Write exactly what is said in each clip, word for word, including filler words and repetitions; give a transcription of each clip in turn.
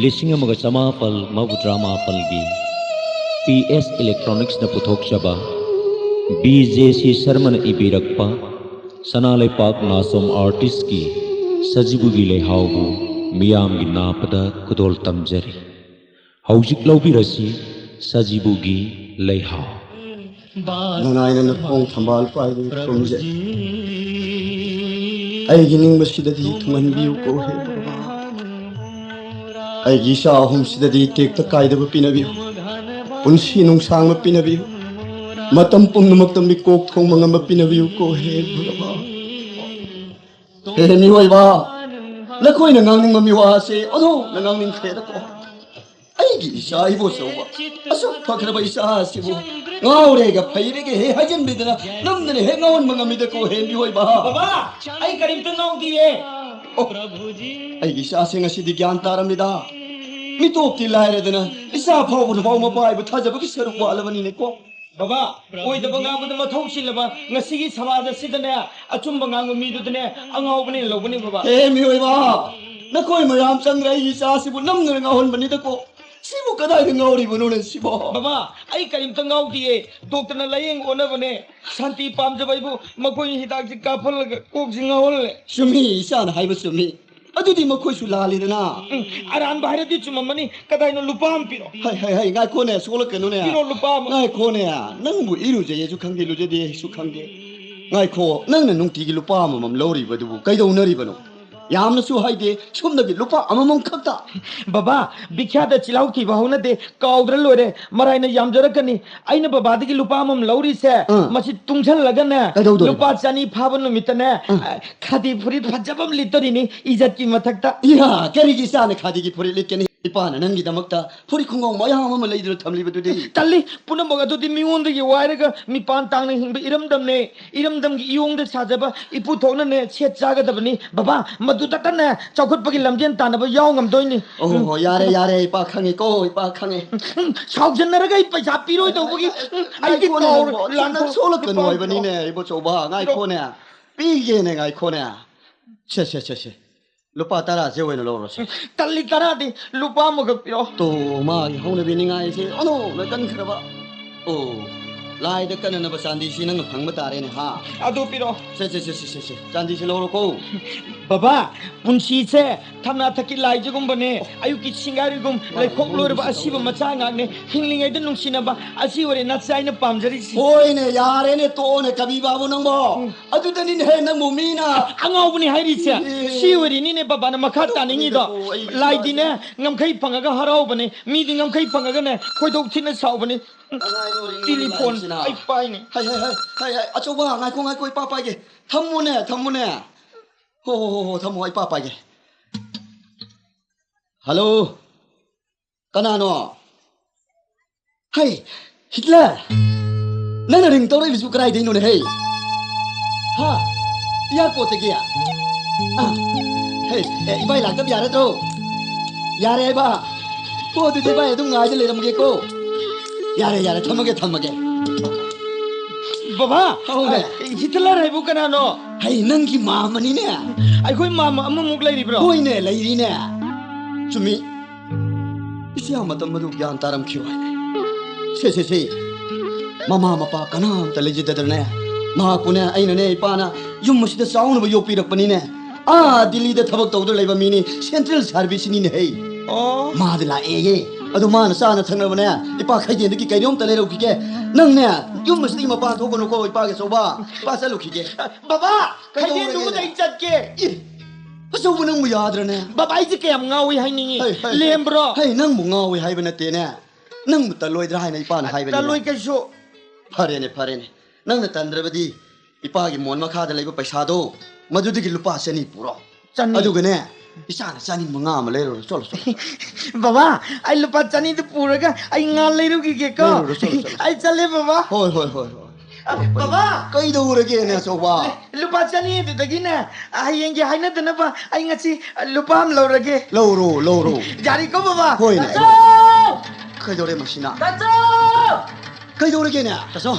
ꯂꯤꯁꯤꯡ ꯑꯃꯒ ꯆꯃꯥꯄꯜ ꯃꯧꯗ꯭ꯔꯥ ꯃꯥꯄꯜꯒꯤ ꯄꯤ ꯑꯦꯁ ꯏꯂꯦꯛꯇ꯭ꯔꯣꯅꯤꯛꯁꯅ ꯄꯨꯊꯣꯛꯆꯕ ꯕꯤ ꯖꯦ ꯁꯤ ꯁꯔꯃꯅ ꯏꯕꯤꯔꯛꯄ ꯁꯅꯥ ꯂꯩꯄꯥꯛ ꯅꯥꯆꯣꯝ ꯑꯥꯔꯇꯤꯁꯀꯤ ꯁꯖꯤꯕꯨꯒꯤ ꯂꯩꯍꯥꯎꯕꯨ ꯃꯤꯌꯥꯝꯒꯤ ꯅꯥꯞꯄꯗ ꯈꯨꯗꯣꯜ ꯇꯝꯖꯔꯤ꯫ ꯍꯧꯖꯤꯛ ꯂꯧꯕꯤꯔꯁꯤ ꯁꯖꯤꯕꯨꯒꯤ ꯂꯩꯍꯥꯎ꯫ ꯅꯅꯥꯏꯅ ꯅꯈꯣꯡ ꯊꯝꯕꯥꯜ ꯄꯥꯏꯕ ꯈꯨꯔꯨꯝꯖꯩ꯫ ꯑꯩꯒꯤ ꯅꯤꯡꯕꯁꯤꯗꯗꯤ ꯊꯨꯡꯍꯟꯕꯤꯌꯨ ꯀꯣ ꯍꯦ ꯕꯕꯥ꯫ ꯑꯩꯒꯤ ꯏꯆꯥ ꯑꯍꯨꯝꯁꯤꯗꯗꯤ ꯇꯦꯛꯇ ꯀꯥꯏꯗꯕ ꯄꯤꯅꯕꯤꯌꯨ꯫ ꯄꯨꯟꯁꯤ ꯅꯨꯡꯁꯥꯡꯕ ꯄꯤꯅꯕꯤꯌꯨ꯫ ꯃꯇꯝ ꯄꯨꯝꯅꯃꯛꯇ ꯃꯤꯀꯣꯛ ꯊꯣꯡꯕ ꯉꯝꯕ ꯄꯤꯅꯕꯤꯌꯨ ꯀꯣ ꯍꯦ ꯕꯕꯥ꯫ ꯍꯦ ꯃꯤꯑꯣꯏꯕ, ꯅꯈꯣꯏꯅ ꯉꯥꯡꯅꯤꯡꯕ ꯃꯤꯋꯥ ꯑꯁꯤ ꯑꯣꯟꯊꯣꯛꯅ ꯉꯥꯡꯅꯤꯡꯈ꯭ꯔꯦꯗꯀꯣ꯫ ꯑꯩꯒꯤ ꯏꯆꯥ ꯏꯕꯣꯆꯧꯕ, ꯑꯁꯨꯛ ꯐꯈ꯭ꯔꯕ ꯏꯆꯥ ꯑꯁꯤꯕꯨ ꯉꯥꯎꯔꯦꯒ ꯐꯩꯔꯦꯒ ꯍꯦꯛ ꯍꯥꯏꯖꯤꯟꯕꯤꯗꯅ ꯅꯝꯗꯅ ꯍꯦꯛ ꯉꯥꯎꯍꯟꯕ ꯉꯝꯃꯤꯗꯀꯣ ꯍꯦ ꯃꯤꯑꯣꯏꯕ꯫ ꯕꯕꯥ, ꯑꯩ ꯀꯔꯤꯝꯇ ꯉꯥꯎꯗꯤꯌꯦ꯫ ꯑꯣ, ꯑꯩꯒꯤ ꯏꯆꯥꯁꯤꯡ ꯑꯁꯤꯗꯤ ꯒ꯭ꯌꯥꯟ ꯇꯥꯔꯝꯃꯤꯗ꯫ ꯃꯤꯇꯣꯞꯇꯤ ꯂꯥꯏꯔꯗꯅ ꯏꯆꯥ ꯐꯥꯎꯕꯗ ꯐꯥꯎ ꯃꯄꯥ ꯍꯥꯏꯕ ꯊꯥꯖꯕꯒꯤ ꯁꯔꯨꯛ ꯋꯥꯠꯂꯕꯅꯤꯅꯦꯀꯣ꯫ ꯕꯕꯥ, ꯑꯣꯏꯗꯕ ꯉꯥꯡꯕꯗ ꯃꯊꯧ ꯆꯤꯜꯂꯕ ꯉꯁꯤꯒꯤ ꯁꯃꯥꯖ ꯑꯁꯤꯗꯅꯦ, ꯑꯆꯨꯝꯕ ꯉꯥꯡꯕ ꯃꯤꯗꯨꯗꯅꯦ ꯑꯉꯥꯎꯕꯅꯦꯅ ꯂꯧꯕꯅꯦ ꯕꯕꯥ꯫ ꯍꯦ ꯃꯤꯑꯣꯏꯕ, ꯅꯈꯣꯏ ꯃꯌꯥꯝ ꯆꯪꯗꯅ ꯑꯩꯒꯤ ꯏꯆꯥꯁꯤꯕꯨ ꯅꯝꯗꯅ ꯉꯥꯎꯍꯟꯕꯅꯤꯗꯀꯣ꯫ ꯁꯤꯕꯨ ꯀꯗꯥꯏꯗ ꯉꯥꯎꯔꯤꯕꯅꯣꯅꯦ ꯁꯤꯕꯣ? ꯕꯕꯥ, ꯑꯩ ꯀꯔꯤꯝꯇ ꯉꯥꯎꯗꯤꯌꯦ꯫ ꯗꯣꯛꯇꯔꯅ ꯂꯥꯌꯦꯡ ꯑꯣꯟꯅꯕꯅꯦ꯫ ꯁꯥꯟꯇꯤ ꯄꯥꯝꯖꯕ ꯑꯩꯕꯨ ꯃꯈꯣꯏꯅ ꯍꯤꯗꯥꯛꯁꯤ ꯀꯥꯞꯍꯜꯂꯒ ꯀꯣꯛꯁꯤ ꯉꯥꯎꯍꯜꯂꯦ꯫ ꯆꯨꯝꯃꯤ, ꯏꯆꯥꯅ ꯍꯥꯏꯕ ꯆꯨꯝꯃꯤ꯫ ꯑꯗꯨꯗꯤ ꯃꯈꯣꯏꯁꯨ ꯂꯥꯜꯂꯤꯗꯅ꯫ ꯎꯝ, ꯑꯔꯥꯟꯕ ꯍꯥꯏꯔꯗꯤ ꯆꯨꯝꯃꯝꯃꯅꯤ꯫ ꯀꯗꯥꯏꯅꯣ ꯂꯨꯄꯥ ꯑꯃ ꯄꯤꯔꯣ꯫ ꯍꯩ, ꯍꯩ, ꯍꯩ, ꯉꯥꯏꯈꯣꯅꯦ, ꯁꯣꯛꯂꯛꯀꯅꯨꯅꯦ꯫ ꯄꯤꯔꯣ ꯂꯨꯄꯥ ꯑꯃ꯫ ꯉꯥꯏꯈꯣꯅꯦ, ꯅꯪꯕꯨ ꯏꯔꯨꯖꯩꯌꯦꯁꯨ ꯈꯪꯗꯦ, ꯂꯨꯖꯗꯦꯁꯨ ꯈꯪꯗꯦ꯫ ꯉꯥꯏꯈꯣ, ꯅꯪꯅ ꯅꯨꯡꯇꯤꯒꯤ ꯂꯨꯄꯥ ꯑꯃꯃꯝ ꯂꯧꯔꯤꯕꯗꯨꯕꯨ ꯀꯩꯗꯧꯅꯔꯤꯕꯅꯣ? ꯌꯥꯝꯅꯁꯨ ꯍꯥꯏꯗꯦ, ꯁꯨꯞꯅꯒꯤ ꯂꯨꯄꯥ ꯑꯃꯃꯝ ꯈꯛꯇ꯫ ꯕꯕꯥ, ꯕꯤꯈ꯭ꯌꯥꯗ ꯆꯤꯜꯍꯥꯎ ꯊꯤꯕ ꯍꯧꯅꯗꯦ, ꯀꯥꯎꯗ꯭ꯔ ꯂꯣꯏꯔꯦ, ꯃꯔꯥꯏꯅ ꯌꯥꯝꯖꯔꯛꯀꯅꯤ꯫ ꯑꯩꯅ ꯕꯕꯥꯗꯒꯤ ꯂꯨꯄꯥ ꯑꯃꯃꯝ ꯂꯧꯔꯤꯁꯦ, ꯑꯥ꯫ ꯃꯁꯤ ꯇꯨꯡꯁꯜꯂꯒꯅꯦ, ꯀꯩꯗꯧꯗꯣꯔꯤꯕ? ꯂꯨꯄꯥ ꯆꯅꯤ ꯐꯥꯕ ꯅꯨꯃꯤꯠꯇꯅꯦ, ꯑꯥ꯫ ꯈꯥꯗꯤ ꯐꯨꯔꯤꯠ ꯐꯖꯕ ꯑꯃ ꯂꯤꯠꯇꯣꯔꯤꯅꯤ, ꯏꯖꯠꯀꯤ ꯃꯊꯛꯇ꯫ ꯏꯌꯥ, ꯀꯔꯤꯒꯤ ꯏꯆꯥꯅ ꯈꯥꯗꯤꯒꯤ ꯐꯨꯔꯤꯠ ꯂꯤꯠꯀꯅꯤ? ꯏꯄꯥꯅ ꯅꯪꯒꯤꯗꯃꯛꯇ ꯐꯨꯔꯤꯠ ꯈꯣꯡꯒ꯭ꯔꯥꯎ ꯃꯌꯥꯝ ꯑꯃ ꯂꯩꯗꯨꯅ ꯊꯝꯂꯤꯕꯗꯨꯗꯤ? ꯇꯜꯂꯤ꯫ ꯄꯨꯝꯅꯃꯛ ꯑꯗꯨꯗꯤ ꯃꯤꯉꯣꯟꯗꯒꯤ ꯋꯥꯏꯔꯒ ꯃꯤꯄꯥꯟ ꯇꯥꯡꯅ ꯍꯤꯡꯕ ꯏꯔꯝꯗꯝꯅꯦ꯫ ꯏꯔꯝꯗꯝꯒꯤ ꯏꯌꯣꯡꯗ ꯁꯥꯖꯕ ꯏꯄꯨꯊꯣꯛꯅꯅꯦ ꯁꯦꯠ ꯆꯥꯒꯗꯕꯅꯤ꯫ ꯕꯕꯥ, ꯃꯗꯨꯗꯇꯅꯦ ꯆꯥꯎꯈꯠꯄꯒꯤ ꯂꯝꯖꯦꯟ ꯇꯥꯟꯅꯕ ꯌꯥꯎ ꯉꯝꯗꯣꯏꯅꯤ꯫ ꯑꯣ ꯍꯣ, ꯌꯥꯔꯦ, ꯌꯥꯔꯦ, ꯏꯄꯥ ꯈꯪꯉꯦꯀꯣ, ꯏꯄꯥ ꯈꯪꯉꯦ꯫ ꯎꯝ, ꯁꯥꯎꯖꯟꯅꯔꯒ ꯑꯩ ꯄꯩꯁꯥ ꯄꯤꯔꯣꯏꯗꯧꯕꯒꯤ, ꯎꯝ, ꯑꯩꯗꯤ ꯉꯥꯏꯈꯣꯅꯦ ꯀꯥꯎꯔꯦ, ꯅꯪꯕꯣ, ꯂꯥꯟꯊꯣꯛ-, ꯅꯪ ꯁꯣꯛꯂꯛꯀꯅꯨ ꯂꯥꯟꯊꯣꯛ-, ꯍꯥꯏꯕꯅꯤꯅꯦ, ꯏꯕꯣꯆꯧꯕ, ꯉꯥꯏꯈꯣꯅꯦ꯫ ꯄꯤꯒꯦꯅꯦ, ꯉꯥꯏꯈꯣꯅꯦ꯫ ꯁꯦ, ꯁꯦ, ꯁꯦ, ꯁꯦ꯫ ꯂꯨꯄꯥ ꯇꯔꯥꯁꯦ ꯑꯣꯏꯅ ꯂꯧꯔꯣꯁꯦ꯫ ꯇꯜꯂꯤ, ꯇꯔꯥꯗꯤ ꯂꯨꯄꯥ ꯑꯃꯈꯛ ꯄꯤꯔꯣ꯫ ꯇꯣ, ꯃꯥꯒꯤ ꯍꯧꯅꯕꯤ ꯅꯤꯡꯉꯥꯏꯁꯦ ꯑꯣꯟꯊꯣꯛꯅ ꯀꯟꯈ꯭ꯔꯕ꯫ ꯑꯣ, ꯂꯥꯏꯗ ꯀꯠꯅꯅꯕ ꯆꯥꯟꯗꯤꯁꯤ ꯅꯪꯅ ꯐꯪꯕ ꯇꯥꯔꯦꯅꯦ, ꯍꯥ? ꯑꯗꯨ ꯄꯤꯔꯣ꯫ ꯁꯦ, ꯁꯦ, ꯁꯦ, ꯁꯦ, ꯁꯦ, ꯁꯦ꯫ ꯆꯥꯟꯗꯤꯁꯤ ꯂꯧꯔꯣꯀꯣ꯫ ꯕꯕꯥ, ꯄꯨꯟꯁꯤꯁꯦ ꯊꯝꯅꯥ ꯊꯛꯀꯤ ꯂꯥꯏꯖꯒꯨꯝꯕꯅꯦ꯫ ꯑꯌꯨꯛꯀꯤ ꯁꯤꯡꯒꯥꯔꯤꯒꯨꯝ ꯃꯥꯅ ꯂꯩꯈꯣꯛ ꯂꯣꯏꯔꯕ ꯂꯧꯔꯤꯁꯤ ꯑꯁꯤꯕ ꯇꯧꯔꯤ꯫ ꯃꯆꯥ ꯉꯥꯛꯅꯦ꯫ ꯍꯤꯡꯂꯤꯉꯩꯗ ꯅꯨꯡꯁꯤꯅꯕ ꯑꯁꯤ ꯑꯣꯏꯔꯦ ꯅꯆꯥ ꯑꯩꯅ ꯄꯥꯝꯖꯔꯤꯁꯤ꯫ ꯍꯣꯏꯅꯦ, ꯌꯥꯔꯦꯅꯦ, ꯇꯣꯛꯑꯣꯅꯦ, ꯀꯕꯤ ꯕꯥꯕꯨ ꯅꯪꯕꯣ꯫ ꯎꯝ꯫ ꯑꯗꯨꯗꯅꯤꯅꯦ ꯅꯪꯕꯨ ꯃꯤꯅ ꯑꯉꯥꯎꯕꯅꯤꯅꯦ ꯍꯥꯏꯔꯤꯁꯦ꯫ ꯑꯦ꯫ ꯁꯤ ꯑꯣꯏꯔꯤꯅꯤꯅꯦ ꯕꯕꯥꯅ ꯃꯈꯥ ꯑꯗꯨ ꯇꯥꯅꯤꯡꯉꯤꯗꯣ꯫ ꯑꯣꯏꯔꯦꯀꯣ, ꯑꯩ ꯂꯥꯏꯗꯤꯅꯦ ꯉꯝꯈꯩ ꯐꯪꯉꯒ ꯍꯔꯥꯎꯕꯅꯦ, ꯃꯤꯗꯤ ꯉꯝꯈꯩ ꯐꯪꯉꯒꯅꯦ ꯈꯣꯏꯗꯧ ꯊꯤꯅ ꯁꯥꯎꯕꯅꯦ꯫ ꯀꯅꯥ ꯍꯥꯏꯅꯣ ꯍꯣꯔꯦꯟ ꯇꯤꯂꯤꯐꯣꯟ ꯂꯥꯛꯏꯁꯤꯅ? ꯑꯩ ꯄꯥꯏꯅꯦ꯫ ꯍꯥꯏ, ꯍꯥꯏ, ꯍꯥꯏ, ꯍꯥꯏ, ꯍꯥꯏ, ꯑꯆꯧꯕ, ꯉꯥꯏꯈꯣ, ꯉꯥꯏꯈꯣ, ꯏꯄꯥ ꯄꯥꯏꯒꯦ꯫ ꯊꯝꯃꯨꯅꯦ, ꯊꯝꯃꯨꯅꯦ꯫ ꯍꯣ, ꯍꯣ, ꯍꯣ, ꯍꯣ, ꯊꯝꯃꯣ, ꯏꯄꯥ ꯄꯥꯏꯒꯦ꯫ ꯍꯜꯂꯣ? ꯀꯅꯥꯅꯣ? ꯍꯩ, ꯍꯤꯠꯂꯔ! ꯅꯪꯅ ꯔꯤꯡ ꯇꯧꯔꯛꯏꯕꯁꯤꯕꯨ ꯀꯗꯥꯏꯗꯩꯅꯣꯅꯦ, ꯍꯩ? ꯍꯥ? ꯏꯌꯥꯔꯄꯣꯔꯠꯇꯒꯤ? ꯑꯥ, ꯍꯩ, ꯑꯦ, ꯏꯕꯥꯏ ꯂꯥꯛꯇꯕ ꯌꯥꯔꯗ꯭ꯔꯣ? ꯌꯥꯔꯦ ꯍꯥꯏꯕ? ꯑꯣ, ꯑꯗꯨꯗꯤ ꯏꯕꯥꯏ ꯑꯗꯨꯝ ꯉꯥꯏꯗ ꯂꯩꯔꯝꯒꯦꯀꯣ꯫ ꯌꯥꯔꯦ, ꯌꯥꯔꯦ, ꯊꯝꯃꯒꯦ, ꯊꯝꯃꯒꯦ꯫ ꯕꯕꯥ! ꯍꯥꯎꯅꯦ꯫ ꯍꯤꯠꯂꯔ ꯍꯥꯏꯕꯨ ꯀꯅꯥꯅꯣ? ꯍꯩ, ꯅꯪꯒꯤ ꯃꯥꯝꯃꯅꯤꯅꯦ꯫ ꯑꯩꯈꯣꯏ ꯃꯥꯝꯃ ꯑꯃꯃꯨꯛ ꯂꯩꯔꯤꯕ꯭ꯔꯣ? ꯍꯣꯏꯅꯦ, ꯂꯩꯔꯤꯅꯦ꯫ ꯆꯨꯝꯃꯤ꯫ ꯏꯆꯦ ꯃꯇꯝ ꯑꯗꯨ ꯒ꯭ꯌꯥꯟ ꯇꯥꯔꯝꯈꯤꯔꯣꯏ꯫ ꯁꯦ, ꯁꯦ, ꯁꯦ꯫ ꯃꯃꯥ ꯃꯄꯥ ꯀꯅꯥꯝꯇ ꯂꯩꯖꯗꯗꯅꯅꯦ, ꯃꯍꯥꯛꯄꯨꯅꯦ ꯑꯩꯅꯅꯦ ꯏꯄꯥꯅ ꯌꯨꯝ ꯑꯁꯤꯗ ꯆꯥꯎꯅꯕ ꯌꯣꯛꯄꯤꯔꯛꯄꯅꯤꯅꯦ꯫ ꯑꯥ ꯗꯤꯜꯂꯤꯗ ꯊꯕꯛ ꯇꯧꯗꯨꯅ ꯂꯩꯕ ꯃꯤꯅꯤ, ꯁꯦꯟꯇ꯭ꯔꯦꯜ ꯁꯥꯔꯚꯤꯁꯅꯤꯅꯦ ꯍꯩ꯫ ꯑꯣ꯫ ꯃꯥꯗꯤ ꯂꯥꯛꯑꯦꯌꯦ꯫ ꯑꯗꯨ ꯃꯥꯅ ꯆꯥꯅ ꯊꯛꯅꯕꯅꯦ ꯏꯄꯥ ꯈꯩꯗꯦꯟꯗꯒꯤ ꯀꯩꯅꯣꯝꯇ ꯂꯩꯔꯧꯈꯤꯒꯦ꯫ ꯅꯪꯅꯦ ꯌꯨꯝ ꯑꯁꯤꯗꯒꯤ ꯃꯄꯥꯟ ꯊꯣꯛꯀꯅꯨꯀꯣ, ꯏꯄꯥꯒꯤ ꯑꯆꯧꯕ꯫ ꯏꯄꯥ ꯆꯠꯂꯨꯈꯤꯒꯦ꯫ ꯕꯕꯥ! ꯀꯩꯗꯧꯔꯒꯦꯅꯦ? ꯈꯩꯗꯦꯟꯗꯨꯕꯨꯗ ꯑꯩ ꯆꯠꯀꯦ꯫ ꯏ! ꯑꯆꯧꯕ ꯅꯪꯕꯨ ꯌꯥꯗ꯭ꯔꯅꯦ? ꯕꯕꯥ, ꯑꯩꯁꯦ ꯀꯌꯥꯝ ꯉꯥꯎꯏ ꯍꯥꯏꯅꯤꯡꯉꯤ? ꯍꯩ, ꯍꯩ, ꯍꯩ꯫ ꯂꯦꯝꯕ꯭ꯔꯣ? ꯍꯩ, ꯅꯪꯕꯨ ꯉꯥꯎꯏ ꯍꯥꯏꯕ ꯅꯠꯇꯦꯅꯦ꯫ ꯅꯪꯕꯨ ꯇꯜꯂꯣꯏꯗ꯭ꯔꯥ ꯍꯥꯏꯅ ꯏꯄꯥꯅ ꯍꯥꯏꯕꯅꯤꯅꯦ꯫ ꯇꯜꯂꯣꯏ ꯀꯩꯁꯨ꯫ ꯐꯔꯦꯅꯦ, ꯐꯔꯦꯅꯦ꯫ ꯅꯪꯅ ꯇꯟꯗ꯭ꯔꯕꯗꯤ ꯏꯄꯥꯒꯤ ꯃꯣꯟ ꯃꯈꯥꯗ ꯂꯩꯕ ꯄꯩꯁꯥꯗꯣ, ꯃꯗꯨꯗꯒꯤ ꯂꯨꯄꯥ ꯆꯅꯤ ꯄꯨꯔꯣ꯫ ꯆꯅꯤ? ꯑꯗꯨꯒꯅꯦ, ꯏꯆꯥꯅ ꯆꯥꯅꯤꯡꯕ ꯉꯥ ꯑꯃ ꯂꯩꯔꯨꯔꯣ꯫ ꯆꯠꯂꯣ, ꯆꯠꯂꯣ, ꯆꯠꯂꯣ꯫ ꯕꯕꯥ, ꯑꯩ ꯂꯨꯄꯥ ꯆꯅꯤꯗꯨ ꯄꯨꯔꯒ ꯑꯩ ꯉꯥ ꯂꯩꯔꯨꯈꯤꯒꯦꯀꯣ꯫ ꯂꯩꯔꯨꯔꯣ, ꯆꯠꯂꯣ, ꯆꯠꯂꯣ꯫ ꯑꯩ ꯆꯠꯂꯦ, ꯕꯕꯥ꯫ ꯍꯣꯏ, ꯍꯣꯏ, ꯍꯣꯏ, ꯍꯣꯏ꯫ ꯑ, ꯕꯕꯥ! ꯀꯩꯗꯧꯔꯒꯦꯅꯦ, ꯑꯆꯧꯕ? ꯂꯨꯄꯥ ꯆꯅꯤ ꯑꯗꯨꯗꯒꯤꯅꯦ, ꯍꯌꯦꯡꯒꯤ ꯍꯥꯏꯅꯗꯅꯕ ꯑꯩ ꯉꯁꯤ ꯂꯨꯄꯥ ꯑꯃ ꯂꯧꯔꯒꯦ꯫ ꯂꯧꯔꯣ, ꯂꯧꯔꯣ꯫ ꯌꯥꯔꯦꯀꯣ, ꯕꯕꯥ? ꯍꯣꯏꯅꯦ꯫ ꯇꯥꯆꯧ! ꯀꯩꯗꯧꯔꯦ ꯃꯁꯤꯅ? ꯇꯥꯆꯧ! ꯀꯩꯗꯧꯔꯒꯦꯅꯦ? ꯇꯥꯆꯧ,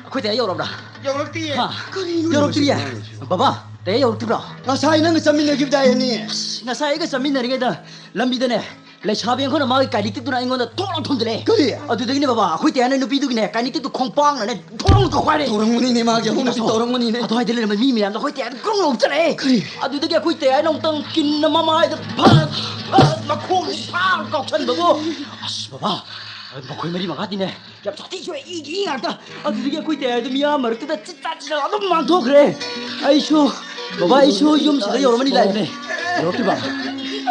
ꯑꯩꯈꯣꯏ ꯇꯌꯥ ꯌꯧꯔꯕ꯭ꯔꯥ? ꯌꯧꯔꯛꯇꯤꯌꯦ꯫ ꯍꯥ? ꯀꯔꯤꯅꯣ ꯌꯧꯔꯛꯇ꯭ꯔꯤꯌꯦ? ꯃꯁꯤꯅ ꯉꯥꯡꯉꯤꯁꯤꯕꯣ? ꯕꯕꯥ, ꯇꯌꯥ ꯌꯧꯔꯛꯇ꯭ꯔꯤꯕ꯭ꯔꯣ? ꯉꯁꯥꯏ ꯅꯪꯒ ꯆꯠꯃꯤꯟꯅꯈꯤꯕꯗꯥꯏ ꯑꯅꯤ? ꯑꯁ, ꯉꯁꯥꯏ ꯑꯩꯒ ꯆꯠꯃꯤꯟꯅꯔꯤꯉꯩꯗ ꯂꯝꯕꯤꯗꯅꯦ, ꯂꯩꯁꯥꯕꯤ ꯑꯃꯈꯛꯅ ꯃꯥꯒꯤ ꯀꯥꯏꯅꯤꯇꯤꯛꯇꯨꯅ ꯑꯩꯉꯣꯟꯗ ꯊꯣꯛ ꯂꯥꯎ ꯊꯣꯝꯖꯤꯜꯂꯛꯑꯦ꯫ ꯀꯔꯤ? ꯑꯗꯨꯗꯒꯤꯅꯦ ꯕꯕꯥ, ꯑꯩꯈꯣꯏ ꯇꯌꯥꯅ ꯅꯨꯄꯤꯗꯨꯒꯤꯅꯦ ꯀꯥꯏꯅꯤꯇꯤꯛꯇꯨ ꯈꯣꯡꯄꯥꯛꯅꯅꯦ ꯊꯣꯛ ꯂꯥꯎ ꯀꯥꯎꯈꯥꯏꯔꯦ꯫ ꯇꯧꯔꯝꯒꯅꯤꯅꯦ, ꯃꯥꯒꯤ ꯑꯍꯨꯝꯁꯤ ꯑꯗꯣ, ꯇꯧꯔꯝꯒꯅꯤꯅꯦ꯫ ꯑꯗꯨꯋꯥꯏꯗ ꯂꯩꯔꯝꯕ ꯃꯤ ꯃꯌꯥꯝꯗꯣ ꯑꯩꯈꯣꯏ ꯇꯌꯥꯗ ꯒ꯭ꯔꯣꯡ ꯂꯥꯎ ꯆꯠꯂꯛꯑꯦ꯫ ꯀꯔꯤ? ꯑꯗꯨꯗꯒꯤ ꯑꯩꯈꯣꯏ ꯇꯌꯥꯅ ꯑꯃꯨꯛꯇꯪ ꯀꯤꯟꯅ ꯃꯃꯥꯏꯗ ꯐꯥ-, ꯐꯥ-, ꯃꯈꯣꯡꯁꯤ ꯐꯥ ꯀꯥꯎꯁꯟꯕꯕꯨ, ꯑꯁ ꯕꯕꯥ, ꯃꯈꯣꯏ ꯃꯔꯤ ꯃꯉꯥꯗꯤꯅꯦ ꯌꯥꯝ ꯁꯥꯊꯤ ꯁꯣꯛꯑꯦ, ꯏꯒꯤ ꯏ ꯉꯥꯛꯇ꯫ ꯑꯗꯨꯗꯒꯤ ꯑꯩꯈꯣꯏ ꯇꯌꯥꯗꯣ ꯃꯤꯌꯥꯝ ꯃꯔꯛꯇꯨꯗ ꯆꯤꯠ ꯆꯥꯠ ꯆꯤꯠ ꯆꯥꯠ ꯑꯗꯨꯝ ꯃꯥꯡꯊꯣꯛꯈ꯭ꯔꯦ꯫ ꯑꯩꯁꯨ, ꯕꯕꯥ, ꯑꯩꯁꯨ ꯌꯨꯝꯁꯤꯗ ꯌꯧꯔꯝꯃꯅꯤ ꯂꯥꯛꯏꯕꯅꯦ꯫ ꯌꯧꯔꯛꯇ꯭ꯔꯤꯕ?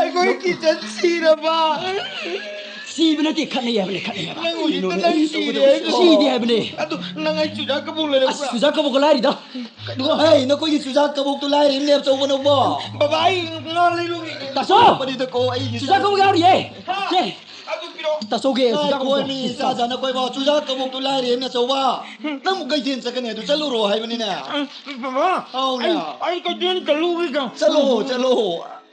ꯑꯩꯈꯣꯏ ꯀꯤꯆꯟ ꯁꯤꯔꯕ? ꯁꯤꯕ ꯅꯠꯇꯦ, ꯈꯠꯅꯩ ꯍꯥꯏꯕꯅꯦ, ꯈꯠꯅꯩ ꯍꯥꯏꯕ꯫ ꯅꯪ ꯍꯧꯖꯤꯛꯇ ꯅꯪ ꯁꯤꯔꯦ ꯍꯥꯏꯗꯣ꯫ ꯁꯤꯗꯦ ꯍꯥꯏꯕꯅꯦ꯫ ꯑꯗꯨ ꯅꯪ ꯑꯩ ꯆꯨꯖꯥꯛ ꯀꯕꯣꯛ ꯑꯁ, ꯂꯩꯔꯛꯄ꯭ꯔꯥ? ꯆꯨꯖꯥꯛ ꯀꯕꯣꯛꯀ ꯂꯥꯏꯔꯤꯗ꯫ ꯀꯩꯅꯣ? ꯍꯩ, ꯅꯈꯣꯏꯒꯤ ꯆꯨꯖꯥꯛ ꯀꯕꯣꯛꯇꯨ ꯂꯥꯏꯔꯤꯅꯦ, ꯑꯆꯧꯕ ꯅꯪꯕꯣ꯫ ꯕꯕꯥ, ꯑꯩ ꯉꯥ ꯂꯩꯔꯨꯒꯦ꯫ ꯇꯥꯆꯧ! ꯄꯅꯤꯗꯀꯣ ꯑꯩꯒꯤ ꯆꯨꯖꯥꯛ ꯀꯕꯣꯛ ꯌꯥꯎꯔꯤꯌꯦ꯫ ꯍꯥ? ꯁꯦ꯫ ꯑꯗꯨ ꯄꯤꯔꯛꯑꯣ꯫ ꯇꯥꯆꯧꯒꯤ ꯆꯨꯖꯥꯛ ꯉꯥꯏꯈꯣ ꯀꯕꯣꯛꯇꯣ꯫ ꯃꯤ ꯏꯆꯥ ꯆꯥꯅ ꯀꯣꯏꯕ ꯆꯨꯖꯥꯛ ꯀꯕꯣꯛꯇꯨ ꯂꯥꯏꯔꯦ, ꯅꯆꯧꯕ꯫ ꯅꯪꯕꯨ ꯀꯩꯊꯦꯜ ꯆꯠꯀꯅꯤ ꯑꯗꯨ ꯆꯠꯂꯨꯔꯣ ꯍꯥꯏꯕꯅꯤꯅꯦ꯫ ꯎꯝ, ꯕꯕꯥ, ꯑꯧꯅꯦ꯫ ꯑꯩ, ꯑꯩ ꯀꯩꯊꯦꯜ ꯆꯠꯂꯨꯈꯤꯒꯦ꯫ ꯆꯠꯂꯣ, ꯆꯠꯂꯣ꯫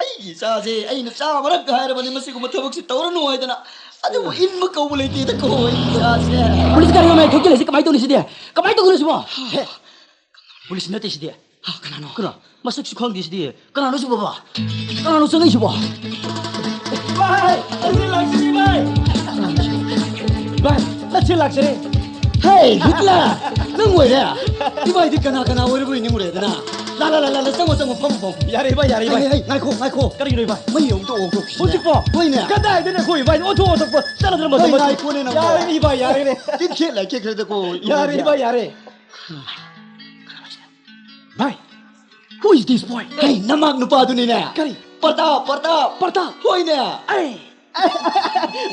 ꯑꯩꯒꯤ ꯏꯆꯥꯁꯦ ꯑꯩꯅ ꯆꯥ ꯃꯔꯛꯇ ꯍꯥꯏꯔꯕꯅꯤ ꯃꯁꯤꯒꯨꯝꯕ ꯊꯕꯛꯁꯦ ꯇꯧꯔꯅꯨ ꯍꯥꯏꯗꯅ꯫ ꯑꯗꯨꯕꯨ ꯏꯟꯕ ꯀꯧꯕ ꯂꯩꯇꯦꯗꯀꯣ ꯑꯩꯒꯤ ꯏꯆꯥꯁꯦ꯫ ꯄꯨꯂꯤꯁ ꯒꯥꯔꯤ ꯃꯃꯥꯏ ꯊꯣꯛꯆꯤꯜꯂꯛꯏꯁꯦ ꯀꯃꯥꯏꯅ ꯇꯧꯅꯤ ꯁꯤꯗꯤ? ꯀꯃꯥꯏꯅ ꯇꯧꯗꯣꯏꯅꯣ ꯁꯤꯕꯣ? ꯍꯦ, ꯄꯨꯂꯤꯁ ꯅꯠꯇꯦ ꯁꯤꯗꯤ꯫ ꯍꯥ, ꯀꯅꯥꯅꯣ? ꯀꯅꯥ? ꯃꯁꯛꯁꯨ ꯈꯪꯗꯦ ꯁꯤꯗꯤ꯫ ꯀꯅꯥꯅꯣ ꯁꯤꯕꯣ ꯕꯕꯥ? ꯀꯅꯥꯅꯣ ꯆꯪꯉꯛꯏꯁꯤꯕꯣ? ꯚꯥꯏ, ꯑꯁꯤ ꯂꯥꯛꯁꯤꯅꯤ ꯚꯥꯏ꯫ ꯚꯥꯏ, ꯑꯁꯤ ꯂꯥꯛꯁꯤꯅꯤ꯫ ꯍꯦ, ꯍꯤꯠꯂꯔ! ꯅꯪ ꯑꯣꯏꯔꯦ? ꯏꯕꯥꯏꯗꯤ ꯀꯅꯥ ꯀꯅꯥ ꯑꯣꯏꯔꯕꯣꯏ ꯅꯤꯡꯉꯨꯔꯦꯗꯅ꯫ ꯂꯥ, ꯂꯥ, ꯂꯥ, ꯂꯥ, ꯂꯥ, ꯆꯪꯉꯣ, ꯆꯪꯉꯣ, ꯐꯝꯃꯣ, ꯐꯝꯃꯣ꯫ ꯌꯥꯔꯦ ꯏꯕꯥꯏ, ꯌꯥꯔꯦ ꯍꯩ, ꯏꯕꯥꯏ꯫ ꯍꯩ, ꯍꯩ, ꯉꯥꯏꯈꯣ, ꯉꯥꯏꯈꯣ꯫ ꯀꯔꯤꯒꯤꯅꯣ ꯏꯕꯥꯏ? ꯃꯩ ꯑꯃꯨꯛꯇ ꯑꯣꯟꯊꯣꯛꯈꯤꯁꯤꯅꯦ꯫ ꯍꯧꯖꯤꯛꯄꯣ? ꯍꯣꯏꯅꯦ꯫ ꯀꯗꯥꯏꯗꯅꯣ ꯑꯩꯈꯣꯏ ꯏꯕꯥꯏ ꯑꯣꯟꯊꯣꯛ ꯑꯣꯟꯊꯣꯛꯄ ꯆꯠꯅꯗ꯭ꯔ ꯃꯇꯝ ꯍꯩ, ꯑꯁꯤ? ꯉꯥꯏꯈꯣꯅꯦ ꯅꯪꯕꯣ꯫ ꯌꯥꯔꯦ ꯏꯕꯥꯏ, ꯌꯥꯔꯦꯅꯦ꯫ ꯇꯤꯟ ꯈꯦꯠ ꯂꯥꯏ ꯈꯦꯠꯈ꯭ꯔꯦꯗꯀꯣ ꯌꯥꯔꯦ ꯏꯕꯨꯡꯉꯣꯁꯦ꯫ ꯏꯕꯥꯏ, ꯌꯥꯔꯦ꯫ ꯚꯥꯏ, who is this boy? ꯍꯩ, ꯅꯃꯥꯛ ꯅꯨꯄꯥꯗꯨꯅꯤꯅꯦ꯫ ꯀꯔꯤ? ꯄ꯭ꯔꯇꯥꯞ, ꯄ꯭ꯔꯇꯥꯞ꯫ ꯄ꯭ꯔꯇꯥꯞ? ꯍꯣꯏꯅꯦ꯫ ꯑꯩ꯫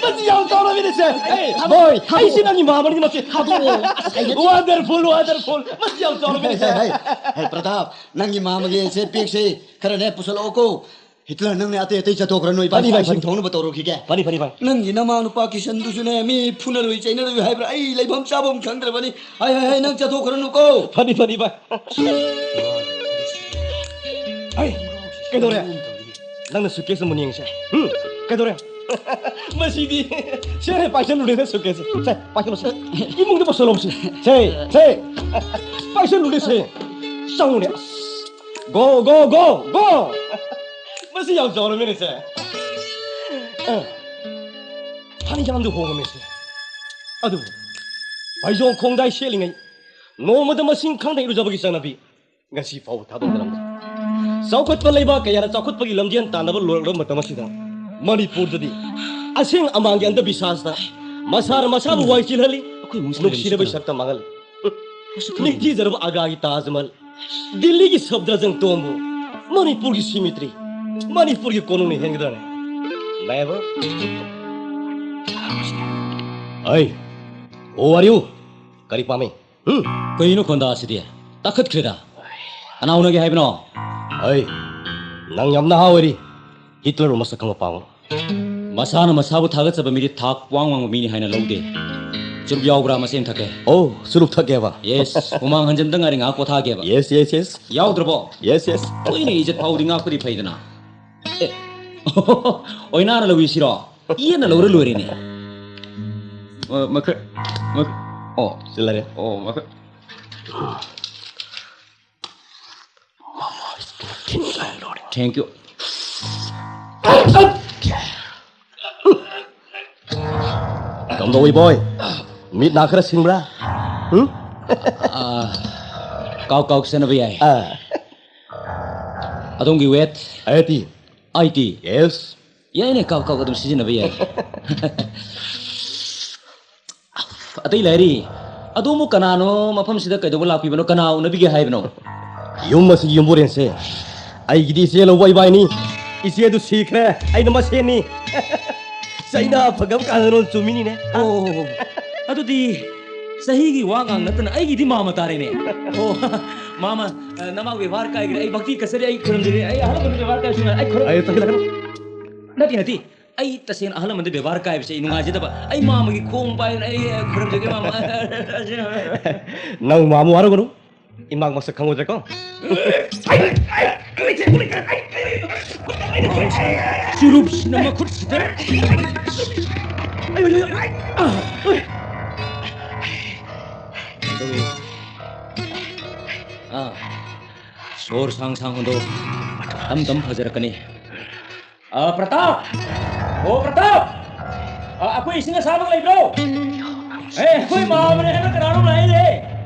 ꯃꯁꯤ ꯌꯥꯝ ꯆꯥꯎꯔꯝꯃꯤꯅꯦ, ꯁꯦ꯫ ꯑꯦ, ꯊꯥꯗꯣꯛꯑꯣ, ꯃꯣꯏ, ꯊꯥꯗꯣꯛꯑꯣ꯫ ꯑꯩꯁꯤ ꯅꯪꯒꯤ ꯃꯥꯃꯅꯤ, ꯃꯁꯤ ꯊꯥꯗꯣꯛꯑꯣ꯫ ꯑꯁ, ꯍꯩꯅꯗꯦ꯫ Wonderful, wonderful꯫ ꯃꯁꯤ ꯌꯥꯝ ꯆꯥꯎꯔꯝꯃꯤꯅꯦ, ꯁꯦ꯫ ꯍꯩ, ꯍꯩ, ꯍꯩ, ꯄ꯭ꯔꯇꯥꯞ, ꯅꯪꯒꯤ ꯃꯥꯃꯒꯤ ꯁꯦ ꯄꯦꯛꯁꯦ ꯈꯔꯅꯦ ꯄꯨꯁꯜꯂꯛꯑꯣꯀꯣ꯫ ꯍꯤꯠꯂꯔ, ꯅꯪꯅꯦ ꯑꯇꯩ ꯑꯇꯩ ꯆꯠꯊꯣꯛꯈ꯭ꯔꯅꯨ, ꯏꯕꯥꯅꯤ ꯐꯅꯤ, ꯐꯅꯤ, ꯏꯁꯤꯡ ꯐꯅꯤ꯫ ꯊꯣꯡꯅꯕ ꯇꯧꯔꯨꯈꯤꯒꯦ꯫ ꯐꯅꯤ, ꯐꯅꯤ, ꯐꯅꯤ꯫ ꯅꯪꯒꯤ ꯅꯃꯥ ꯅꯨꯄꯥ ꯀꯤꯁꯟꯗꯨꯁꯨꯅꯦ, ꯃꯤ ꯐꯨꯅꯔꯨꯏ ꯆꯩꯅꯔꯨꯏ ꯍꯥꯏꯕ꯭ꯔꯥ? ꯑꯩ ꯂꯩꯐꯝ ꯆꯥꯐꯝ ꯈꯪꯗ꯭ꯔꯕꯅꯤ꯫ ꯍꯥꯏ, ꯍꯥꯏ, ꯍꯥꯏ, ꯅꯪ ꯆꯠꯊꯣꯛꯈ꯭ꯔꯅꯨꯀꯣ꯫ ꯐꯅꯤ, ꯐꯅꯤ, ꯚꯥꯏ꯫ ꯍꯩ, ꯀꯩꯗꯧꯔꯦ? ꯅꯪꯅ ꯁꯨꯠꯀꯦꯁ ꯑꯃꯨꯛ ꯌꯦꯡꯁꯦ꯫ ꯎꯝ, ꯀꯩꯗꯧꯔꯦ? ꯃꯁꯤꯗꯤ ꯁꯦ, ꯄꯥꯏꯁꯜꯂꯨꯔꯦ ꯁꯨꯠꯀꯦꯁ꯫ ꯁꯦ, ꯄꯥꯏꯁꯜꯂꯨ, ꯁꯦ꯫ ꯏꯃꯨꯡꯗ ꯄꯨꯁꯜꯂꯣ, ꯁꯦ꯫ ꯁꯦ, ꯁꯦ꯫ ꯄꯥꯏꯁꯜꯂꯨꯔꯦ, ꯁꯦ꯫ ꯆꯪꯉꯨꯅꯦ꯫ ꯑꯁ꯫ Go, go, go, go! ꯃꯁꯤ ꯌꯥꯝ ꯆꯥꯎꯔꯝꯃꯦꯅꯦ, ꯁꯦ꯫ ꯑ, ꯐꯅꯌꯥꯝꯗꯤ ꯍꯣꯡꯉꯝꯃꯦ, ꯁꯦ꯫ ꯑꯗꯨꯕꯨ ꯐꯩꯖꯣꯝ ꯈꯣꯡꯗꯥꯏ ꯁꯦꯠꯂꯤꯉꯩ ꯅꯣꯡꯃꯗ ꯃꯁꯤꯡ ꯈꯪꯗ ꯏꯔꯨꯖꯕꯒꯤ ꯆꯠꯅꯕꯤ ꯉꯁꯤ ꯐꯥꯎꯕ ꯊꯥꯗꯣꯛꯅꯔꯝꯗꯦ꯫ ꯆꯥꯎꯈꯠꯄ ꯂꯩꯕꯥꯛ ꯀꯌꯥꯅ ꯆꯥꯎꯈꯠꯄꯒꯤ ꯂꯝꯖꯦꯜ ꯇꯥꯟꯅꯕ ꯂꯣꯏꯔꯛꯂꯕ ꯃꯇꯝ ꯑꯁꯤꯗ ꯃꯅꯤꯄꯨꯔꯗꯗꯤ ꯑꯁꯦꯡ ꯑꯃꯥꯡꯒꯤ ꯑꯟꯙꯕꯤꯁ꯭ꯋꯥꯁꯇ ꯃꯁꯥꯅ ꯃꯁꯥꯕꯨ ꯋꯥꯏ ꯆꯤꯜꯍꯜꯂꯤ, ꯑꯩꯈꯣꯏ ꯏꯃꯨꯡꯁꯤꯅ ꯅꯨꯡꯁꯤꯔꯕ ꯂꯩꯔꯤꯁꯤ ꯁꯛꯇꯝ ꯃꯥꯡꯍꯜꯂꯤ꯫ ꯅꯤꯡꯊꯤꯖꯔꯕ ꯑꯥꯒ꯭ꯔꯥꯒꯤ ꯇꯥꯖ ꯃꯍꯜ, ꯗꯤꯜꯂꯤꯒꯤ ꯁꯐꯗꯔꯖꯪ ꯇꯣꯝꯕꯨ, ꯃꯅꯤꯄꯨꯔꯒꯤ ꯁꯤꯃꯤꯇ꯭ꯔꯤ, ꯃꯅꯤꯄꯨꯔꯒꯤ ꯀꯣꯅꯨꯡꯅ ꯍꯦꯟꯒꯗ꯭ꯔꯅꯦ? Never. ꯑꯩ, who are you? ꯀꯔꯤ ꯄꯥꯝꯃꯤ? ꯎꯝ? ꯀꯩꯅꯣ ꯈꯣꯟꯗꯥꯁꯤꯗꯤ? ꯇꯥꯈꯠꯈ꯭ꯔꯦꯗ꯫ ꯀꯅꯥ ꯎꯅꯒꯦ ꯍꯥꯏꯕꯅꯣ? ꯑꯩ, ꯅꯪ ꯌꯥꯝ ꯅꯍꯥ ꯑꯣꯏꯔꯤ꯫ ꯍꯤꯠꯂꯔꯕꯨ ꯃꯁꯛ ꯈꯪꯕ ꯄꯥꯝꯃꯤ꯫ ꯃꯁꯥꯅ ꯃꯁꯥꯕꯨ ꯊꯥꯒꯠꯆꯕ ꯃꯤꯗꯤ ꯊꯥꯛ ꯋꯥꯡ ꯋꯥꯡꯕ ꯃꯤꯅꯤ ꯍꯥꯏꯅ ꯂꯧꯗꯦ꯫ ꯆꯨꯔꯨꯞ ꯌꯥꯎꯕ꯭ꯔꯥ? ꯃꯆꯦ ꯑꯃ ꯊꯛꯀꯦ꯫ ꯑꯣ, ꯆꯨꯔꯨꯞ ꯊꯛꯀꯦꯕ? Yes, ꯍꯨꯃꯥꯡ ꯍꯟꯖꯤꯟꯗ ꯉꯥꯏꯔꯤ, ꯉꯥꯏꯍꯥꯛ ꯄꯣꯊꯥꯒꯦꯕ꯫ Yes, yes, yes. ꯌꯥꯎꯗ꯭ꯔꯕꯣ? Yes, yes. ꯀꯨꯏꯅ ꯏꯖꯠ ꯐꯥꯎꯗꯤ ꯉꯥꯛꯄꯗꯤ ꯐꯩꯗꯅ꯫ ꯑꯦ, ꯑꯣꯏꯅꯥꯅ ꯂꯧꯏꯁꯤꯔꯣ? ꯏꯌꯦꯅ ꯂꯧꯔ ꯂꯣꯏꯔꯦꯅꯦ꯫ ꯑ, ꯃꯈ-, ꯃꯈ-, ꯑꯣ, ꯆꯤꯜꯂꯔꯦ꯫ ꯑꯣ, ꯃꯈ-, Thank you. ꯀꯝꯗꯧꯏ ꯕꯣꯏ? ꯃꯤꯠ ꯅꯥ ꯈꯔ ꯁꯤꯡꯕ꯭ꯔꯥ? ꯎꯝ? ꯑꯥ, ꯀꯥꯎ ꯀꯥꯎ ꯁꯦꯟꯅꯕ ꯌꯥꯏ꯫ ꯑꯥ꯫ ꯑꯗꯣꯝꯒꯤ weight? Eighty. Eighty? Yes. ꯌꯥꯏꯅꯦ, ꯀꯥꯎ ꯀꯥꯎ ꯑꯗꯨꯝ ꯁꯤꯖꯤꯟꯅꯕ ꯌꯥꯏ꯫ ꯑꯇꯩ ꯂꯩꯔꯤ꯫ ꯑꯗꯣꯝꯕꯨ ꯀꯅꯥꯅꯣ? ꯃꯐꯝꯁꯤꯗ ꯀꯩꯗꯧꯕ ꯂꯥꯛꯄꯤꯕꯅꯣ? ꯀꯅꯥ ꯎꯅꯕꯤꯒꯦ ꯍꯥꯏꯕꯅꯣ? ꯌꯨꯝ ꯑꯁꯤꯒꯤ ꯌꯨꯝꯕꯨꯔꯦꯟꯁꯦ ꯑꯩꯒꯤꯗꯤ ꯏꯆꯦ ꯂꯧꯕ ꯏꯕꯥꯏꯅꯤ꯫ ꯏꯆꯦ ꯑꯗꯨ ꯁꯤꯈ꯭ꯔꯦ, ꯑꯩꯅ ꯃꯁꯦꯟꯅꯤ꯫ ꯆꯩꯅꯥ ꯐꯒꯞ ꯀꯥꯟꯅꯔꯣꯟ ꯆꯨꯝꯃꯤꯅꯤꯅꯦ꯫ ꯑꯣ, ꯑꯗꯨꯗꯤ ꯆꯍꯤꯒꯤ ꯋꯥ ꯉꯥꯡ ꯅꯠꯇꯅ ꯑꯩꯒꯤꯗꯤ ꯃꯥꯃ ꯇꯥꯔꯦꯅꯦ꯫ ꯑꯣ, ꯃꯥꯃ, ꯑ, ꯅꯃꯥ ꯕꯦꯕꯥꯔ ꯀꯥꯏꯈ꯭ꯔꯦ꯫ ꯑꯩ ꯚꯛꯇꯤ ꯀꯠꯆꯔꯤ, ꯑꯩ ꯈꯨꯔꯨꯝꯖꯔꯤ꯫ ꯑꯩ ꯑꯍꯜ ꯂꯃꯟꯗ ꯕꯦꯕꯥꯔ ꯀꯥꯏꯕꯁꯨ ꯌꯥꯏ꯫ ꯑꯩ ꯈꯨꯔꯨꯝ-, ꯑꯩ ꯇꯪꯁꯤꯜꯂꯛꯀꯅꯨ꯫ ꯅꯠꯇꯦ, ꯅꯠꯇꯦ꯫ ꯑꯩ ꯇꯁꯦꯡꯅ ꯑꯍꯜ ꯂꯃꯟꯗ ꯕꯦꯕꯥꯔ ꯀꯥꯏꯕꯁꯦ ꯑꯩ ꯅꯨꯡꯉꯥꯏꯖꯗꯕ꯫ ꯑꯩ ꯃꯥꯃꯒꯤ ꯈꯣꯡ ꯄꯥꯏꯕꯅ ꯑꯩ, ꯑ, ꯈꯨꯔꯨꯝꯖꯒꯦ, ꯃꯥꯃ꯫ ꯅꯪ ꯃꯥꯃ ꯋꯥꯔꯧꯒꯅꯨ꯫ ꯏꯃꯥ ꯃꯁꯛ ꯈꯪꯉꯨꯗ꯭ꯔꯦꯀꯣ? ꯆꯨꯔꯨꯞꯁꯤꯅ ꯃꯈꯨꯠꯁꯤꯗ꯫ ꯑꯥ, ꯁꯣꯔ ꯁꯥꯡ ꯁꯥꯡ ꯍꯣꯟꯗꯣꯛ꯫ ꯇꯝ ꯇꯝ ꯐꯖꯔꯛꯀꯅꯤ꯫ ꯑꯥ, ꯄ꯭ꯔꯇꯥꯞ! ꯑꯣ, ꯄ꯭ꯔꯇꯥꯞ! ꯑꯥ, ꯑꯩꯈꯣꯏ ꯏꯁꯤꯡ ꯑꯁꯥꯕ ꯂꯩꯕ꯭ꯔꯣ? ꯑꯦ, ꯑꯩꯈꯣꯏ ꯃꯥꯝꯃꯅꯦ ꯍꯥꯏꯅ ꯀꯅꯥꯅꯣꯝ ꯂꯥꯛꯏꯅꯦ꯫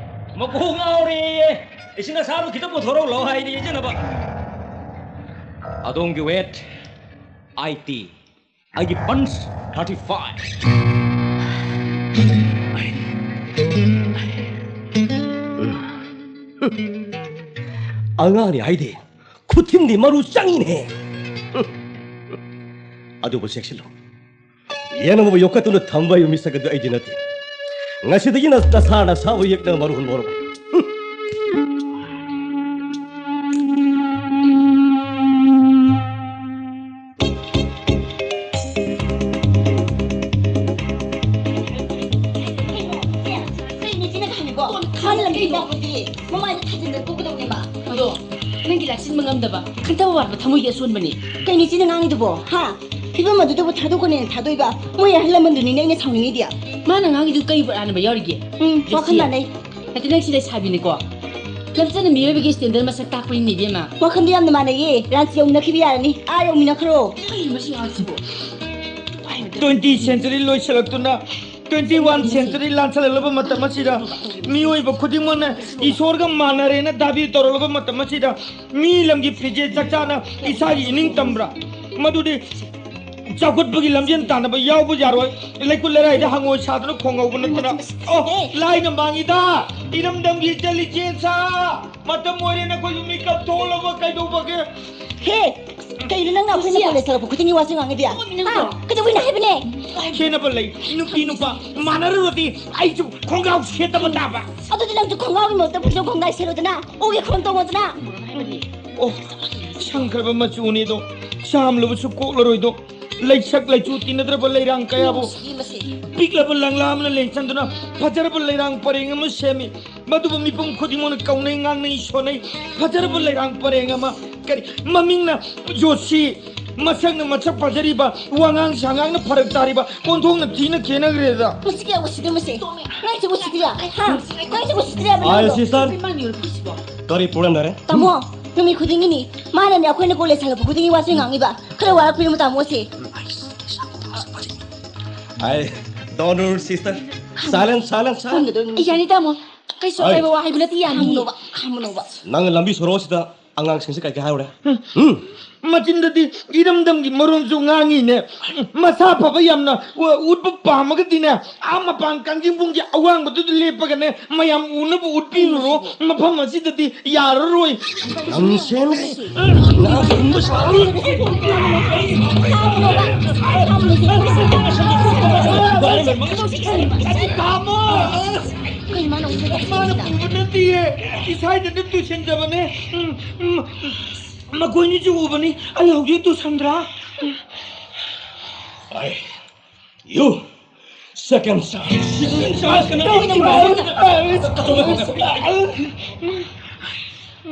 ꯃꯀꯣꯛ ꯉꯥꯎꯔꯦꯌꯦ꯫ ꯏꯁꯤꯡ ꯑꯁꯥꯕ ꯈꯤꯇ ꯄꯨꯊꯣꯔꯛꯎ ꯂꯥꯎ ꯍꯥꯏꯅꯦ, ꯏꯆꯟꯅꯕ꯫ ꯑꯗꯣꯝꯒꯤ ꯋꯦꯠ, ꯑꯥꯏꯇꯤ꯫ ꯑꯩꯒꯤ ꯄꯟꯁ, ꯊꯥꯔꯇꯤ ꯐꯥꯏꯚ꯫ ꯑꯉꯥꯡꯅꯤ ꯍꯥꯏꯗꯦ꯫ ꯈꯨꯊꯤꯝꯗꯤ ꯃꯔꯨ ꯆꯪꯉꯤꯅꯦꯍꯦ꯫ ꯑꯗꯨꯕꯨ ꯆꯦꯛꯁꯤꯜꯂꯨ, ꯌꯦꯟ ꯑꯃꯕꯨ ꯌꯣꯛꯈꯠꯇꯨꯅ ꯊꯝꯕ ꯍꯥꯏꯕ ꯃꯤꯁꯛ ꯑꯗꯨ ꯑꯩꯗꯤ ꯅꯠꯇꯦ꯫ ꯉꯁꯤꯗꯒꯤ ꯅ-, ꯅꯁꯥ ꯅꯁꯥꯕꯨ ꯌꯦꯛꯅ ꯃꯔꯨ ꯍꯨꯟꯕ ꯍꯧꯔꯛꯎ꯫ ꯀꯩꯅꯣ ꯏꯆꯦꯅ ꯍꯥꯏꯅꯤꯀꯣ? ꯃꯥꯅ ꯂꯝꯕꯤ ꯂꯥꯛꯄꯗꯤ ꯃꯃꯥꯏꯗ ꯊꯥꯖꯤꯟꯗ ꯇꯣꯛꯀꯗꯧꯅꯦꯕ꯫ ꯑꯗꯣ ꯅꯪꯒꯤ ꯂꯥꯛꯁꯤꯟꯕ ꯉꯝꯗꯕ, ꯈꯟꯊꯕ ꯋꯥꯠꯄ ꯊꯃꯣꯏꯒꯤ ꯑꯁꯣꯟꯕꯅꯤ꯫ ꯀꯩꯅꯣ ꯏꯆꯦꯅ ꯉꯥꯡꯉꯤꯗꯨꯕꯣ? ꯍꯥ? ꯐꯤꯕꯝ ꯑꯗꯨꯗꯕꯨ ꯊꯥꯗꯣꯛꯀꯅꯦꯅ ꯊꯥꯗꯣꯛꯏꯕ? ꯃꯣꯏ ꯑꯍꯜ ꯂꯃꯟꯗꯨꯅꯤꯅꯦ ꯑꯩꯅ ꯁꯥꯎꯅꯤꯡꯉꯤꯗꯤ꯫ ꯃꯥꯅ ꯉꯥꯡꯉꯤꯗꯨ ꯀꯔꯤꯕꯨ ꯑꯔꯥꯟꯕ ꯌꯥꯎꯔꯤꯒꯦ? ꯎꯝ, ꯋꯥꯈꯜ ꯏꯆꯦ, ꯃꯥꯟꯅꯩ꯫ ꯅꯠꯇꯦ, ꯅꯪ ꯁꯤ ꯂꯩꯁꯥꯕꯤꯅꯤꯀꯣ? ꯂꯝꯆꯠꯅ ꯃꯤꯑꯣꯏꯕꯒꯤ ꯁ꯭ꯇꯦꯟꯗꯔ ꯃꯁꯛ ꯇꯥꯛꯄꯅꯤꯅꯦ, ꯏꯕꯦꯝꯃ꯫ ꯋꯥꯈꯜꯗꯤ ꯌꯥꯝꯅ ꯃꯥꯟꯅꯩꯌꯦ꯫ ꯔꯥꯟꯆꯤ ꯌꯧꯃꯤꯟꯅꯈꯤꯕ ꯌꯥꯔꯅꯤ꯫ ꯑꯥ ꯌꯧꯃꯤꯟꯅꯈ꯭ꯔꯣ꯫ ꯀꯩꯅꯣ ꯃꯁꯤ ꯑꯉꯥꯡꯁꯤꯕꯨ? ꯇ꯭ꯋꯦꯟꯇꯤ ꯁꯦꯟꯆꯨꯔꯤ ꯂꯣꯏꯁꯤꯜꯂꯛꯇꯨꯅ ꯇ꯭ꯋꯦꯟꯇꯤ ꯋꯥꯟ ꯁꯦꯟꯆꯨꯔꯤ ꯂꯥꯟꯁꯜꯂꯛꯂꯕ ꯃꯇꯝ ꯑꯁꯤꯗ ꯃꯤꯑꯣꯏꯕ ꯈꯨꯗꯤꯡꯃꯛꯅ ꯏꯁꯣꯔꯒ ꯃꯥꯟꯅꯔꯦꯅ ꯗꯥꯕꯤ ꯇꯧꯔꯛꯂꯕ ꯃꯇꯝ ꯑꯁꯤꯗ ꯃꯤ ꯂꯝꯒꯤ ꯐꯤꯖꯦꯠ ꯆꯥꯛꯆꯥꯅ ꯏꯁꯥꯒꯤ ꯏꯅꯤꯡ ꯇꯝꯕ꯭ꯔꯥ? ꯃꯗꯨꯗꯤ ꯆꯥꯎꯈꯠꯄꯒꯤ ꯂꯝꯖꯦꯜ ꯇꯥꯟꯅꯕ ꯌꯥꯎꯕ ꯌꯥꯔꯣꯏ꯫ ꯂꯩꯀꯨꯠ ꯂꯩꯔꯥꯏꯗ ꯍꯪꯉꯣꯏ ꯁꯥꯗꯨꯅ ꯈꯣꯡꯍꯧꯕ ꯅꯠꯇꯅ꯫ ꯑꯣ, ꯂꯥꯏꯅ ꯃꯥꯡꯉꯤꯗ꯫ ꯏꯔꯝꯗꯝꯒꯤ ꯏꯟꯇꯦꯂꯤꯖꯦꯟꯁ ꯃꯇꯝ ꯑꯣꯏꯔꯦ, ꯅꯈꯣꯏꯁꯨ ꯃꯤꯀꯞ ꯊꯣꯛꯂꯕ ꯀꯩꯗꯧꯕꯒꯦ? ꯍꯦ, ꯀꯩꯅꯣ ꯅꯪꯅ ꯑꯩꯈꯣꯏꯅ ꯀꯣꯂꯦꯖ ꯍꯜꯂꯛꯄ ꯈꯨꯗꯤꯡꯒꯤ ꯋꯥꯁꯦ ꯉꯥꯡꯉꯤꯗꯤ? ꯍꯥ? ꯀꯩꯗꯧꯕꯩꯅꯣ ꯍꯥꯏꯕꯅꯦ? ꯈꯦꯠꯅꯕ ꯂꯩ꯫ ꯅꯨꯄꯤ ꯅꯨꯄꯥ ꯃꯥꯟꯅꯔꯨꯔꯗꯤ ꯑꯩꯁꯨ ꯈꯣꯡꯒ꯭ꯔꯥꯎ ꯁꯦꯠꯇꯕ ꯇꯥꯕ꯫ ꯑꯗꯨꯗꯤ ꯅꯪꯁꯨ ꯈꯣꯡꯒ꯭ꯔꯥꯎꯒꯤ ꯃꯍꯨꯠꯇ ꯐꯨꯔꯤꯠ ꯈꯣꯡꯗꯥꯏ ꯁꯦꯠꯂꯨꯗꯅ ꯎꯒꯤ ꯈꯣꯟ ꯇꯣꯡꯉꯣꯗꯅ꯫ ꯑꯣ, ꯁꯪꯈ꯭ꯔꯕ ꯃꯆꯨꯅꯤꯗꯣ, ꯆꯥꯝꯂꯕꯁꯨ ꯀꯣꯛꯂꯔꯣꯏꯗꯣ, ꯂꯩꯁꯛ ꯂꯩꯆꯨ ꯇꯤꯟꯅꯗ꯭ꯔꯕ ꯂꯩꯔꯥꯡ ꯀꯌꯥꯕꯨ ꯄꯤꯛꯂꯕ ꯂꯪꯂꯥ ꯑꯃꯅ ꯂꯦꯡꯁꯟꯗꯨꯅ ꯐꯖꯔꯕ ꯂꯩꯔꯥꯡ ꯄꯔꯦꯡ ꯑꯃ ꯁꯦꯝꯃꯤ꯫ ꯃꯗꯨꯕꯨ ꯃꯤꯄꯨꯝ ꯈꯨꯗꯤꯡꯃꯛꯅ ꯀꯧꯅꯩ, ꯉꯥꯡꯅꯩ, ꯁꯣꯟꯅꯩ꯫ ꯐꯖꯔꯕ ꯂꯩꯔꯥꯡ ꯄꯔꯦꯡ ꯑꯃ, ꯀꯔꯤ, ꯃꯃꯤꯡꯅ ꯖꯣꯁꯤ, ꯃꯁꯛꯅ ꯃꯁꯛ ꯐꯖꯔꯤꯕ, ꯋꯥꯉꯥꯡ ꯁꯉꯥꯡꯅ ꯐꯔꯛ ꯇꯥꯔꯤꯕ, ꯑꯣꯟꯊꯣꯛꯅ ꯊꯤꯅ ꯈꯦꯠꯅꯈ꯭ꯔꯦꯗ꯫ ꯃꯁꯤ ꯀꯌꯥ ꯎꯁꯤꯠꯇꯦ ꯃꯁꯤ? ꯅꯪꯁꯦ ꯎꯁꯤꯠꯇ꯭ꯔꯤꯔꯥ? ꯍꯥ? ꯅꯪꯁꯦ ꯎꯁꯤꯠꯇ꯭ꯔꯤꯔꯥ? ꯑꯥꯏ, ꯁꯤꯁꯇꯔ꯫ ꯀꯔꯤ ꯄ꯭ꯔꯣꯕ꯭ꯂꯦꯝ ꯂꯩꯔꯦ? ꯇꯥꯃꯣ, ꯅꯨꯃꯤꯠ ꯈꯨꯗꯤꯡꯒꯤꯅꯤ ꯃꯥꯅꯅꯦ ꯑꯩꯈꯣꯏꯅ ꯀꯣꯂꯦꯖ ꯍꯜꯂꯛꯄ ꯈꯨꯗꯤꯡꯒꯤ ꯋꯥꯁꯦ ꯉꯥꯡꯉꯤꯕ꯫ ꯈꯔ ꯋꯥꯔꯛꯄꯤꯔꯝꯃꯣ ꯇꯥꯃꯣꯁꯦ꯫ ꯑꯥꯏ, don't worry, sister. Silence, silence, silence. ꯌꯥꯅꯤ ꯇꯥꯃꯣ꯫ ꯀꯩꯁꯨ ꯑꯩ ꯑꯀꯥꯏꯕ ꯋꯥ ꯍꯥꯏꯕ ꯅꯠꯇꯦ, ꯌꯥꯅꯤ꯫ ꯈꯥꯝꯃꯨꯅꯣꯕ, ꯈꯥꯝꯃꯨꯅꯣꯕ꯫ ꯅꯪꯅ ꯂꯝꯕꯤ ꯁꯣꯔꯣꯛꯁꯤꯗ ꯑꯉꯥꯡꯁꯤꯡꯁꯦ ꯀꯩ ꯀꯩ ꯍꯥꯏꯔꯨꯔꯦ? ꯎꯝ? ꯃꯆꯤꯟꯗꯗꯤ ꯏꯔꯝꯗꯝꯒꯤ ꯃꯔꯣꯟꯁꯨ ꯉꯥꯡꯉꯤꯅꯦ꯫ ꯃꯁꯥ ꯐꯕ ꯌꯥꯝꯅ ꯎ-, ꯎꯠꯄ ꯄꯥꯝꯃꯒꯗꯤꯅꯦ, ꯑꯥ ꯃꯄꯥꯟ ꯀꯥꯡꯖꯤꯡꯕꯨꯡꯒꯤ ꯑꯋꯥꯡꯕꯗꯨꯗ ꯂꯦꯞꯄꯒꯅꯦ, ꯃꯌꯥꯝ ꯎꯅꯕ ꯎꯠꯄꯤꯔꯨꯔꯣ꯫ ꯃꯐꯝ ꯑꯁꯤꯗꯗꯤ ꯌꯥꯔꯔꯣꯏ꯫ Nonsense. ꯅꯪ ꯁꯤꯒꯨꯝꯕ ꯁꯥꯎꯔꯨꯅꯨ꯫ ꯀꯩ ꯃꯥꯅ ꯎꯕ ꯃꯥꯅ ꯎꯕ ꯅꯠꯇꯤꯌꯦ꯫ ꯏꯁꯥꯏꯗꯅ ꯇꯨꯁꯤꯟꯖꯕꯅꯦ꯫ ꯎꯝ, ꯎꯝ, ꯃꯈꯣꯏꯅꯤꯁꯨ ꯎꯕꯅꯤ꯫ ꯑꯩ ꯍꯧꯖꯤꯛ ꯇꯨꯁꯟꯗ꯭ꯔꯥ? ꯑꯩ, you, second chance.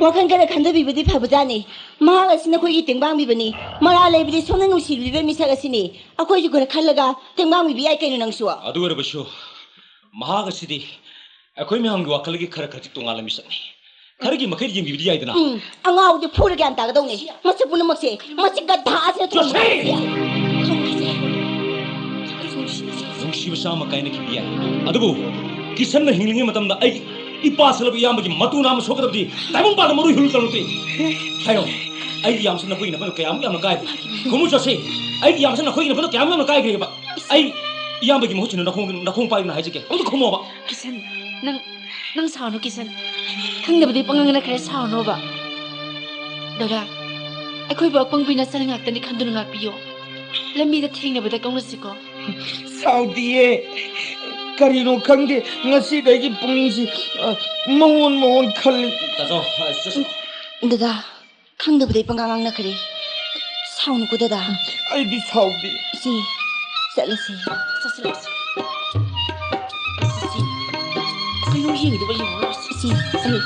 ꯋꯥꯈꯜ ꯈꯔ ꯈꯟꯊꯕꯤꯕꯗꯤ ꯐꯕꯖꯥꯠꯅꯤ꯫ ꯃꯍꯥꯛ ꯑꯁꯤ ꯅꯈꯣꯏꯒꯤ ꯇꯦꯡꯕꯥꯡꯕꯤꯕꯅꯤ꯫ ꯃꯔꯥꯜ ꯂꯩꯕꯗꯤ ꯁꯣꯝꯅ ꯅꯨꯡꯁꯤꯕꯤꯕ ꯃꯤꯁꯛ ꯑꯁꯤꯅꯤ꯫ ꯑꯩꯈꯣꯏꯁꯨ ꯈꯔ ꯈꯜꯂꯒ ꯇꯦꯡꯕꯥꯡꯕꯤꯕ ꯌꯥꯏ ꯀꯩꯅꯣ ꯅꯪꯁꯨ꯫ ꯑꯗꯨ ꯑꯣꯏꯔꯕꯁꯨ ꯃꯍꯥꯛ ꯑꯁꯤꯗꯤ ꯑꯩꯈꯣꯏ ꯃꯌꯥꯝꯒꯤ ꯋꯥꯈꯜꯒꯤ ꯈꯔ ꯈꯔꯗꯤ ꯇꯣꯉꯥꯟꯕ ꯃꯤꯁꯛꯅꯤ꯫ ꯈꯔꯒꯤ ꯃꯈꯩ ꯌꯦꯡꯕꯤꯕꯗꯤ ꯌꯥꯏꯗꯅ꯫ ꯎꯝ, ꯑꯉꯥꯎꯕꯗꯤ ꯐꯨꯔ ꯒ꯭ꯌꯥꯟ ꯇꯥꯒꯗꯧꯅꯤ꯫ ꯃꯁꯤ ꯄꯨꯝꯅꯃꯛꯁꯦ ꯃꯁꯤ ꯒꯙꯥ ꯑꯁꯤꯅ ꯊꯣꯛꯍꯟꯕ ꯉꯥꯛꯇꯅꯤ꯫ ꯅꯨꯡꯁꯤꯕ ꯆꯥꯝꯃ ꯀꯥꯏꯅꯈꯤꯕ ꯌꯥꯏ, ꯑꯗꯨꯕꯨ ꯀꯤꯁꯟꯅ ꯍꯤꯡꯂꯤꯉꯩ ꯃꯇꯝꯗ ꯑꯩꯒꯤ ꯏꯄꯥ ꯁꯜꯂꯕ ꯏꯌꯥꯝꯕꯒꯤ ꯃꯇꯨ ꯅꯥꯝꯃ ꯁꯣꯛꯀꯗꯕꯗꯤ ꯇꯥꯏꯕꯪ ꯄꯥꯟꯗ ꯃꯔꯨ ꯍꯨꯜꯂꯨ ꯇꯧꯔꯛꯇꯦ꯫ ꯍꯥꯏꯌꯣ, ꯑꯩꯒꯤ ꯏꯌꯥꯝꯕꯁꯤ ꯅꯈꯣꯏꯒꯤ ꯅꯐꯝꯗ ꯀꯌꯥꯃꯨꯛ ꯌꯥꯝꯅ ꯀꯥꯏꯕ? ꯈꯨꯃꯨ ꯆꯠꯁꯤ, ꯑꯩꯒꯤ ꯏꯌꯥꯝꯕꯁꯤ ꯅꯈꯣꯏꯒꯤ ꯅꯐꯝꯗ ꯀꯌꯥꯃꯨꯛ ꯌꯥꯝꯅ ꯀꯥꯏꯈ꯭ꯔꯦꯕ? ꯑꯩ ꯏꯌꯥꯝꯕꯒꯤ ꯃꯍꯨꯠ ꯁꯤꯟꯅ ꯅꯈꯣꯡ, ꯅꯈꯣꯡ ꯄꯥꯏꯗꯨꯅ ꯍꯥꯏꯖꯒꯦ꯫ ꯑꯃꯨꯛꯇ ꯈꯨꯝꯃꯣꯕ꯫ ꯀꯤꯁꯟ, ꯅꯪ, ꯅꯪ ꯁꯥꯎꯅꯨ ꯀꯤꯁꯟ꯫ ꯈꯪꯗꯕꯗꯤ ꯄꯪꯉꯥꯡ ꯉꯥꯡꯅꯈ꯭ꯔꯦ, ꯁꯥꯎꯅꯣꯕ꯫ ꯗꯗꯥ, ꯑꯩꯈꯣꯏꯕꯨ ꯑꯄꯪꯕꯤ ꯅꯆꯥꯅꯤ ꯉꯥꯛꯇꯅꯤ ꯈꯟꯗꯨꯅ ꯉꯥꯛꯄꯤꯌꯣ꯫ ꯂꯝꯕꯤꯗ ꯊꯦꯡꯅꯕꯗ ꯀꯧꯅꯁꯤꯀꯣ꯫ ꯁꯥꯎꯗꯤꯌꯦ꯫ ꯀꯔꯤꯅꯣ ꯈꯪꯗꯦ, ꯉꯁꯤꯗꯒꯤ ꯄꯨꯛꯅꯤꯡꯁꯤ, ꯑ, ꯃꯑꯣꯟ ꯃꯑꯣꯟ ꯈꯜꯂꯤ꯫ ꯇꯥꯆꯧ, ꯑ, ꯆꯠꯁꯤ꯫ ꯗꯗꯥ, ꯈꯪꯗꯕꯗꯩ ꯄꯪꯉꯥꯡ ꯉꯥꯡꯅꯈ꯭ꯔꯦ꯫ ꯁꯥꯎꯅꯨꯀꯣ ꯗꯗꯥ꯫ ꯑꯩꯗꯤ ꯁꯥꯎꯗꯦ꯫ ꯏꯆꯦ, ꯆꯠꯂꯁꯤ꯫ ꯆꯠꯁꯤ, ꯂꯥꯛꯁꯤ꯫ ꯏꯆꯦ, ꯀꯩꯅꯣ ꯌꯦꯡꯉꯤꯗꯨꯕꯣ? ꯌꯦꯡꯉꯣ, ꯂꯥꯛꯁꯤ꯫ ꯏꯆꯦ, ꯑꯩ,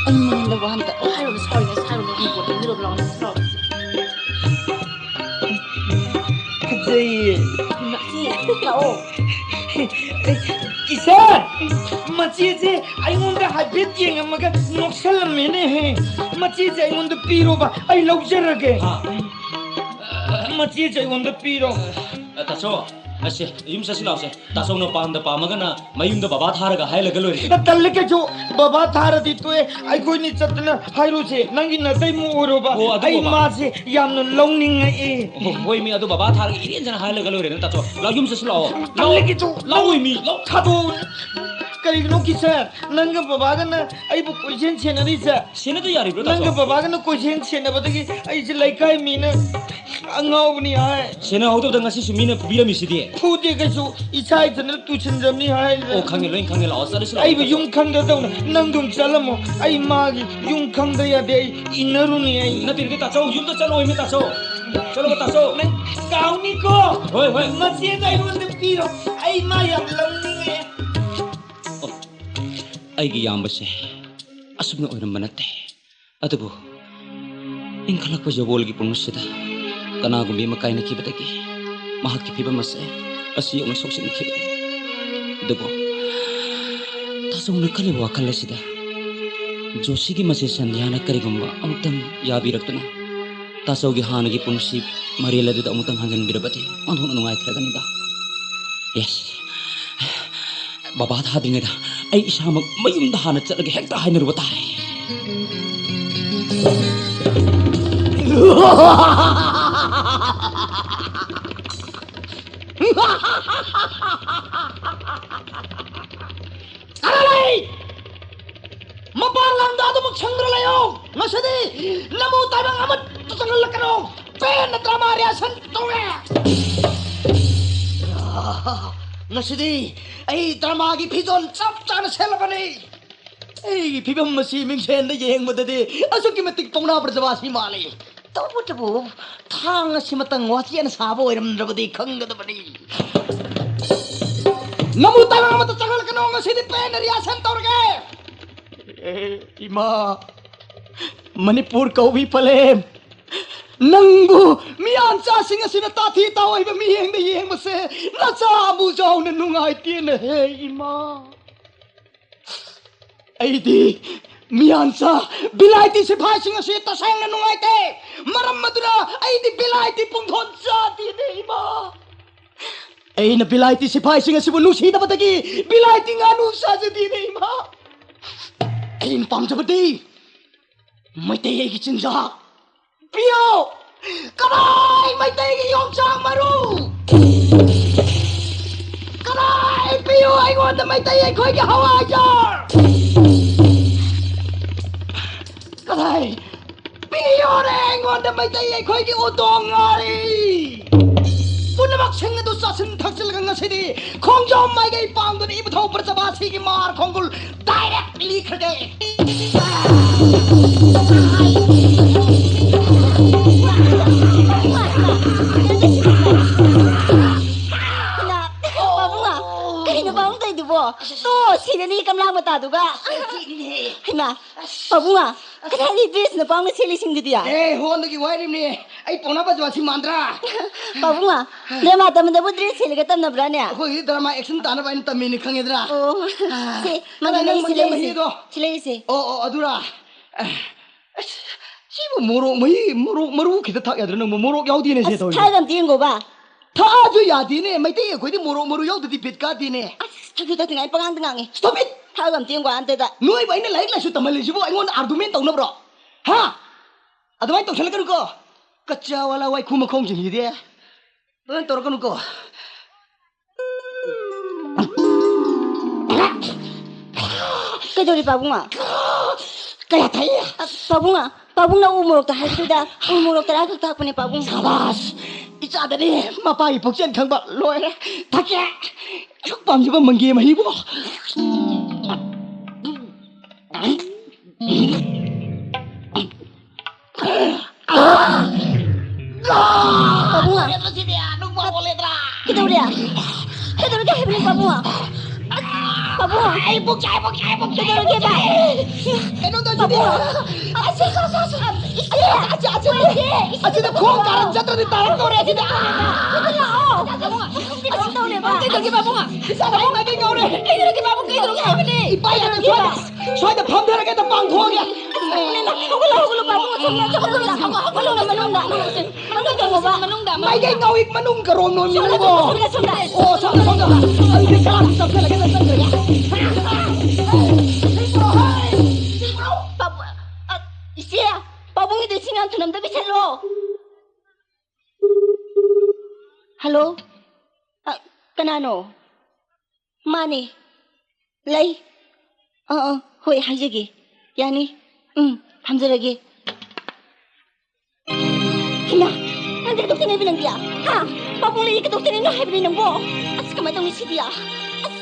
ꯑꯩ ꯃꯉꯣꯟꯗ ꯋꯥ ꯑꯝꯇ ꯍꯥꯏꯔꯨꯅꯨ, ꯁꯥꯎꯔꯤꯉꯩ ꯍꯥꯏꯔꯨꯅꯨ꯫ ꯏꯕꯣ, ꯂꯩꯅꯔꯨꯕ ꯂꯥꯎꯅꯤ, ꯂꯥꯎꯅꯤ꯫ ꯐꯖꯩꯌꯦ꯫ ꯏꯃꯥ, ꯏꯆꯦ, ꯂꯥꯛꯑꯣ꯫ ꯏꯆꯦ, ꯃꯆꯦꯁꯦ ꯑꯩꯉꯣꯟꯗ ꯍꯥꯏꯐꯦꯠ ꯌꯦꯡꯉꯝꯃꯒ ꯅꯣꯛꯁꯜꯂꯝꯃꯦꯅꯦꯍꯦ꯫ ꯃꯆꯦꯁꯦ ꯑꯩꯉꯣꯟꯗ ꯄꯤꯔꯣꯕ, ꯑꯩ ꯂꯧꯖꯔꯒꯦ꯫ ꯍꯥ? ꯃꯆꯦꯁꯦ ꯑꯩꯉꯣꯟꯗ ꯄꯤꯔꯣ꯫ ꯑ, ꯇꯥꯆꯧ, ꯑꯁꯦ, ꯌꯨꯝ ꯆꯠꯁꯤ ꯂꯥꯛꯑꯣꯁꯦ꯫ ꯇꯥꯆꯧꯅ ꯄꯥꯝꯗ ꯄꯥꯝꯃꯒꯅ ꯃꯌꯨꯝꯗ ꯕꯕꯥ ꯊꯥꯔꯒ ꯍꯥꯏꯍꯜꯂꯒ ꯂꯣꯏꯔꯦ꯫ ꯇꯜꯂꯦ ꯀꯩꯁꯨ, ꯕꯕꯥ ꯊꯥꯔꯗꯤ ꯇꯣꯛꯑꯦ, ꯑꯩꯈꯣꯏꯅꯤ ꯆꯠꯇꯅ ꯍꯥꯏꯔꯨꯁꯦ, ꯅꯪꯒꯤ ꯅꯇꯩꯃ ꯑꯣꯏꯔꯣꯕ꯫ ꯑꯣ, ꯑꯗꯨ ꯑꯩ ꯕꯕꯥ꯫ ꯃꯥꯁꯦ ꯌꯥꯝꯅ ꯂꯧꯅꯤꯡꯉꯛꯑꯦ꯫ ꯑꯣ, ꯍꯣꯏ ꯃꯤ, ꯑꯗꯨ ꯕꯕꯥ ꯊꯥꯔꯒ ꯏꯔꯦꯟꯖꯅ ꯍꯥꯏꯍꯜꯂꯒ ꯂꯣꯏꯔꯦ ꯅꯠꯇ꯭ꯔꯣ? ꯂꯥꯛꯑꯣ, ꯌꯨꯝ ꯆꯠꯁꯤ ꯂꯥꯛꯑꯣ꯫ ꯇꯜꯂꯦ ꯂꯥꯛꯑꯣ, ꯀꯩꯁꯨ, ꯂꯥꯛꯑꯣ ꯃꯤ, ꯂꯥꯛꯑꯣ꯫ ꯊꯥꯗꯣꯛꯑꯣ꯫ ꯀꯔꯤꯒꯤꯅꯣ ꯀꯤꯁꯟ, ꯅꯪꯒ ꯕꯕꯥꯒꯅ ꯑꯩꯕꯨ ꯀꯣꯏꯁꯦꯟ ꯁꯦꯟꯅꯔꯤꯁꯦ? ꯁꯦꯟꯅꯗ ꯌꯥꯔꯤꯕ꯭ꯔꯣ, ꯇꯥꯆꯧ? ꯅꯪꯒ ꯕꯕꯥꯒꯅ ꯀꯣꯏꯁꯦꯟ ꯁꯦꯟꯅꯕꯗꯒꯤ ꯑꯩꯁꯦ ꯂꯩꯀꯥꯏ ꯃꯤꯅ ꯑꯉꯥꯎꯕꯅꯤ ꯍꯥꯏ꯫ ꯁꯦꯟꯅꯍꯧꯗꯕꯗ ꯉꯁꯤꯁꯨ ꯃꯤꯅ ꯐꯨꯕꯤꯔꯝꯃꯤꯁꯤꯗꯤ꯫ ꯐꯨꯗꯦ ꯀꯩꯁꯨ, ꯏꯁꯥ ꯏꯊꯟꯗ ꯇꯨꯁꯤꯟꯖꯕꯅꯤ ꯍꯥꯏꯔꯤꯕ꯫ ꯑꯣ, ꯈꯪꯉꯦ, ꯂꯣꯏ ꯈꯪꯉꯦ, ꯂꯥꯛꯑꯣ, ꯆꯠꯂꯁꯤ ꯂꯥꯛꯑꯣ, ꯑꯩꯕꯨ ꯇꯥꯆꯧ꯫ ꯌꯨꯝ ꯈꯪꯗ ꯇꯧꯅ, ꯅꯪ ꯑꯗꯨꯝ ꯆꯠꯂꯝꯃꯣ, ꯑꯩ ꯃꯥꯒꯤ ꯌꯨꯝ ꯈꯪꯗ ꯌꯥꯗꯦ, ꯑꯩ ꯏꯟꯅꯔꯨꯅꯤ ꯑꯩ꯫ ꯅꯠꯇꯦ, ꯅꯠꯇꯦ, ꯇꯥꯆꯧ, ꯌꯨꯝꯗ ꯆꯠꯂꯣꯏꯃꯤ, ꯇꯥꯆꯧ꯫ ꯆꯠꯂꯣꯕ, ꯇꯥꯆꯧ꯫ ꯅꯪ ꯀꯥꯎꯅꯤꯀꯣ꯫ ꯍꯣꯏ, ꯍꯣꯏ꯫ ꯃꯆꯦꯗ ꯑꯩꯉꯣꯟꯗ ꯄꯤꯔꯣ, ꯑꯩ ꯃꯥ ꯌꯥꯝ ꯂꯧꯅꯤꯡꯉꯦ꯫ ꯑꯣ, ꯑꯩꯒꯤ ꯏꯌꯥꯝꯕꯁꯦ ꯑꯁꯨꯝꯅ ꯑꯣꯏꯔꯝꯕ ꯅꯠꯇꯦ꯫ ꯑꯗꯨꯕꯨ ꯏꯟꯈꯠꯂꯛꯄ ꯌꯥꯋꯣꯜꯒꯤ ꯄꯨꯡꯁꯤꯗ ꯀꯅꯥꯒꯨꯝꯕꯤ ꯑꯃ ꯀꯥꯏꯅꯈꯤꯕꯗꯒꯤ ꯃꯍꯥꯛꯀꯤ ꯐꯤꯕꯝ ꯑꯁꯦ ꯑꯁꯤ ꯌꯧꯅ ꯁꯣꯛꯆꯤꯟꯈꯤꯕꯅꯤ꯫ ꯑꯗꯨꯕꯨ ꯇꯥꯆꯧꯅ ꯈꯜꯂꯤꯕ ꯋꯥꯈꯜ ꯑꯁꯤꯗ ꯖꯣꯁꯤꯒꯤ ꯃꯆꯦ ꯁꯟꯙ꯭ꯌꯥꯅ ꯀꯔꯤꯒꯨꯝꯕ ꯑꯃꯨꯛꯇꯪ ꯌꯥꯕꯤꯔꯛꯇꯨꯅ ꯇꯥꯆꯧꯒꯤ ꯍꯥꯟꯅꯒꯤ ꯄꯨꯟꯁꯤ ꯃꯔꯦꯜ ꯑꯗꯨꯗ ꯑꯃꯨꯛꯇꯪ ꯍꯟꯖꯤꯟꯕꯤꯔꯕꯗꯤ ꯑꯣꯟꯊꯣꯛꯅ ꯅꯨꯡꯉꯥꯏꯈ꯭ꯔꯒꯅꯤꯗ꯫ ꯌꯦꯁ꯫ ꯕꯕꯥ ꯊꯥꯗ꯭ꯔꯤꯉꯩꯗ ꯑꯩ ꯏꯁꯥꯃꯛ ꯃꯌꯨꯝꯗ ꯍꯥꯟꯅ ꯆꯠꯂꯒ ꯍꯦꯛꯇ ꯍꯥꯏꯅꯔꯨꯕ ꯇꯥꯔꯦ꯫ ꯇꯥꯔꯥꯂꯩ! ꯃꯄꯥꯟ ꯂꯝꯗ ꯑꯗꯨꯃꯛ ꯁꯪꯗꯨꯅ ꯂꯩꯌꯨ! ꯉꯁꯤꯗꯤ ꯅꯃꯨ ꯇꯥꯏꯕꯪ ꯑꯃꯠꯇ ꯆꯪꯍꯜꯂꯛꯀꯅꯨ꯫ ꯄꯦꯟꯅ drama rehearsal ꯇꯧꯔꯦ꯫ ꯉꯁꯤꯗꯤ ꯑꯩ dramaꯒꯤ ꯐꯤꯖꯣꯜ ꯆꯞ ꯆꯥꯅ ꯁꯦꯠꯂꯕꯅꯤ꯫ ꯑꯩꯒꯤ ꯐꯤꯕꯝ ꯑꯁꯤ ꯃꯤꯡꯁꯦꯟꯗ ꯌꯦꯡꯕꯗꯗꯤ ꯑꯁꯨꯛꯀꯤ ꯃꯇꯤꯛ ꯄꯥꯎꯅꯥ ꯕ꯭ꯔꯖꯕꯥꯁꯤ ꯃꯥꯜꯂꯤ꯫ ꯇꯧꯕꯇꯕꯨ ꯊꯥꯡ ꯑꯁꯤꯃꯇꯪ ꯋꯥꯆꯦꯅ ꯁꯥꯕ ꯑꯣꯏꯔꯝꯗ꯭ꯔꯕꯗꯤ ꯈꯪꯒꯗꯕꯅꯤ꯫ ꯅꯃꯨ ꯇꯥꯏꯕꯪ ꯑꯃꯠꯇ ꯆꯪꯍꯜꯂꯛꯀꯅꯨ, ꯉꯁꯤꯗꯤ ꯄꯦꯟꯅ rehearsal ꯇꯧꯔꯒꯦ꯫ ꯑꯦ, ꯏꯃꯥ, ꯃꯅꯤꯄꯨꯔ ꯀꯧꯕꯤ ꯄꯂꯦꯝ, ꯅꯪꯕꯨ ꯃꯤꯌꯥꯟꯆꯥꯁꯤꯡ ꯑꯁꯤꯅ ꯇꯥꯊꯤ ꯇꯥꯑꯣꯏꯕ ꯃꯤꯠꯌꯦꯡꯗ ꯌꯦꯡꯕꯁꯦ ꯅꯆꯥꯕꯨ ꯆꯥꯎꯅ ꯅꯨꯡꯉꯥꯏꯇꯦꯅꯦꯍꯦ, ꯏꯃꯥ꯫ ꯑꯩꯗꯤ ꯃꯤꯌꯥꯟꯆꯥ ꯕꯤꯂꯥꯏꯇꯤ ꯁꯤꯐꯥꯏꯁꯤꯡ ꯑꯁꯤ ꯇꯁꯦꯡꯅ ꯅꯨꯡꯉꯥꯏꯇꯦ꯫ ꯃꯔꯝ ꯑꯗꯨꯅ ꯑꯩꯗꯤ ꯕꯤꯂꯥꯏꯇꯤ ꯄꯨꯡꯊꯣꯟ ꯆꯥꯗꯦꯅꯦ, ꯏꯃꯥ꯫ ꯑꯩꯅ ꯕꯤꯂꯥꯏꯇꯤ ꯁꯤꯐꯥꯏꯁꯤꯡ ꯑꯁꯤꯕꯨ ꯅꯨꯡꯁꯤꯗꯕꯗꯒꯤ ꯕꯤꯂꯥꯏꯇꯤ ꯉꯥꯅꯨ ꯆꯥꯖꯗꯦꯅꯦ, ꯏꯃꯥ꯫ ꯑꯩꯅ ꯄꯥꯝꯖꯕꯗꯤ ꯃꯩꯇꯩ ꯑꯩꯒꯤ ꯆꯤꯟꯖꯥꯛ ꯄꯤꯌꯨ꯫ ꯀꯗꯥꯏ ꯃꯩꯇꯩꯒꯤ ꯌꯣꯡꯆꯥꯛ ꯃꯔꯨ? ꯀꯗꯥꯏ ꯄꯤꯌꯨ ꯑꯩꯉꯣꯟꯗ ꯃꯩꯇꯩ ꯑꯩꯈꯣꯏꯒꯤ ꯍꯋꯥꯏꯖꯥꯔ? ꯀꯗꯥꯏ ꯄꯤꯌꯣꯔꯦ ꯑꯩꯉꯣꯟꯗ ꯃꯩꯇꯩ ꯑꯩꯈꯣꯏꯒꯤ ꯎꯇꯣꯡ ꯉꯥꯔꯤ? ꯄꯨꯝꯅꯃꯛꯁꯤꯡ ꯑꯗꯨ ꯆꯥꯁꯤꯟ ꯊꯛꯆꯤꯜꯂꯒ ꯉꯁꯤꯗꯤ ꯈꯣꯡꯖꯣꯝ ꯃꯥꯏꯀꯩ ꯄꯥꯡꯗꯨꯅ ꯏꯕꯨꯙꯧ ꯕ꯭ꯔꯖꯕꯥꯁꯤꯒꯤ ꯃꯥꯔ ꯈꯣꯡꯒꯨꯜ direct ꯂꯤꯈ꯭ꯔꯒꯦ꯫ ꯄꯥꯕꯨꯡ, ꯀꯩꯅꯣ ꯄꯥꯕꯨꯡ ꯇꯧꯔꯤꯗꯨꯕꯣ? ꯇꯣ, ꯁꯤꯔꯅꯤ ꯀꯝꯂꯥ ꯃꯇꯥꯗꯨꯒ꯫ ꯍꯩꯃꯥ, ꯄꯥꯕꯨꯡ, ꯀꯗꯥꯏꯗꯒꯤ dressꯅꯣ ꯄꯥꯕꯨꯡꯅ ꯁꯦꯠꯂꯤꯁꯤꯡꯗꯨꯗꯤ? ꯑꯦ, ꯍꯣꯟꯗꯒꯤ ꯋꯥꯏꯔꯤꯕꯅꯦ꯫ ꯑꯩ ꯄꯥꯎꯅꯥ ꯕ꯭ꯔꯖꯕꯥꯁꯤ ꯃꯥꯟꯗ꯭ꯔꯥ? ꯄꯥꯕꯨꯡ, drama ꯇꯝꯕꯗꯕꯨ dress ꯁꯦꯠꯂꯒ ꯇꯝꯅꯕ꯭ꯔꯥꯅꯦ? ꯑꯩꯈꯣꯏꯒꯤ drama action ꯇꯥꯅꯕ ꯍꯥꯏꯅ ꯇꯝꯃꯤꯅꯤ, ꯈꯪꯉꯦꯗ꯭ꯔꯥ? ꯑꯣ, ꯁꯤ, ꯀꯅꯥ ꯃꯗꯨ ꯅꯪ ꯂꯩ, ꯁꯤ ꯃꯟꯗꯤꯌꯥ ꯂꯩ, ꯁꯤ꯫ ꯃꯍꯤꯗꯣ? ꯁꯤ ꯂꯩ, ꯁꯤ꯫ ꯑꯣ, ꯑꯣ, ꯑꯗꯨꯔꯥ? ꯑꯁ, ꯁꯤꯕꯨ ꯃꯣꯔꯣꯛ ꯃꯍꯤ, ꯃꯣꯔꯣꯛ ꯃꯔꯨ ꯈꯤꯇ ꯊꯥꯛ ꯌꯥꯗ꯭ꯔꯥ ꯅꯪꯕꯨ? ꯃꯣꯔꯣꯛ ꯌꯥꯎꯗꯦꯅꯦ ꯁꯤ ꯑꯁ, ꯇꯧꯔꯤꯁꯦ꯫ ꯊꯥꯛꯑꯒ ꯑꯝꯇ ꯌꯦꯡꯒꯣꯕ꯫ ꯊꯥꯛꯑꯁꯨ ꯌꯥꯗꯦꯅꯦ, ꯃꯩꯇꯩ ꯑꯩꯈꯣꯏꯗꯤ ꯃꯣꯔꯣꯛ ꯃꯔꯨ ꯌꯥꯎꯗꯗꯤ ꯕꯤꯠ ꯀꯥꯗꯦꯅꯦ꯫ ꯑꯁ, ꯊꯛꯁꯨ ꯊꯛꯇ꯭ꯔꯤꯉꯩ ꯄꯉꯥꯡꯗ ꯉꯥꯡꯉꯦ꯫ Stop it! ꯊꯥꯛꯑꯒ ꯑꯝꯇ ꯌꯦꯡꯒꯣ ꯑꯝꯇꯗ꯫ ꯅꯣꯏꯕꯨ ꯑꯩꯅ ꯂꯥꯏꯔꯤꯛ ꯂꯥꯏꯁꯨ ꯇꯝꯍꯜꯂꯤꯁꯤꯕꯨ ꯑꯩꯉꯣꯟꯗ argument ꯇꯧꯅꯕ꯭ꯔꯣ? ꯍꯥ? ꯑꯗꯨꯃꯥꯏꯅ ꯇꯧꯁꯜꯂꯛꯀꯅꯨꯀꯣ꯫ ꯀꯆꯥ ꯋꯥꯂꯥ ꯋꯥꯏꯈꯨ ꯃꯈꯣꯡꯁꯤꯡꯁꯤꯗꯤ꯫ ꯑꯗꯨꯃꯥꯏꯅ ꯇꯧꯔꯛꯀꯅꯨꯀꯣ꯫ ꯀꯩꯗꯧꯔꯤ ꯄꯥꯕꯨꯡ? ꯀꯌꯥ ꯊꯛꯏ? ꯑ, ꯄꯥꯕꯨꯡ, ꯑ, ꯄꯥꯕꯨꯡꯅ ꯎ ꯃꯣꯔꯣꯛꯇ ꯍꯥꯏꯕꯗꯨꯗ ꯎ ꯃꯣꯔꯣꯛ ꯇꯔꯥ ꯈꯛ ꯊꯥꯛꯄꯅꯦ, ꯄꯥꯕꯨꯡ꯫ ꯁꯥꯕꯥꯁ! ꯏꯆꯥꯗꯅꯤ ꯃꯄꯥꯒꯤ ꯄꯨꯛꯆꯦꯜ ꯈꯪꯕ꯫ ꯂꯣꯏꯔꯦ꯫ ꯊꯛꯀꯦ꯫ ꯑꯁꯨꯛ ꯄꯥꯝꯖꯕ ꯃꯪꯒꯦ ꯃꯍꯤꯕꯨ꯫ ꯄꯥꯕꯨꯡ꯫ ꯀꯩꯗꯧꯔꯦ? ꯀꯩꯗꯧꯔꯒꯦ ꯍꯥꯏꯕꯅꯤ, ꯄꯥꯕꯨꯡ? ꯄꯥꯕꯨꯡ꯫ ꯑꯩ ꯄꯨꯛ ꯆꯥꯛꯑꯦ, ꯄꯨꯛ ꯆꯥꯛꯑꯦ, ꯄꯨꯛ ꯆꯥꯛꯑꯦ, ꯀꯩꯗꯧꯔꯒꯦꯕ? ꯄꯨꯛ ꯆꯥꯛꯑꯦ꯫ ꯀꯩꯅꯣ ꯇꯧꯁꯤꯗꯤ꯫ ꯄꯥꯕꯨꯡ꯫ ꯑꯁꯤ, ꯑꯁꯤ, ꯑꯁꯤ, ꯑꯁꯤ, ꯑꯁꯤ, ꯑꯁꯤ, ꯑꯁꯤ, ꯑꯁꯤ, ꯑꯁꯤꯗ ꯈꯣꯡ ꯀꯥꯔꯟ ꯆꯠꯇ꯭ꯔꯗꯤ ꯇꯥꯔꯛꯇꯧꯔꯦ ꯑꯁꯤꯗ꯫ ꯄꯥꯕꯨꯡ ꯂꯥꯛꯑꯣ꯫ ꯄꯥꯕꯨꯡ, ꯀꯩꯗꯧꯔꯒꯦ, ꯄꯥꯕꯨꯡ? ꯏꯆꯥ ꯄꯥꯕꯨꯡ ꯃꯥꯏꯀꯩ ꯉꯥꯎꯔꯦ꯫ ꯀꯩꯗꯧꯔꯒꯦ, ꯄꯥꯕꯨꯡ? ꯀꯩꯗꯧꯔꯒꯦ ꯍꯥꯏꯕꯅꯤ? ꯏꯄꯥ ꯌꯥꯗꯦ, ꯁ꯭ꯋꯥꯏꯗ, ꯁ꯭ꯋꯥꯏꯗ ꯐꯝꯊꯔꯒꯦ, ꯑꯝꯇ ꯄꯥꯡꯊꯣꯛꯑꯒꯦ꯫ ꯍꯧꯒꯠꯂꯣ, ꯍꯧꯒꯠꯂꯣ, ꯄꯥꯕꯨꯡ, ꯑꯁꯣꯝꯗ, ꯑꯁꯣꯝꯗ, ꯍꯧꯒꯠꯂꯣ, ꯃꯅꯨꯡꯗ, ꯃꯅꯨꯡꯗ, ꯃꯅꯨꯡꯗ ꯆꯪꯉꯣꯕ꯫ ꯃꯅꯨꯡꯗ, ꯃꯅꯨꯡꯗ꯫ ꯃꯥꯏꯀꯩ ꯉꯥꯎꯏ, ꯃꯅꯨꯡ ꯀꯔꯣꯝ ꯅꯣꯝꯃꯤ ꯁꯣꯝꯗ, ꯅꯪꯕꯣ? ꯁꯣꯝꯗ, ꯁꯣꯝꯗ꯫ ꯑꯣ, ꯁꯣꯝꯗ, ꯁꯣꯝꯗ꯫ ꯑꯗꯨꯗꯤ ꯈꯔ ꯑꯃꯨꯛ ꯆꯪꯁꯤꯜꯂꯒꯦ, ꯆꯪꯁꯤꯜꯂꯒꯦ꯫ ꯄꯥꯕꯨꯡ, ꯑ, ꯏꯆꯦ, ꯄꯥꯕꯨꯡꯒꯤꯗꯣ ꯏꯁꯤꯡ ꯌꯥꯝ ꯊꯨꯅ ꯑꯝꯇ ꯄꯤꯁꯜꯂꯣ꯫ ꯍꯜꯂꯣ? ꯑ, ꯀꯅꯥꯅꯣ? ꯃꯥꯅꯦ꯫ ꯂꯩ꯫ ꯑꯥ, ꯑꯥ, ꯍꯣꯏ, ꯍꯥꯏꯖꯒꯦ꯫ ꯌꯥꯅꯤ꯫ ꯎꯝ, ꯊꯝꯖꯔꯒꯦ꯫ ꯍꯩꯃꯥ, ꯅꯪꯗꯤ ꯀꯩꯗꯧ ꯆꯦꯟꯅꯩꯕ ꯅꯪꯗꯤ? ꯍꯥ? ꯄꯥꯕꯨꯡ ꯂꯩ ꯀꯩꯗꯧ ꯆꯦꯟꯅꯩꯅꯣ ꯍꯥꯏꯕꯅꯤ ꯅꯪꯕꯣ? ꯑꯁ, ꯀꯃꯥꯏꯅ ꯇꯧꯅꯤ ꯁꯤꯗꯤ? ꯑꯁ,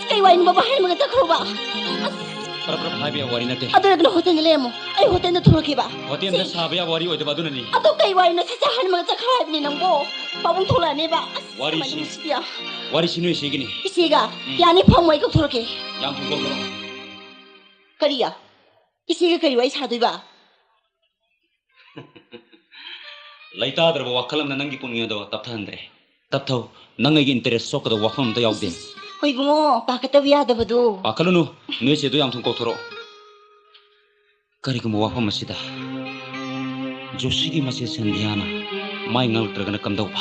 ꯀꯩ ꯋꯥꯔꯤꯅꯣ ꯕꯕꯥ ꯍꯥꯏꯔꯝꯃꯒ ꯆꯠꯈ꯭ꯔꯣꯕ? ꯑꯁ꯫ ꯄꯔꯞ ꯄꯔꯞ ꯍꯥꯏꯕ ꯌꯥꯕ ꯋꯥꯔꯤ ꯅꯠꯇꯦ꯫ ꯑꯗꯨ ꯑꯣꯏꯔꯒꯅ ꯍꯣꯇꯦꯜꯗ ꯂꯩꯔꯝꯃꯣ꯫ ꯑꯩ ꯍꯣꯇꯦꯜꯗ ꯊꯣꯛꯂꯛꯀꯦꯕ꯫ ꯍꯣꯇꯦꯜꯗ ꯁꯤ ꯁꯥꯕ ꯌꯥꯕ ꯋꯥꯔꯤ ꯑꯣꯏꯗꯕ ꯑꯗꯨꯅꯅꯤ꯫ ꯑꯗꯨ ꯀꯩ ꯋꯥꯔꯤꯅꯣ? ꯁꯠ ꯁꯠ ꯍꯥꯏꯔꯝꯃꯒ ꯆꯠꯈ꯭ꯔꯣ ꯍꯥꯏꯕꯅꯤ ꯅꯪꯕꯣ? ꯄꯥꯕꯨꯡ ꯊꯣꯛꯂꯛꯑꯅꯦꯕ꯫ ꯑꯁ, ꯋꯥꯔꯤꯁꯤ ꯀꯃꯥꯏꯅ ꯇꯧꯅꯤ ꯁꯤꯗꯤ? ꯋꯥꯔꯤꯁꯤ ꯅꯣꯏ ꯏꯆꯦꯒꯤꯅꯤ꯫ ꯏꯆꯦꯒ? ꯎꯝ꯫ ꯌꯥꯅꯤ, ꯐꯝꯃꯣ, ꯑꯩ ꯀꯧꯊꯣꯔꯛꯀꯦ꯫ ꯌꯥꯝ ꯊꯨꯅ ꯀꯧꯊꯣꯔꯛꯑꯣ꯫ ꯀꯔꯤ? ꯏꯆꯦꯒ ꯀꯔꯤ ꯋꯥꯔꯤ ꯁꯥꯗꯣꯏꯕ? ꯂꯩꯇꯥꯗ꯭ꯔꯕ ꯋꯥꯈꯜ ꯑꯃꯅ ꯅꯪꯒꯤ ꯄꯨꯛꯅꯤꯡ ꯑꯗꯣ ꯇꯞꯊꯍꯟꯗ꯭ꯔꯦ꯫ ꯇꯞꯊꯧ꯫ ꯅꯪ ꯑꯩꯒꯤ interest ꯁꯣꯛꯀꯗꯕ ꯋꯥꯐꯝ ꯑꯝꯇ ꯌꯥꯎꯗꯦ꯫ ꯍꯣꯏ ꯏꯕꯨꯡꯉꯣ, ꯄꯥꯈꯠꯇꯕ ꯌꯥꯗꯕꯗꯣ꯫ ꯄꯥꯈꯠꯂꯨꯅꯨ꯫ ꯅꯣꯏ ꯆꯦꯗꯣ ꯌꯥꯝ ꯊꯨꯅ ꯀꯧꯊꯣꯔꯛꯑꯣ꯫ ꯀꯔꯤꯒꯨꯝꯕ ꯋꯥꯐꯝ ꯑꯁꯤꯗ ꯖꯣꯁꯤꯒꯤ ꯃꯆꯦ ꯁꯟꯙ꯭ꯌꯥꯅ ꯃꯥꯏ ꯉꯥꯡꯂꯛꯇ꯭ꯔꯒꯅ ꯀꯝꯗꯧꯕ?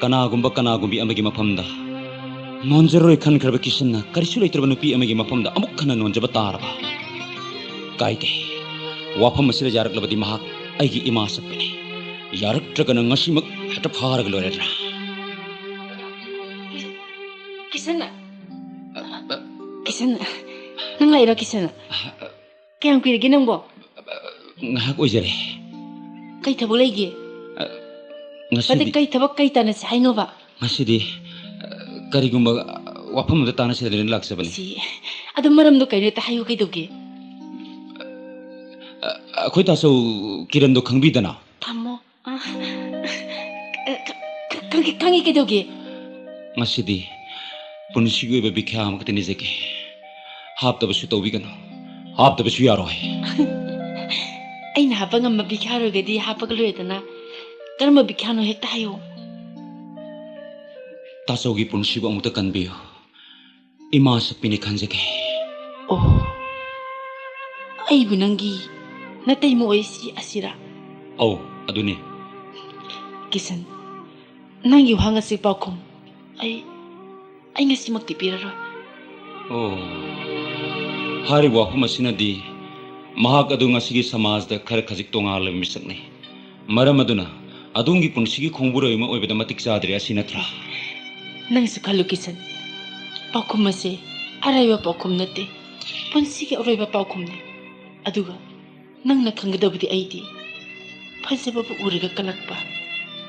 ꯀꯅꯥꯒꯨꯝꯕ ꯀꯅꯥꯒꯨꯝꯕꯤ ꯑꯃꯒꯤ ꯃꯐꯝꯗ ꯅꯣꯟꯖꯔꯣꯏ ꯈꯟꯈ꯭ꯔꯕ ꯀꯤꯁꯟꯅ ꯀꯔꯤꯁꯨ ꯂꯩꯇ꯭ꯔꯕ ꯅꯨꯄꯤ ꯑꯃꯒꯤ ꯃꯐꯝꯗ ꯑꯃꯨꯛ ꯍꯟꯅ ꯅꯣꯟꯖꯕ ꯇꯥꯔꯕ? ꯀꯥꯏꯗꯦ꯫ ꯋꯥꯐꯝ ꯑꯁꯤꯗ ꯌꯥꯔꯛꯂꯕꯗꯤ ꯃꯍꯥꯛ ꯑꯩꯒꯤ ꯏꯃꯥ ꯁꯛꯄꯅꯤ꯫ ꯌꯥꯔꯛꯇ꯭ꯔꯒꯅ ꯉꯁꯤꯃꯛ ꯍꯦꯛꯇ ꯐꯥꯔꯒ ꯂꯣꯏꯔꯦꯗꯅ꯫ ꯀꯤꯁꯟꯅ꯫ ꯀꯤꯁꯟꯅ꯫ ꯅꯪ ꯂꯩꯔꯣ, ꯀꯤꯁꯟꯅ? ꯀꯌꯥꯝ ꯀꯨꯏꯔꯒꯦ ꯅꯪꯕꯣ? ꯉꯥꯏꯍꯥꯛ ꯑꯣꯏꯖꯔꯦ꯫ ꯀꯩ ꯊꯕꯛ ꯂꯩꯒꯦ? ꯅꯠꯇꯦ, ꯉꯁꯤꯗꯤ ꯀꯩ ꯊꯕꯛ, ꯀꯩ ꯇꯥꯟꯅꯁꯦ ꯍꯥꯏꯅꯣꯕ? ꯉꯁꯤꯗꯤ, ꯑ, ꯀꯔꯤꯒꯨꯝꯕ ꯋꯥꯐꯝ ꯑꯃꯗ ꯇꯥꯟꯅꯁꯦ ꯍꯥꯏꯗꯨꯅ ꯂꯥꯛꯆꯕꯅꯤ꯫ ꯁꯤ, ꯑꯗꯣ ꯃꯔꯝꯗꯣ ꯀꯩꯅꯣ ꯍꯦꯛꯇ ꯍꯥꯏꯌꯨ ꯀꯩꯗꯧꯒꯦ? ꯑ, ꯑꯩꯈꯣꯏ ꯇꯥꯆꯧ ꯀꯤꯔꯟꯗꯣ ꯈꯪꯕꯤꯗꯅ? ꯊꯝꯃꯣ꯫ ꯑ, ꯈ-, ꯈ-, ꯈꯪꯉꯤ, ꯈꯪꯉꯤ, ꯀꯩꯗꯧꯒꯦ? ꯉꯁꯤꯗꯤ ꯄꯨꯟꯁꯤꯒꯤ ꯑꯣꯏꯕ ꯕꯤꯈ꯭ꯌꯥ ꯑꯃꯈꯛꯇ ꯅꯤꯖꯒꯦ꯫ ꯍꯥꯞꯇꯕꯁꯨ ꯇꯧꯕꯤꯒꯅꯨ, ꯍꯥꯞꯇꯕꯁꯨ ꯌꯥꯔꯣꯏ꯫ ꯑꯩꯅ ꯍꯥꯞꯄ ꯉꯝꯕ ꯕꯤꯈ꯭ꯌꯥ ꯑꯣꯏꯔꯒꯗꯤ ꯍꯥꯞꯄꯒ ꯂꯣꯏꯔꯦꯗꯅ꯫ ꯀꯔꯝꯕ ꯕꯤꯈ꯭ꯌꯥꯅꯣ ꯍꯦꯛꯇ ꯍꯥꯏꯌꯨ꯫ ꯇꯥꯆꯧꯒꯤ ꯄꯨꯟꯁꯤꯕꯨ ꯑꯃꯨꯛꯇ ꯀꯟꯕꯤꯌꯨ꯫ ꯏꯃꯥ ꯁꯛꯄꯤꯅꯤ ꯈꯟꯖꯒꯦ꯫ ꯑꯣ, ꯑꯩꯕꯨ ꯅꯪꯒꯤ ꯅꯇꯩꯃ ꯑꯣꯏꯁꯤ ꯑꯁꯤꯔꯥ? ꯑꯧ, ꯑꯗꯨꯅꯤ꯫ ꯀꯤꯁꯟ, ꯅꯪꯒꯤ ꯋꯥꯍꯪ ꯑꯁꯤ ꯄꯥꯎꯈꯨꯝ ꯑꯩ, ꯑꯩ ꯉꯁꯤꯃꯛꯇꯤ ꯄꯤꯔꯔꯣꯏ꯫ ꯑꯣ, ꯍꯥꯏꯔꯤꯕ ꯋꯥꯐꯝ ꯑꯁꯤꯅꯗꯤ ꯃꯍꯥꯛ ꯑꯗꯨ ꯉꯁꯤꯒꯤ ꯁꯃꯥꯖꯗ ꯈꯔ ꯈꯖꯤꯛ ꯇꯣꯉꯥꯜꯂꯕ ꯃꯤꯁꯛꯅꯤ꯫ ꯃꯔꯝ ꯑꯗꯨꯅ ꯑꯗꯣꯝꯒꯤ ꯄꯨꯟꯁꯤꯒꯤ ꯈꯣꯡꯕꯨꯔꯣꯏ ꯑꯃ ꯑꯣꯏꯕꯗ ꯃꯇꯤꯛ ꯆꯥꯗ꯭ꯔꯦ, ꯑꯁꯤ ꯅꯠꯇ꯭ꯔꯥ? ꯅꯪꯁꯨ ꯈꯜꯂꯨ ꯀꯤꯁꯟ, ꯄꯥꯎꯈꯨꯝ ꯑꯁꯤ ꯑꯔꯥꯏꯕ ꯄꯥꯎꯈꯨꯝ ꯅꯠꯇꯦ, ꯄꯨꯟꯁꯤꯒꯤ ꯑꯔꯣꯏꯕ ꯄꯥꯎꯈꯨꯝꯅꯤ꯫ ꯑꯗꯨꯒ ꯅꯪꯅ ꯈꯪꯒꯗꯕꯗꯤ ꯑꯩꯗꯤ ꯐꯖꯕꯕꯨ ꯎꯔꯒ ꯀꯜꯂꯛꯄ,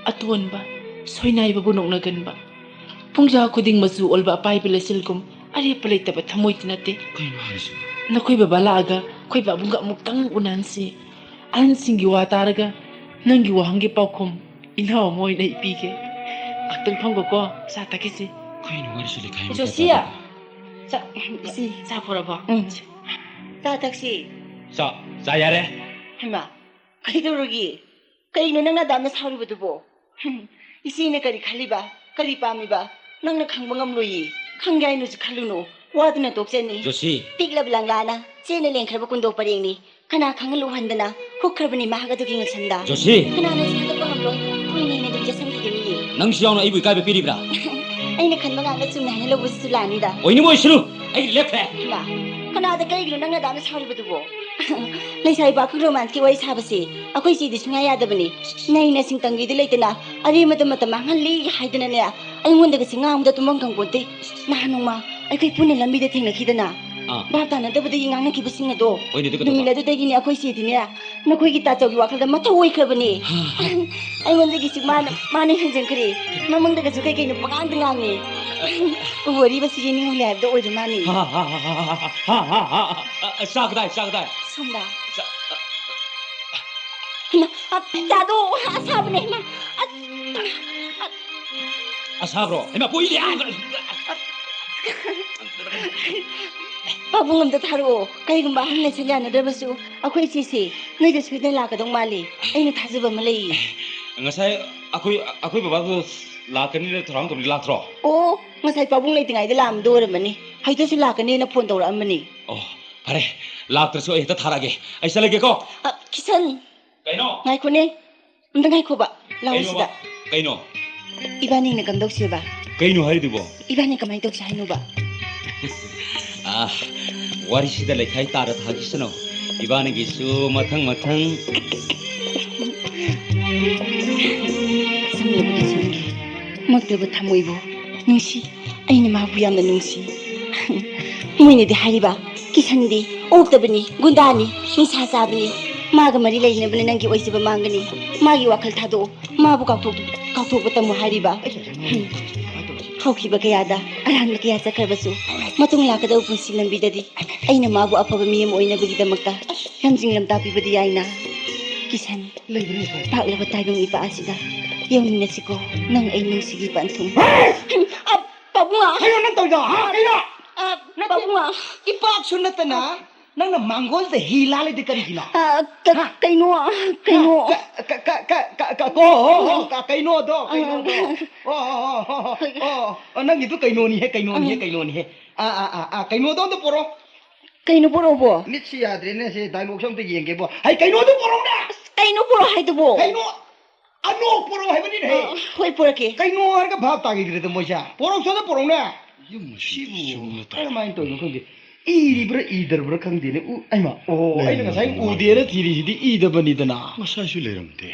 ꯑꯇꯣꯟꯕ, ꯁꯣꯏꯅꯥꯏꯕꯕꯨ ꯅꯣꯛꯅꯒꯟꯕ, ꯄꯨꯡꯖꯥ ꯈꯨꯗꯤꯡ ꯃꯆꯨ ꯑꯣꯜꯕ ꯑꯄꯥꯏꯕ ꯂꯩꯆꯤꯜꯒꯨꯝ ꯑꯔꯦꯞꯄ ꯂꯩꯇꯕ ꯊꯃꯣꯏꯗꯤ ꯅꯠꯇꯦ꯫ ꯀꯩꯅꯣ ꯍꯥꯏꯁꯤꯕꯣ? ꯅꯈꯣꯏ ꯕꯕꯥ ꯂꯥꯛꯑꯒ ꯑꯩꯈꯣꯏ ꯄꯥꯕꯨꯡꯒ ꯑꯃꯨꯛꯇꯪ ꯎꯅꯍꯟꯁꯤ꯫ ꯑꯍꯟꯁꯤꯡꯒꯤ ꯋꯥ ꯇꯥꯔꯒ ꯅꯪꯒꯤ ꯋꯥꯍꯪꯒꯤ ꯄꯥꯎꯈꯨꯝ ꯏꯅꯥꯎ ꯑꯃ ꯑꯣꯏꯅ ꯑꯩ ꯄꯤꯒꯦ꯫ ꯉꯥꯛꯇꯪ ꯐꯝꯈꯣꯀꯣ, ꯆꯥ ꯊꯛꯈꯤꯁꯤ꯫ ꯀꯩꯅꯣ ꯋꯥꯔꯤꯁꯤ ꯂꯩꯈꯥꯏ ꯃꯇꯥ ꯖꯣꯁꯤꯌꯥ! ꯇꯥꯗꯦꯗ꯫ ꯆꯥ, ꯏꯆꯦ, ꯆꯥ ꯄꯨꯔꯛꯑꯕꯣ? ꯎꯝ꯫ ꯆꯥ ꯊꯛꯁꯤ꯫ ꯆꯥ, ꯆꯥ ꯌꯥꯔꯦ꯫ ꯍꯩꯃꯥ, ꯀꯩꯗꯧꯔꯒꯦ? ꯀꯩꯅꯣ ꯅꯪꯅ ꯑꯗꯥꯝꯅ ꯁꯥꯎꯔꯤꯕꯗꯨꯕꯣ? ꯍꯨꯝ, ꯏꯆꯦꯅ ꯀꯔꯤ ꯈꯜꯂꯤꯕ? ꯀꯔꯤ ꯄꯥꯝꯃꯤꯕ? ꯅꯪꯅ ꯈꯪꯕ ꯉꯝꯂꯣꯏꯌꯦ꯫ ꯈꯪꯒꯦ ꯍꯥꯏꯅꯁꯨ ꯈꯜꯂꯨꯅꯨ꯫ ꯋꯥꯗꯨꯅ ꯇꯣꯛꯆꯅꯤ꯫ ꯖꯣꯁꯤ! ꯄꯤꯛꯂꯕ ꯂꯪꯂꯥꯅ ꯆꯦꯅ ꯂꯦꯟꯈ꯭ꯔꯕ ꯀꯨꯟꯗꯣꯛ ꯄꯔꯦꯡꯅꯤ꯫ ꯀꯅꯥ ꯈꯪꯍꯜꯂꯨ ꯍꯟꯗꯅ ꯍꯨꯛꯈ꯭ꯔꯕꯅꯤ ꯃꯍꯥꯛ ꯑꯗꯨꯒꯤ ꯉꯛꯁꯝꯗ꯫ ꯖꯣꯁꯤ! ꯀꯅꯥꯅꯁꯨ ꯍꯟꯗꯣꯛꯄ ꯉꯝꯂꯣꯏ꯫ ꯀꯨꯏꯅ ꯍꯦꯟꯅ ꯑꯗꯨꯝ ꯆꯦꯁꯟꯈꯤꯒꯅꯤꯌꯦ꯫ ꯅꯪꯁꯨ ꯌꯥꯎꯅ ꯑꯩꯕꯨ ꯏꯀꯥꯏꯕ ꯄꯤꯔꯤꯕ꯭ꯔꯥ? ꯑꯩꯅ ꯈꯟꯕ ꯉꯥꯛꯅ ꯆꯨꯝꯅ ꯍꯥꯏꯅ ꯂꯧꯕꯁꯤꯁꯨ ꯂꯥꯟꯅꯤꯗ꯫ ꯑꯣꯏꯅꯤꯡꯕ ꯑꯣꯏꯁꯅꯨ, ꯑꯩ ꯂꯦꯞꯈ꯭ꯔꯦ꯫ ꯏꯃꯥ, ꯀꯅꯥꯗ ꯀꯩꯒꯤꯅꯣ ꯅꯪꯅ ꯑꯗꯥꯝꯅ ꯁꯥꯎꯔꯤꯕꯗꯨꯕꯣ? ꯂꯩꯁꯥꯕꯤ ꯄꯥꯈꯪ ꯔꯣꯃꯥꯟꯁꯀꯤ ꯋꯥꯔꯤ ꯁꯥꯕꯁꯦ ꯑꯩꯈꯣꯏ ꯆꯦꯗꯤ ꯁꯨꯡꯌꯥ ꯌꯥꯗꯕꯅꯤ꯫ ꯅꯩꯅ ꯁꯤꯡꯇꯪꯒꯤꯗꯤ ꯂꯩꯇꯅ ꯑꯔꯦꯝꯕꯗ ꯃꯇꯝ ꯃꯥꯡꯍꯜꯂꯤ ꯍꯥꯏꯗꯅꯅꯦ, ꯑꯩꯉꯣꯟꯗꯒꯁꯦ ꯉꯥꯡꯕꯗ ꯇꯨꯝꯐꯝ ꯈꯪꯄꯣꯟꯇꯦ꯫ ꯅꯍꯥꯟ ꯅꯣꯡꯃ ꯑꯩꯈꯣꯏ ꯄꯨꯟꯅ ꯂꯝꯕꯤꯗ ꯊꯦꯡꯅꯈꯤꯗꯅ꯫ ꯑꯥ꯫ ꯚꯥꯞ ꯇꯥꯅꯗꯕꯗꯒꯤ ꯉꯥꯡꯅꯈꯤꯕꯁꯤꯡ ꯑꯗꯣ꯫ ꯍꯣꯏꯅꯦ, ꯑꯗꯨ ꯀꯩꯗꯧꯕ? ꯅꯨꯃꯤꯠ ꯑꯗꯨꯗꯒꯤꯅꯦ ꯑꯩꯈꯣꯏ ꯆꯦꯗꯤꯅꯦ ꯅꯈꯣꯏꯒꯤ ꯇꯥꯆꯧꯒꯤ ꯋꯥꯈꯜꯗ ꯃꯊꯧ ꯑꯣꯏꯈ꯭ꯔꯕꯅꯦ꯫ ꯍꯥ, ꯍꯥ꯫ ꯑꯩꯉꯣꯟꯗꯒꯤꯁꯨ ꯃꯥꯅ, ꯃꯥꯅ ꯍꯦꯟꯖꯤꯟꯈ꯭ꯔꯦ꯫ ꯃꯃꯪꯗꯒꯁꯨ ꯀꯩ ꯀꯩꯅꯣ ꯄꯉꯥꯡꯗ ꯉꯥꯡꯉꯦ꯫ ꯎꯕ ꯑꯔꯤꯕꯁꯤ ꯌꯦꯡꯅꯤꯡꯍꯜꯂꯦ ꯍꯥꯏꯕꯗꯣ ꯑꯣꯏꯔ ꯃꯥꯅꯦ꯫ ꯍꯥ, ꯍꯥ, ꯍꯥ꯫ ꯑ, ꯑ, ꯆꯥ ꯀꯗꯥꯏ, ꯆꯥ ꯀꯗꯥꯏ? ꯁꯣꯝꯗ꯫ ꯆꯥ-, ꯑ, ꯍꯩꯃꯥ, ꯑ, ꯆꯥꯗꯣ ꯑꯁꯥꯕꯅꯦ, ꯍꯩꯃꯥ꯫ ꯑ, ꯑ, ꯑꯁꯥꯕ꯭ꯔꯣ? ꯍꯩꯃꯥ, ꯄꯣꯛꯏꯅꯦ! ꯄꯥꯕꯨꯡ ꯑꯝꯇ ꯊꯥꯔꯛꯑꯣ꯫ ꯀꯩꯒꯨꯝꯕ ꯑꯍꯟ ꯂꯩꯁꯟ ꯌꯥꯅꯗ꯭ꯔꯕꯁꯨ ꯑꯩꯈꯣꯏ ꯏꯆꯦꯁꯦ ꯅꯣꯏꯗ ꯁꯣꯏꯗꯅ ꯂꯥꯛꯀꯗꯧ ꯃꯥꯜꯂꯤ꯫ ꯑꯩꯅ ꯊꯥꯖꯕ ꯑꯃ ꯂꯩꯌꯦ꯫ ꯉꯁꯥꯏ ꯑꯩꯈꯣꯏ, ꯑꯩꯈꯣꯏ ꯕꯕꯥꯗꯣ ꯂꯥꯛꯀꯅꯤꯅ ꯊꯧꯔꯥꯡ ꯇꯧꯕꯗꯤ ꯂꯥꯛꯇ꯭ꯔꯣ? ꯑꯣ, ꯉꯁꯥꯏ ꯄꯥꯕꯨꯡ ꯂꯩꯇ꯭ꯔꯤꯉꯩꯗ ꯂꯥꯛꯑꯝꯗꯧ ꯑꯣꯏꯔꯝꯃꯅꯤ꯫ ꯍꯧꯖꯤꯛꯇꯁꯨ ꯂꯥꯛꯀꯅꯤꯅ ꯐꯣꯟ ꯇꯧꯔꯛꯑꯝꯕꯅꯤ꯫ ꯑꯣ, ꯐꯔꯦ꯫ ꯂꯥꯛꯇ꯭ꯔꯁꯨ ꯑꯩ ꯍꯦꯛꯇ ꯊꯥꯔꯛꯑꯒꯦ꯫ ꯑꯩ ꯆꯠꯂꯒꯦꯀꯣ꯫ ꯑ, ꯀꯤꯁꯟ꯫ ꯀꯩꯅꯣ? ꯉꯥꯏꯈꯣꯅꯦ꯫ ꯑꯝꯇ ꯉꯥꯏꯈꯣꯕ꯫ ꯂꯥꯛꯑꯣ ꯀꯩꯅꯣꯕ? ꯁꯤꯗ꯫ ꯀꯩꯅꯣ? ꯏꯕꯥꯅꯤꯅ ꯀꯝꯗꯧꯁꯦꯕ? ꯀꯩꯅꯣ ꯍꯥꯏꯔꯤꯗꯨꯕꯣ? ꯏꯕꯥꯅꯤ ꯀꯃꯥꯏꯅ ꯇꯧꯁꯦ ꯍꯥꯏꯅꯣꯕ? ꯑꯥ, ꯋꯥꯔꯤꯁꯤꯗ ꯂꯩꯈꯥꯏ ꯇꯥꯔ ꯊꯥꯈꯤꯁꯅꯨ꯫ ꯏꯕꯥꯅꯤꯒꯤꯁꯨ ꯃꯊꯪ ꯃꯊꯪ꯫ ꯁꯝꯅꯕꯗ ꯁꯝꯒꯦ꯫ ꯃꯛꯇꯕ ꯊꯃꯣꯏꯕꯨ ꯅꯨꯡꯁꯤ꯫ ꯑꯩꯅ ꯃꯥꯕꯨ ꯌꯥꯝꯅ ꯅꯨꯡꯁꯤ꯫ ꯃꯣꯏꯅꯗꯤ ꯍꯥꯏꯔꯤꯕ, "ꯀꯤꯁꯟꯗꯤ ꯑꯣꯛꯇꯕꯅꯤ, ꯒꯨꯟꯗꯥꯅꯤ, ꯅꯤꯁꯥ ꯆꯥꯕꯅꯤ꯫ ꯃꯥꯒ ꯃꯔꯤ ꯂꯩꯅꯕꯅ ꯅꯪꯒꯤ ꯑꯣꯏꯖꯕ ꯃꯥꯡꯒꯅꯤ꯫ ꯃꯥꯒꯤ ꯋꯥꯈꯜ ꯊꯥꯗꯣꯛꯑꯣ꯫ ꯃꯥꯕꯨ ꯀꯥꯎꯊꯣꯛ-, ꯀꯥꯎꯊꯣꯛꯄ ꯇꯝꯃꯨ" ꯍꯥꯏꯔꯤꯕ꯫ ꯍꯧꯈꯤꯕ ꯀꯌꯥꯗ ꯑꯔꯥꯟꯕ ꯀꯌꯥ ꯆꯠꯈ꯭ꯔꯕꯁꯨ, ꯃꯇꯨꯡ ꯂꯥꯛꯀꯗꯧꯕ ꯄꯨꯟꯁꯤ ꯂꯝꯕꯤꯗꯗꯤ ꯑꯩꯅ ꯃꯥꯕꯨ ꯑꯐꯕ ꯃꯤ ꯑꯃ ꯑꯣꯏꯅꯕꯒꯤꯗꯃꯛꯇ ꯂꯝꯖꯤꯡ ꯂꯝꯇꯥꯛꯄꯤꯕꯗꯤ ꯌꯥꯏꯅ꯫ ꯀꯤꯁꯟ, ꯂꯩꯕꯅꯦ, ꯂꯩꯕꯅꯦ꯫ ꯄꯥꯛꯂꯕ ꯇꯥꯏꯕꯪ ꯏꯄꯥ ꯑꯁꯤꯗ ꯌꯧꯃꯤꯟꯅꯁꯤꯀꯣ, ꯅꯪ ꯑꯩ ꯅꯨꯡꯁꯤꯒꯤ ꯄꯟꯊꯨꯡ꯫ ꯍꯦ! ꯑ, ꯄꯥꯕꯨꯡ꯫ ꯀꯩꯅꯣ ꯅꯪ ꯇꯧꯔꯤꯗꯣ, ꯍꯥ? ꯀꯩꯅꯣ? ꯑ, ꯅꯠꯇꯦ, ꯄꯥꯕꯨꯡ꯫ ꯏꯄꯥꯛꯁꯨ ꯅꯠꯇꯅ ꯅꯪꯅ ꯃꯥꯡꯒꯣꯜꯗ ꯍꯤ ꯂꯥꯜꯂꯤꯗꯤ ꯀꯔꯤꯒꯤꯅꯣ? ꯑ, ꯀ-, ꯍꯥ? ꯀꯩꯅꯣ, ꯀꯩꯅꯣ? ꯀ-, ꯀ-, ꯀ-, ꯀ-, ꯀ-, ꯀ-, ꯀꯣ-, ꯍꯣ-, ꯍꯣ-, ꯀ-, ꯀꯩꯅꯣꯗꯣ, ꯑ, ꯀꯩꯅꯣꯗꯣ꯫ ꯑ, ꯑꯣ, ꯑꯣ, ꯑꯣ, ꯑꯣ, ꯑꯣ, ꯑꯣ, ꯅꯪꯒꯤꯗꯨ ꯀꯩꯅꯣꯅꯤꯍꯦ, ꯀꯩꯅꯣꯅꯤꯍꯦ, ꯑ꯫ ꯀꯩꯅꯣꯅꯤꯍꯦ꯫ ꯑ, ꯑ, ꯑ, ꯑ, ꯀꯩꯅꯣꯗꯣ ꯑꯝꯇ ꯄꯣꯔꯛꯑꯣ꯫ ꯀꯩꯅꯣ ꯄꯣꯔꯛꯑꯣꯕꯣ? ꯃꯤꯠꯁꯤ ꯌꯥꯗ꯭ꯔꯦꯅꯦ, ꯁꯤ ꯗꯥꯏꯂꯣꯛꯁꯦ ꯑꯝꯇ ꯌꯦꯡꯒꯦꯕꯣ꯫ ꯍꯩ, ꯀꯩꯅꯣꯗꯨ ꯄꯣꯔꯛꯎꯅꯦ! ꯑꯁ, ꯀꯩꯅꯣ ꯄꯣꯔꯛꯑꯣ ꯍꯥꯏꯗꯨꯕꯣ? ꯀꯩꯅꯣ? ꯑꯅꯣꯛ ꯄꯣꯔꯛꯑꯣ ꯍꯥꯏꯕꯅꯤꯅꯦꯍꯦ! ꯑ, ꯍꯣꯏ, ꯄꯣꯔꯛꯀꯦ꯫ ꯀꯩꯅꯣ ꯍꯥꯏꯔꯒ ꯚꯥꯞ ꯇꯥꯈꯤꯗ꯭ꯔꯦꯗ ꯃꯣꯏꯁꯦ꯫ ꯄꯣꯔꯛꯑꯣ, ꯁꯣꯝꯗ ꯄꯣꯔꯛꯎꯅꯦ! ꯌꯨꯝ ꯑꯁꯤꯕꯨ ꯁꯤꯕꯨ ꯀꯔꯝꯍꯥꯏꯅ ꯇꯧꯔꯤꯅꯣ ꯈꯪꯗꯦ꯫ ꯏꯔꯤꯕ꯭ꯔꯥ ꯏꯗ꯭ꯔꯕ꯭ꯔꯥ ꯈꯪꯗꯦꯅꯦ꯫ ꯎ, ꯑꯩꯃ, ꯑꯣ, ꯂꯩꯔꯝꯃꯣ, ꯑꯩꯅ ꯉꯁꯥꯏ ꯂꯩꯔꯝꯃꯣ, ꯎꯗꯦꯅ ꯊꯤꯔꯤꯁꯤꯗꯤ ꯏꯗꯕꯅꯤꯗꯅ꯫ ꯉꯁꯥꯏꯁꯨ ꯂꯩꯔꯝꯗꯦ꯫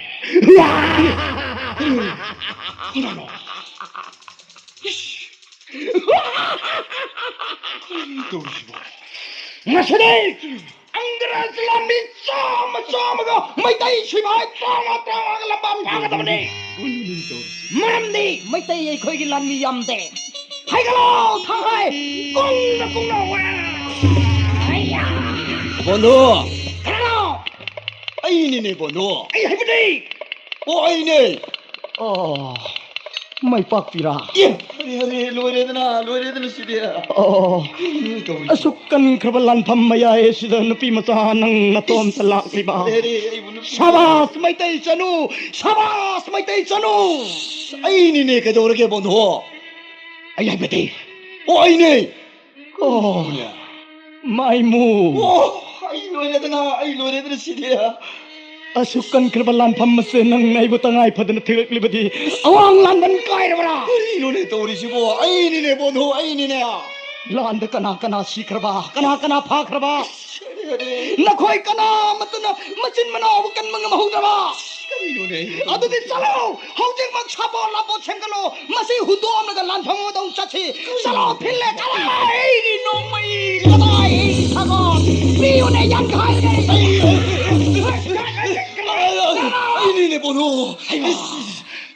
ꯀꯅꯥꯅꯣ? ꯏꯁ! ꯀꯔꯤꯅꯣ ꯇꯧꯔꯤꯁꯤꯕꯣ? ꯉꯁꯤꯗꯤ ꯑꯪꯒ꯭ꯔꯦꯖ ꯂꯥꯟꯃꯤ ꯆꯥꯝꯃ ꯆꯥꯝꯃꯒ ꯃꯩꯇꯩ ꯁꯤꯐꯥꯏ ꯇꯔꯥꯃꯉꯥ ꯇꯔꯥꯃꯉꯥꯒ ꯂꯝꯕꯥ ꯐꯥꯒꯗꯕꯅꯤ꯫ ꯃꯔꯝꯗꯤ ꯃꯩꯇꯩ ꯑꯩꯈꯣꯏꯒꯤ ꯂꯥꯟꯃꯤ ꯌꯥꯝꯗꯦ꯫ ꯍꯥꯏꯒꯠꯂꯣ, ꯊꯥꯡꯍꯥꯏ, ꯀꯨꯡꯅ ꯀꯨꯡꯅ ꯋꯥ꯫ ꯑꯌꯥ! ꯕꯣꯟꯙꯨ! ꯀꯅꯥꯅꯣ? ꯑꯩꯅꯤꯅꯦ ꯕꯣꯟꯙꯨ꯫ ꯑꯩ ꯍꯥꯏꯕꯗꯤ? ꯑꯣ, ꯑꯩꯅꯦ꯫ ꯑꯣ, ꯃꯥꯏ ꯄꯥꯛꯄꯤꯔꯥ? ꯑꯦ, ꯑꯔꯦ, ꯑꯔꯦ, ꯂꯣꯏꯔꯦꯗꯅ, ꯂꯣꯏꯔꯦꯗꯅ ꯁꯤꯗꯤ꯫ ꯑꯣ, ꯀꯩꯅꯣ ꯇꯧꯔꯤꯁꯤꯕꯣ? ꯑꯁꯨꯛ ꯀꯟꯈ꯭ꯔꯕ ꯂꯥꯟꯐꯝ ꯃꯌꯥꯏ ꯑꯁꯤꯗ ꯅꯨꯄꯤ ꯃꯆꯥ ꯅꯪ ꯅꯇꯣꯝꯇ ꯂꯥꯛꯂꯤꯕ? ꯑꯔꯦ, ꯑꯔꯦ, ꯑꯩꯕꯨ ꯅꯨꯄꯤ ꯁꯥꯕꯥꯁ, ꯃꯩꯇꯩ ꯆꯅꯨ! ꯁꯥꯕꯥꯁ, ꯃꯩꯇꯩ ꯆꯅꯨ! ꯑꯩꯅꯤꯅꯦ, ꯀꯩꯗꯧꯔꯒꯦ ꯕꯣꯟꯙꯨ? ꯑꯩ ꯍꯥꯏꯕꯗꯤ? ꯑꯣ, ꯑꯩꯅꯦ! ꯑꯣ, ꯃꯥꯏꯃꯨ! ꯑꯣ, ꯑꯩ ꯂꯣꯏꯔꯦꯗꯅ, ꯑꯩ ꯂꯣꯏꯔꯦꯗꯅ ꯁꯤꯗꯤ꯫ ꯑꯁꯨꯛ ꯀꯟꯈ꯭ꯔꯕ ꯂꯥꯟꯐꯝ ꯑꯁꯦ ꯅꯪꯅ ꯑꯩꯕꯨ ꯇꯉꯥꯏ ꯐꯗꯅ ꯊꯤꯔꯛꯂꯤꯕꯗꯤ ꯑꯋꯥꯡ ꯂꯥꯟꯕꯟ ꯀꯥꯏꯔꯕ꯭ꯔꯥ? ꯀꯔꯤꯅꯣꯅꯦ ꯇꯧꯔꯤꯁꯤꯕꯣ? ꯑꯩꯅꯤꯅꯦ ꯕꯣꯟꯙꯨ, ꯑꯩꯅꯤꯅꯦ꯫ ꯂꯥꯟꯗ ꯀꯅꯥ ꯀꯅꯥ ꯁꯤꯈ꯭ꯔꯕ? ꯀꯅꯥ ꯀꯅꯥ ꯐꯥꯈ꯭ꯔꯕ? ꯀꯔꯤ, ꯀꯔꯤ? ꯅꯈꯣꯏ ꯀꯅꯥꯃꯠꯇꯅ ꯃꯆꯤꯟ ꯃꯅꯥꯎ ꯀꯟꯕ ꯉꯝꯍꯧꯗ꯭ꯔꯕ? ꯀꯔꯤꯅꯣꯅꯦ? ꯑꯗꯨꯗꯤ ꯆꯠꯂꯣ! ꯍꯧꯖꯤꯛꯃꯛ ꯁꯥꯄꯣꯟ ꯂꯥꯄꯣꯟ ꯁꯦꯝꯒꯠꯂꯣ! ꯃꯁꯤ ꯍꯨꯟꯗꯣꯛꯂꯒ ꯂꯥꯟꯐꯝ ꯑꯃꯗ ꯑꯃꯨꯛ ꯆꯠꯁꯤ! ꯆꯠꯂꯣ! ꯐꯤꯜꯂꯦ! ꯆꯠꯂꯣ! ꯑꯩꯒꯤ ꯅꯣꯡꯃꯩ! ꯀꯗꯥꯏ? ꯑꯩꯒꯤ ꯁꯥꯒꯣꯟ! ꯄꯤꯌꯨꯅꯦ! ꯌꯥꯡꯈꯥꯏꯅꯦ! ꯑꯩꯅꯤꯅꯦ ꯕꯣꯟꯙꯨ! ꯍꯩꯃꯥ!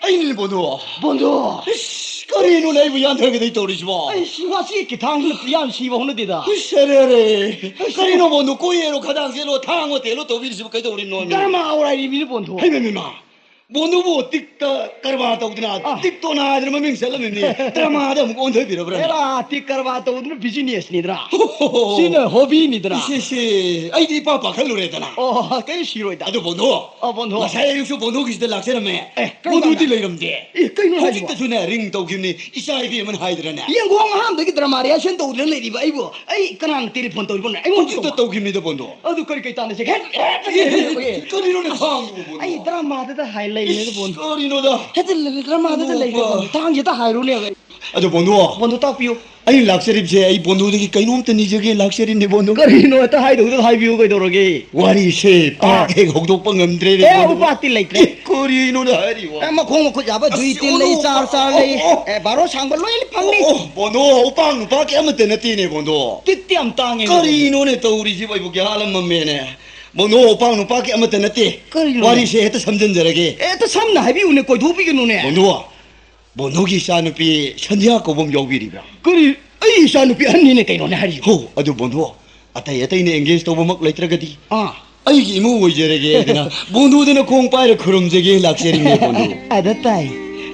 ꯑꯩꯅꯤꯅꯦ ꯕꯣꯟꯙꯨ! ꯕꯣꯟꯙꯨ! ꯏꯁ! ꯀꯔꯤꯅꯣꯅꯦ ꯑꯩꯕꯨ ꯌꯥꯟꯊꯒꯗꯣꯏ ꯇꯧꯔꯤꯁꯤꯕꯣ? ꯑꯩꯁ, ꯋꯥꯆꯦꯠꯀꯤ ꯊꯥꯡꯅ ꯌꯥꯝ ꯁꯤꯕ ꯍꯧꯅꯗꯦꯗ꯫ ꯏꯁ! ꯑꯔꯦ, ꯑꯔꯦ! ꯀꯔꯤꯅꯣ ꯕꯣꯟꯙꯨ? ꯀꯣꯏ ꯌꯦꯔꯣ, ꯈꯗꯥꯡ ꯆꯦꯜꯂꯣ, ꯊꯥꯡ ꯑꯣ ꯇꯦꯜꯂꯣ ꯇꯧꯕꯤꯔꯤꯁꯤꯕꯨ ꯀꯩꯗꯧꯔꯤꯅꯣ? ꯗꯔꯃꯥ ꯑꯣꯔꯥꯏꯔꯤꯕꯤꯅꯤ ꯕꯣꯟꯙꯨ꯫ ꯍꯩꯃꯥ, ꯃꯤꯃꯥ! ꯕꯣꯟꯗꯨꯕꯨ ꯇꯤꯛꯇ ꯀꯔꯕꯥꯔ ꯇꯧꯗꯅ, ꯑꯥ꯫ ꯇꯤꯛꯇꯣꯅꯥ ꯍꯥꯏꯗꯅ ꯃꯃꯤꯡ ꯆꯠꯂꯝꯃꯤꯅꯦ꯫ ꯗ꯭ꯔꯃꯥꯗ ꯑꯃꯨꯛ ꯑꯣꯟꯊꯣꯛꯄꯤꯔꯕ꯭ꯔꯥꯅꯦ? ꯑꯦꯔꯥ, ꯇꯤꯛ ꯀꯔꯕꯥꯔ ꯇꯧꯗꯅ ꯕꯤꯖꯤꯅꯦꯁꯅꯤꯗ꯭ꯔꯥ? ꯍꯣ, ꯍꯣ, ꯍꯣ, ꯍꯣ꯫ ꯁꯤꯅ ꯍꯣꯕꯤꯅꯤꯗ꯭ꯔꯥ? ꯏꯁꯦ, ꯏꯁꯦ, ꯑꯩꯗꯤ ꯏꯄꯥ ꯄꯥꯈꯠꯂꯨꯔꯦꯗꯅ꯫ ꯑꯣ, ꯀꯩꯝ ꯁꯤꯔꯣꯏꯗ꯫ ꯑꯗꯨ ꯕꯣꯟꯗꯨ, ꯑꯣ, ꯕꯣꯟꯗꯨ꯫ ꯉꯁꯥꯏ ꯑꯌꯨꯛꯁꯨ ꯕꯣꯟꯗꯨꯒꯤꯁꯤꯗ ꯂꯥꯛꯆꯔꯝꯃꯦ꯫ ꯑꯦ, ꯀꯔꯝ ꯕꯣꯟꯗꯨꯗꯤ ꯀꯥꯟꯗ? ꯂꯩꯔꯝꯗꯦ꯫ ꯑꯦ, ꯀꯩꯅꯣ ꯍꯥꯏꯁꯤꯕꯣ? ꯍꯧꯖꯤꯛꯇꯁꯨꯅꯦ ꯔꯤꯡ ꯇꯧꯈꯤꯕꯅꯤ, ꯏꯆꯥ ꯏꯕꯦꯝꯃꯅ ꯍꯥꯏꯗ꯭ꯔꯅꯦ꯫ ꯌꯦꯡꯒꯣꯡ ꯑꯍꯥꯟꯕꯗꯒꯤ ꯗ꯭ꯔꯃꯥ ꯔꯤꯍꯔꯁꯦꯜ ꯇꯧꯗꯅ ꯂꯩꯔꯤꯕ ꯑꯩꯕꯨ ꯑꯩ ꯀꯅꯥꯅ ꯇꯦꯂꯤꯐꯣꯟ ꯇꯧꯔꯤꯕꯅꯣ? ꯑꯩꯉꯣꯟꯗ ꯍꯧꯖꯤꯛꯇ ꯇꯧꯕ? ꯇꯧꯈꯤꯕꯅꯤꯗ ꯕꯣꯟꯗꯣ꯫ ꯑꯗꯨ ꯀꯔꯤ ꯀꯩ ꯇꯥꯟꯅꯁꯤꯒꯦ? ꯍꯦꯠ, ꯍꯦꯠ, ꯍꯦꯠ, ꯍꯦꯠ, ꯍꯦꯠ, ꯀꯔꯤꯅꯣꯅꯦ ꯊꯥꯡꯗꯨꯕꯨ ꯕꯣꯟꯗꯣ? ꯑꯩ ꯗ꯭ꯔꯃꯥꯗꯨꯗ ꯍꯥꯏ ꯂꯩꯔꯤꯅꯦ ꯏꯁ, ꯕꯣꯟꯗꯣ꯫ ꯀꯔꯤꯅꯣꯗ? ꯍꯦꯠ, ꯗ꯭ꯔꯃꯥꯗꯨꯗ ꯂꯩꯔꯦ ꯑꯣ, ꯕꯣꯟꯗꯣ꯫ ꯊꯥꯡꯁꯤꯗ ꯍꯥꯏꯔꯨꯅꯦꯕ ꯑꯩ꯫ ꯑꯗꯣ ꯕꯣꯟꯗꯣ, ꯕꯣꯟꯗꯣ ꯇꯥꯛꯄꯤꯌꯨ꯫ ꯑꯩꯅ ꯂꯥꯛꯆꯔꯤꯕꯁꯦ, ꯑꯩ ꯕꯣꯟꯗꯣꯗꯒꯤ ꯀꯩꯅꯣꯝꯇ ꯅꯤꯖꯒꯦ ꯂꯥꯛꯆꯔꯤꯅꯦ ꯕꯣꯟꯗꯣ꯫ ꯀꯔꯤꯅꯣ ꯍꯦꯛꯇ ꯍꯥꯏꯗꯧꯗ ꯍꯥꯏꯕꯤꯌꯨ ꯀꯩꯗꯧꯔꯒꯦ? ꯋꯥꯔꯤꯁꯦ ꯄꯥꯛ ꯑꯥ꯫ ꯍꯦꯛ ꯍꯧꯗꯣꯛꯄ ꯉꯝꯗ꯭ꯔꯦꯅꯦ ꯑꯦ, ꯕꯣꯟꯗꯣ꯫ ꯎꯄꯥꯛꯇꯤ ꯂꯩꯇ꯭ꯔꯦ꯫ ꯑꯦ, ꯀꯔꯤꯅꯣꯅ ꯍꯥꯏꯔꯤꯕ? ꯑꯦ, ꯃꯈꯣꯡ ꯃꯈꯨꯠ ꯌꯥꯕ ꯑꯁ, ꯖꯨꯏ ꯇꯤꯟ ꯂꯩ, ꯑꯣ, ꯆꯥꯔ ꯆꯥꯔ ꯑꯣ, ꯂꯩ꯫ ꯑꯣ꯫ ꯑꯦ, ꯕꯥꯔꯣ ꯁꯥꯡꯕ ꯂꯣꯏꯅ ꯐꯪꯅꯤ꯫ ꯑꯣ, ꯑꯣ, ꯕꯣꯟꯗꯣ, ꯎꯄꯥꯛ ꯅꯨꯄꯥꯛꯀꯤ ꯑꯃꯠꯇ ꯅꯠꯇꯦꯅꯦ ꯕꯣꯟꯗꯣ꯫ ꯇꯤꯠꯇꯤ ꯌꯥꯝ ꯇꯥꯡꯉꯦ꯫ ꯀꯔꯤꯅꯣꯅꯦ ꯇꯧꯔꯤꯁꯤꯕꯣ? ꯑꯩꯕꯨ ꯒ꯭ꯌꯥꯟ ꯑꯃ ꯃꯝꯃꯦꯅꯦ꯫ ꯕꯣꯟꯗꯣ, ꯎꯄꯥꯛ ꯅꯨꯄꯥꯛꯀꯤ ꯑꯃꯠꯇ ꯅꯠꯇꯦ꯫ ꯀꯔꯤꯅꯣꯅꯦ? ꯋꯥꯔꯤꯁꯦ ꯍꯦꯛꯇ ꯁꯝꯖꯤꯟꯖꯔꯒꯦ꯫ ꯑꯦ, ꯍꯦꯛꯇ ꯁꯝꯅ ꯍꯥꯏꯕꯤꯌꯨꯅꯦ, ꯀꯣꯏꯊꯣꯛꯄꯤꯒꯅꯨꯅꯦ꯫ ꯕꯣꯟꯗꯣ, ꯕꯣꯟꯗꯨꯒꯤ ꯏꯆꯥꯅꯨꯄꯤ ꯁꯟꯙ꯭ꯌꯥ ꯀꯧꯕ ꯑꯃ ꯌꯥꯎꯕꯤꯔꯤꯕ꯭ꯔꯥ? ꯀꯔꯤ? ꯑꯩ ꯏꯆꯥꯅꯨꯄꯤ ꯑꯍꯟꯅꯤꯅꯦ ꯀꯩꯅꯣꯅꯦ ꯍꯥꯏꯔꯤꯁꯤꯕꯣ? ꯍꯣ, ꯑꯗꯨ ꯕꯣꯟꯗꯨ, ꯑꯇꯩ ꯑꯇꯩꯅ engage ꯇꯧꯕꯃꯛ ꯂꯩꯇ꯭ꯔꯒꯗꯤ, ꯑꯥ꯫ ꯑꯩꯒꯤ ꯏꯃꯧ ꯑꯣꯏꯖꯔꯒꯦ ꯍꯥꯏꯗꯅ ꯕꯣꯟꯗꯨꯗꯅ ꯈꯣꯡ ꯄꯥꯏꯔ ꯈꯨꯔꯨꯝꯖꯒꯦ ꯂꯥꯛꯆꯔꯤꯅꯦ ꯕꯣꯟꯗꯨ꯫ ꯑꯗ ꯇꯥꯏ꯫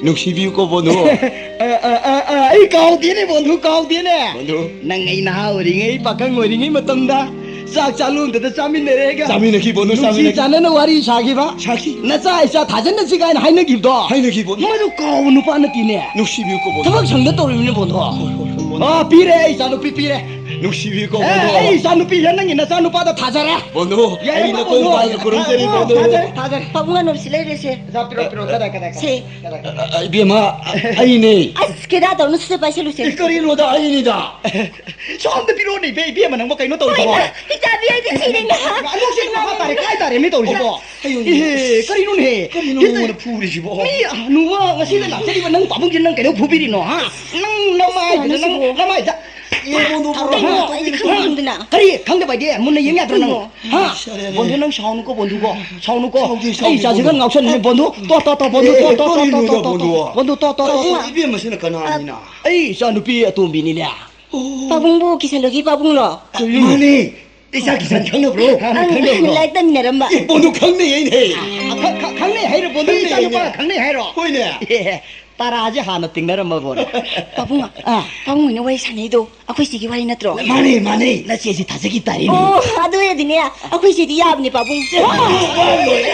ꯅꯨꯡꯁꯤꯕꯤꯌꯨꯀꯣ ꯕꯣꯟꯗꯨ꯫ ꯑ, ꯑ, ꯑ, ꯑ, ꯑꯩ ꯀꯥꯎꯗꯦꯅꯦ ꯕꯣꯟꯗꯨ, ꯀꯥꯎꯗꯦꯅꯦ꯫ ꯕꯣꯟꯗꯨ꯫ ꯅꯪ ꯑꯩ ꯅꯍꯥ ꯑꯣꯏꯔꯤꯉꯩ, ꯄꯥꯈꯪ ꯑꯣꯏꯔꯤꯉꯩ ꯃꯇꯝꯗ ꯆꯥꯛ ꯆꯥꯂꯣꯟꯗꯗ ꯆꯥꯃꯤꯟꯅꯔꯦꯒ꯫ ꯆꯥꯃꯤꯟꯅꯈꯤ ꯕꯣꯟꯗꯨ, ꯅꯨꯡꯁꯤ ꯆꯥꯃꯤꯟꯅꯈꯤ꯫ ꯆꯥꯟꯅꯅ ꯋꯥꯔꯤ ꯁꯥꯈꯤꯕ꯫ ꯁꯥꯈꯤ꯫ ꯅꯆꯥ ꯏꯆꯥ ꯊꯥꯖꯅꯁꯤ ꯀꯥꯏꯅ ꯍꯥꯏꯅꯈꯤꯕꯗꯣ꯫ ꯍꯥꯏꯅꯈꯤ ꯕꯣꯟꯗꯨ꯫ ꯃꯗꯨ ꯀꯥꯎꯕ ꯅꯨꯄꯥ ꯅꯠꯇꯦꯅꯦ꯫ ꯅꯨꯡꯁꯤꯕꯤꯌꯨꯀꯣ ꯕꯣꯟꯗꯨ꯫ ꯊꯕꯛ ꯁꯪꯗ ꯇꯧꯔꯤꯕꯅꯤ ꯕꯣꯟꯗꯣ꯫ ꯍꯣꯏ, ꯍꯣꯏ, ꯍꯣꯏ, ꯕꯣꯟꯗꯨ꯫ ꯑꯥ, ꯄꯤꯔꯦ, ꯑꯩ ꯏꯆꯥ ꯅꯨꯄꯤ ꯄꯤꯔꯦ꯫ ꯅꯨꯡꯁꯤꯕꯤꯌꯨꯀꯣ ꯑꯦ, ꯕꯣꯟꯗꯨ꯫ ꯑꯩ ꯏꯆꯥ ꯅꯨꯄꯤꯁꯦ ꯅꯪꯒꯤ ꯅꯆꯥ ꯅꯨꯄꯥꯗ ꯊꯥꯖꯔꯦ꯫ ꯕꯣꯟꯗꯨ, ꯌꯥꯏ, ꯑꯩ ꯅꯀꯣꯡ ꯕꯣꯟꯗꯨ꯫ ꯄꯥꯏꯔ ꯈꯨꯔꯨꯝꯖꯔꯤ ꯊꯥꯖꯔꯦ, ꯕꯣꯟꯗꯨ꯫ ꯊꯥꯖꯔꯦ, ꯊꯥꯖꯔꯦ꯫ ꯄꯥꯕꯨꯡ ꯑꯅꯣꯞꯁꯤ ꯂꯩꯔꯦꯁꯦ꯫ ꯏꯆꯥ ꯄꯤꯔꯣ, ꯄꯤꯔꯣ, ꯀꯗꯥꯏ, ꯀꯗꯥꯏ, ꯀꯗꯥꯏ, ꯁꯦ꯫ ꯀꯗꯥꯏ, ꯀꯗꯥꯏ? ꯑ, ꯏꯕꯦꯝꯃ, ꯑꯩꯅꯦ꯫ ꯑꯁ, ꯀꯦꯗꯥ ꯇꯧꯅꯨ, ꯁꯤꯗ ꯄꯥꯏꯁꯜꯂꯨꯁꯦ꯫ ꯑꯦ, ꯀꯔꯤꯅꯣꯗ, ꯑꯩꯅꯤꯗ꯫ ꯁꯣꯝꯗ ꯄꯤꯔꯛꯑꯣꯅꯦ, ꯏꯕꯦ-, ꯏꯕꯦꯝꯃ, ꯅꯪꯕꯨ ꯀꯩꯅꯣ ꯇꯧꯔꯤꯁꯤꯕꯣ? ꯍꯣꯏꯅꯦ, ꯏꯆꯥꯕꯤ ꯑꯩꯗꯤ ꯁꯤꯔꯦꯅꯦ꯫ ꯑꯅꯣꯞꯁꯤ ꯃꯈꯥ ꯇꯥꯔꯦ, ꯀꯥꯏ ꯇꯥꯔꯦ, ꯃꯤ ꯇꯧꯔꯤꯁꯤꯕꯣ? ꯏꯍꯦ, ꯀꯔꯤꯅꯣꯅꯦꯍꯦ? ꯀꯔꯤꯅꯣ ꯅꯉꯣꯟꯗ ꯐꯨꯔꯤꯁꯤꯕꯣ? ꯃꯤ ꯍꯅꯨꯕ ꯉꯁꯤꯗ ꯂꯥꯛꯆꯔꯤꯕ ꯅꯪ ꯄꯥꯕꯨꯡꯁꯦ ꯅꯪ ꯀꯩꯗꯧ ꯐꯨꯕꯤꯔꯤꯅꯣ, ꯍꯥ? ꯅꯪ ꯅꯃꯥꯏꯗꯨꯗ, ꯅꯪ ꯅꯃꯥꯏꯗ꯫ ꯑꯦ, ꯕꯣꯟꯗꯨ, ꯊꯥꯗꯣꯛꯑꯣ, ꯕꯣꯟꯗꯨ, ꯑꯩꯗꯤ ꯈꯪꯗꯦ꯫ ꯀꯔꯤ? ꯈꯪꯗꯕ ꯍꯥꯏꯗꯤ ꯃꯨꯟꯅ ꯌꯦꯡ ꯌꯥꯗ꯭ꯔꯣ ꯅꯪ? ꯍꯥ? ꯁꯥꯎꯗꯦ, ꯁꯥꯎꯗꯦ꯫ ꯕꯣꯟꯗꯨ, ꯅꯪ ꯁꯥꯎꯅꯨꯀꯣ, ꯕꯣꯟꯗꯨꯀꯣ꯫ ꯁꯥꯎꯅꯨꯀꯣ꯫ ꯁꯥꯎꯗꯦ, ꯁꯥꯎꯗꯦ, ꯑꯩ ꯏꯆꯥꯁꯤ ꯕꯣꯟꯗꯨ꯫ ꯈꯔ ꯉꯥꯎꯁꯟꯅꯅꯦ, ꯕꯣꯟꯗꯨ꯫ ꯇꯣ, ꯇꯣ, ꯇꯣ, ꯕꯣꯟꯗꯨ, ꯑꯦ, ꯇꯣ, ꯇꯣ, ꯇꯣ, ꯀꯔꯤꯅꯣꯗ, ꯇꯣ, ꯇꯣ, ꯕꯣꯟꯗꯨ? ꯕꯣꯟꯗꯨ, ꯇꯣ, ꯇꯣ, ꯇꯣ, ꯇꯣ꯫ ꯏꯕꯦꯝꯃꯁꯤꯅ ꯀꯅꯥꯅꯤꯅ? ꯑꯩ ꯏꯆꯥ ꯅꯨꯄꯤ ꯑꯇꯣꯝꯕꯤꯅꯤꯅꯦ꯫ ꯑꯣ꯫ ꯄꯥꯕꯨꯡꯕꯨ ꯀꯤꯁꯟꯂꯨꯒꯤ ꯄꯥꯕꯨꯡꯂꯣ? ꯀꯔꯤꯅꯣ? ꯃꯥꯅꯦ꯫ ꯏꯆꯥ ꯀꯤꯁꯟ ꯈꯪꯅꯕ꯭ꯔꯣ? ꯑꯪ, ꯈꯪꯅꯕ꯭ꯔꯣ? ꯂꯥꯏꯔꯤꯛ ꯇꯝꯃꯤꯟꯅꯔꯝꯕ꯫ ꯑꯦ, ꯕꯣꯟꯗꯨ ꯈꯪꯅꯩ ꯑꯩꯅꯦ꯫ ꯑ, ꯈ-, ꯈ-, ꯈꯪꯅꯩ ꯍꯥꯏꯔꯣ? ꯕꯣꯟꯗꯨ ꯈꯪꯅꯩ ꯏꯆꯥ ꯅꯨꯄꯥꯒ ꯑꯩꯅꯦ꯫ ꯈꯪꯅꯩ ꯍꯥꯏꯔꯣ? ꯍꯣꯏꯅꯦ꯫ ꯑꯦ, ꯇꯔꯥꯁꯦ ꯍꯥꯟꯅ ꯇꯤꯡꯅꯔꯝꯃꯕꯣ? ꯄꯥꯕꯨꯡ, ꯑ, ꯄꯥꯕꯨꯡ ꯍꯣꯏꯅ ꯋꯥꯔꯤ ꯁꯥꯟꯅꯩꯗꯣ ꯑꯩꯈꯣꯏ ꯁꯤꯒꯤ ꯋꯥꯔꯤ ꯅꯠꯇ꯭ꯔꯣ? ꯃꯥꯅꯦ, ꯃꯥꯅꯦ꯫ ꯅꯆꯦꯁꯤ ꯊꯥꯖꯈꯤ ꯇꯥꯔꯦꯅꯦ꯫ ꯑꯣ, ꯑꯗꯨ ꯑꯣꯏꯔꯗꯤꯅꯦ, ꯑꯩꯈꯣꯏ ꯁꯤꯗꯤ ꯌꯥꯕꯅꯦ, ꯄꯥꯕꯨꯡ꯫ ꯋꯥ, ꯂꯣꯏꯔꯦ꯫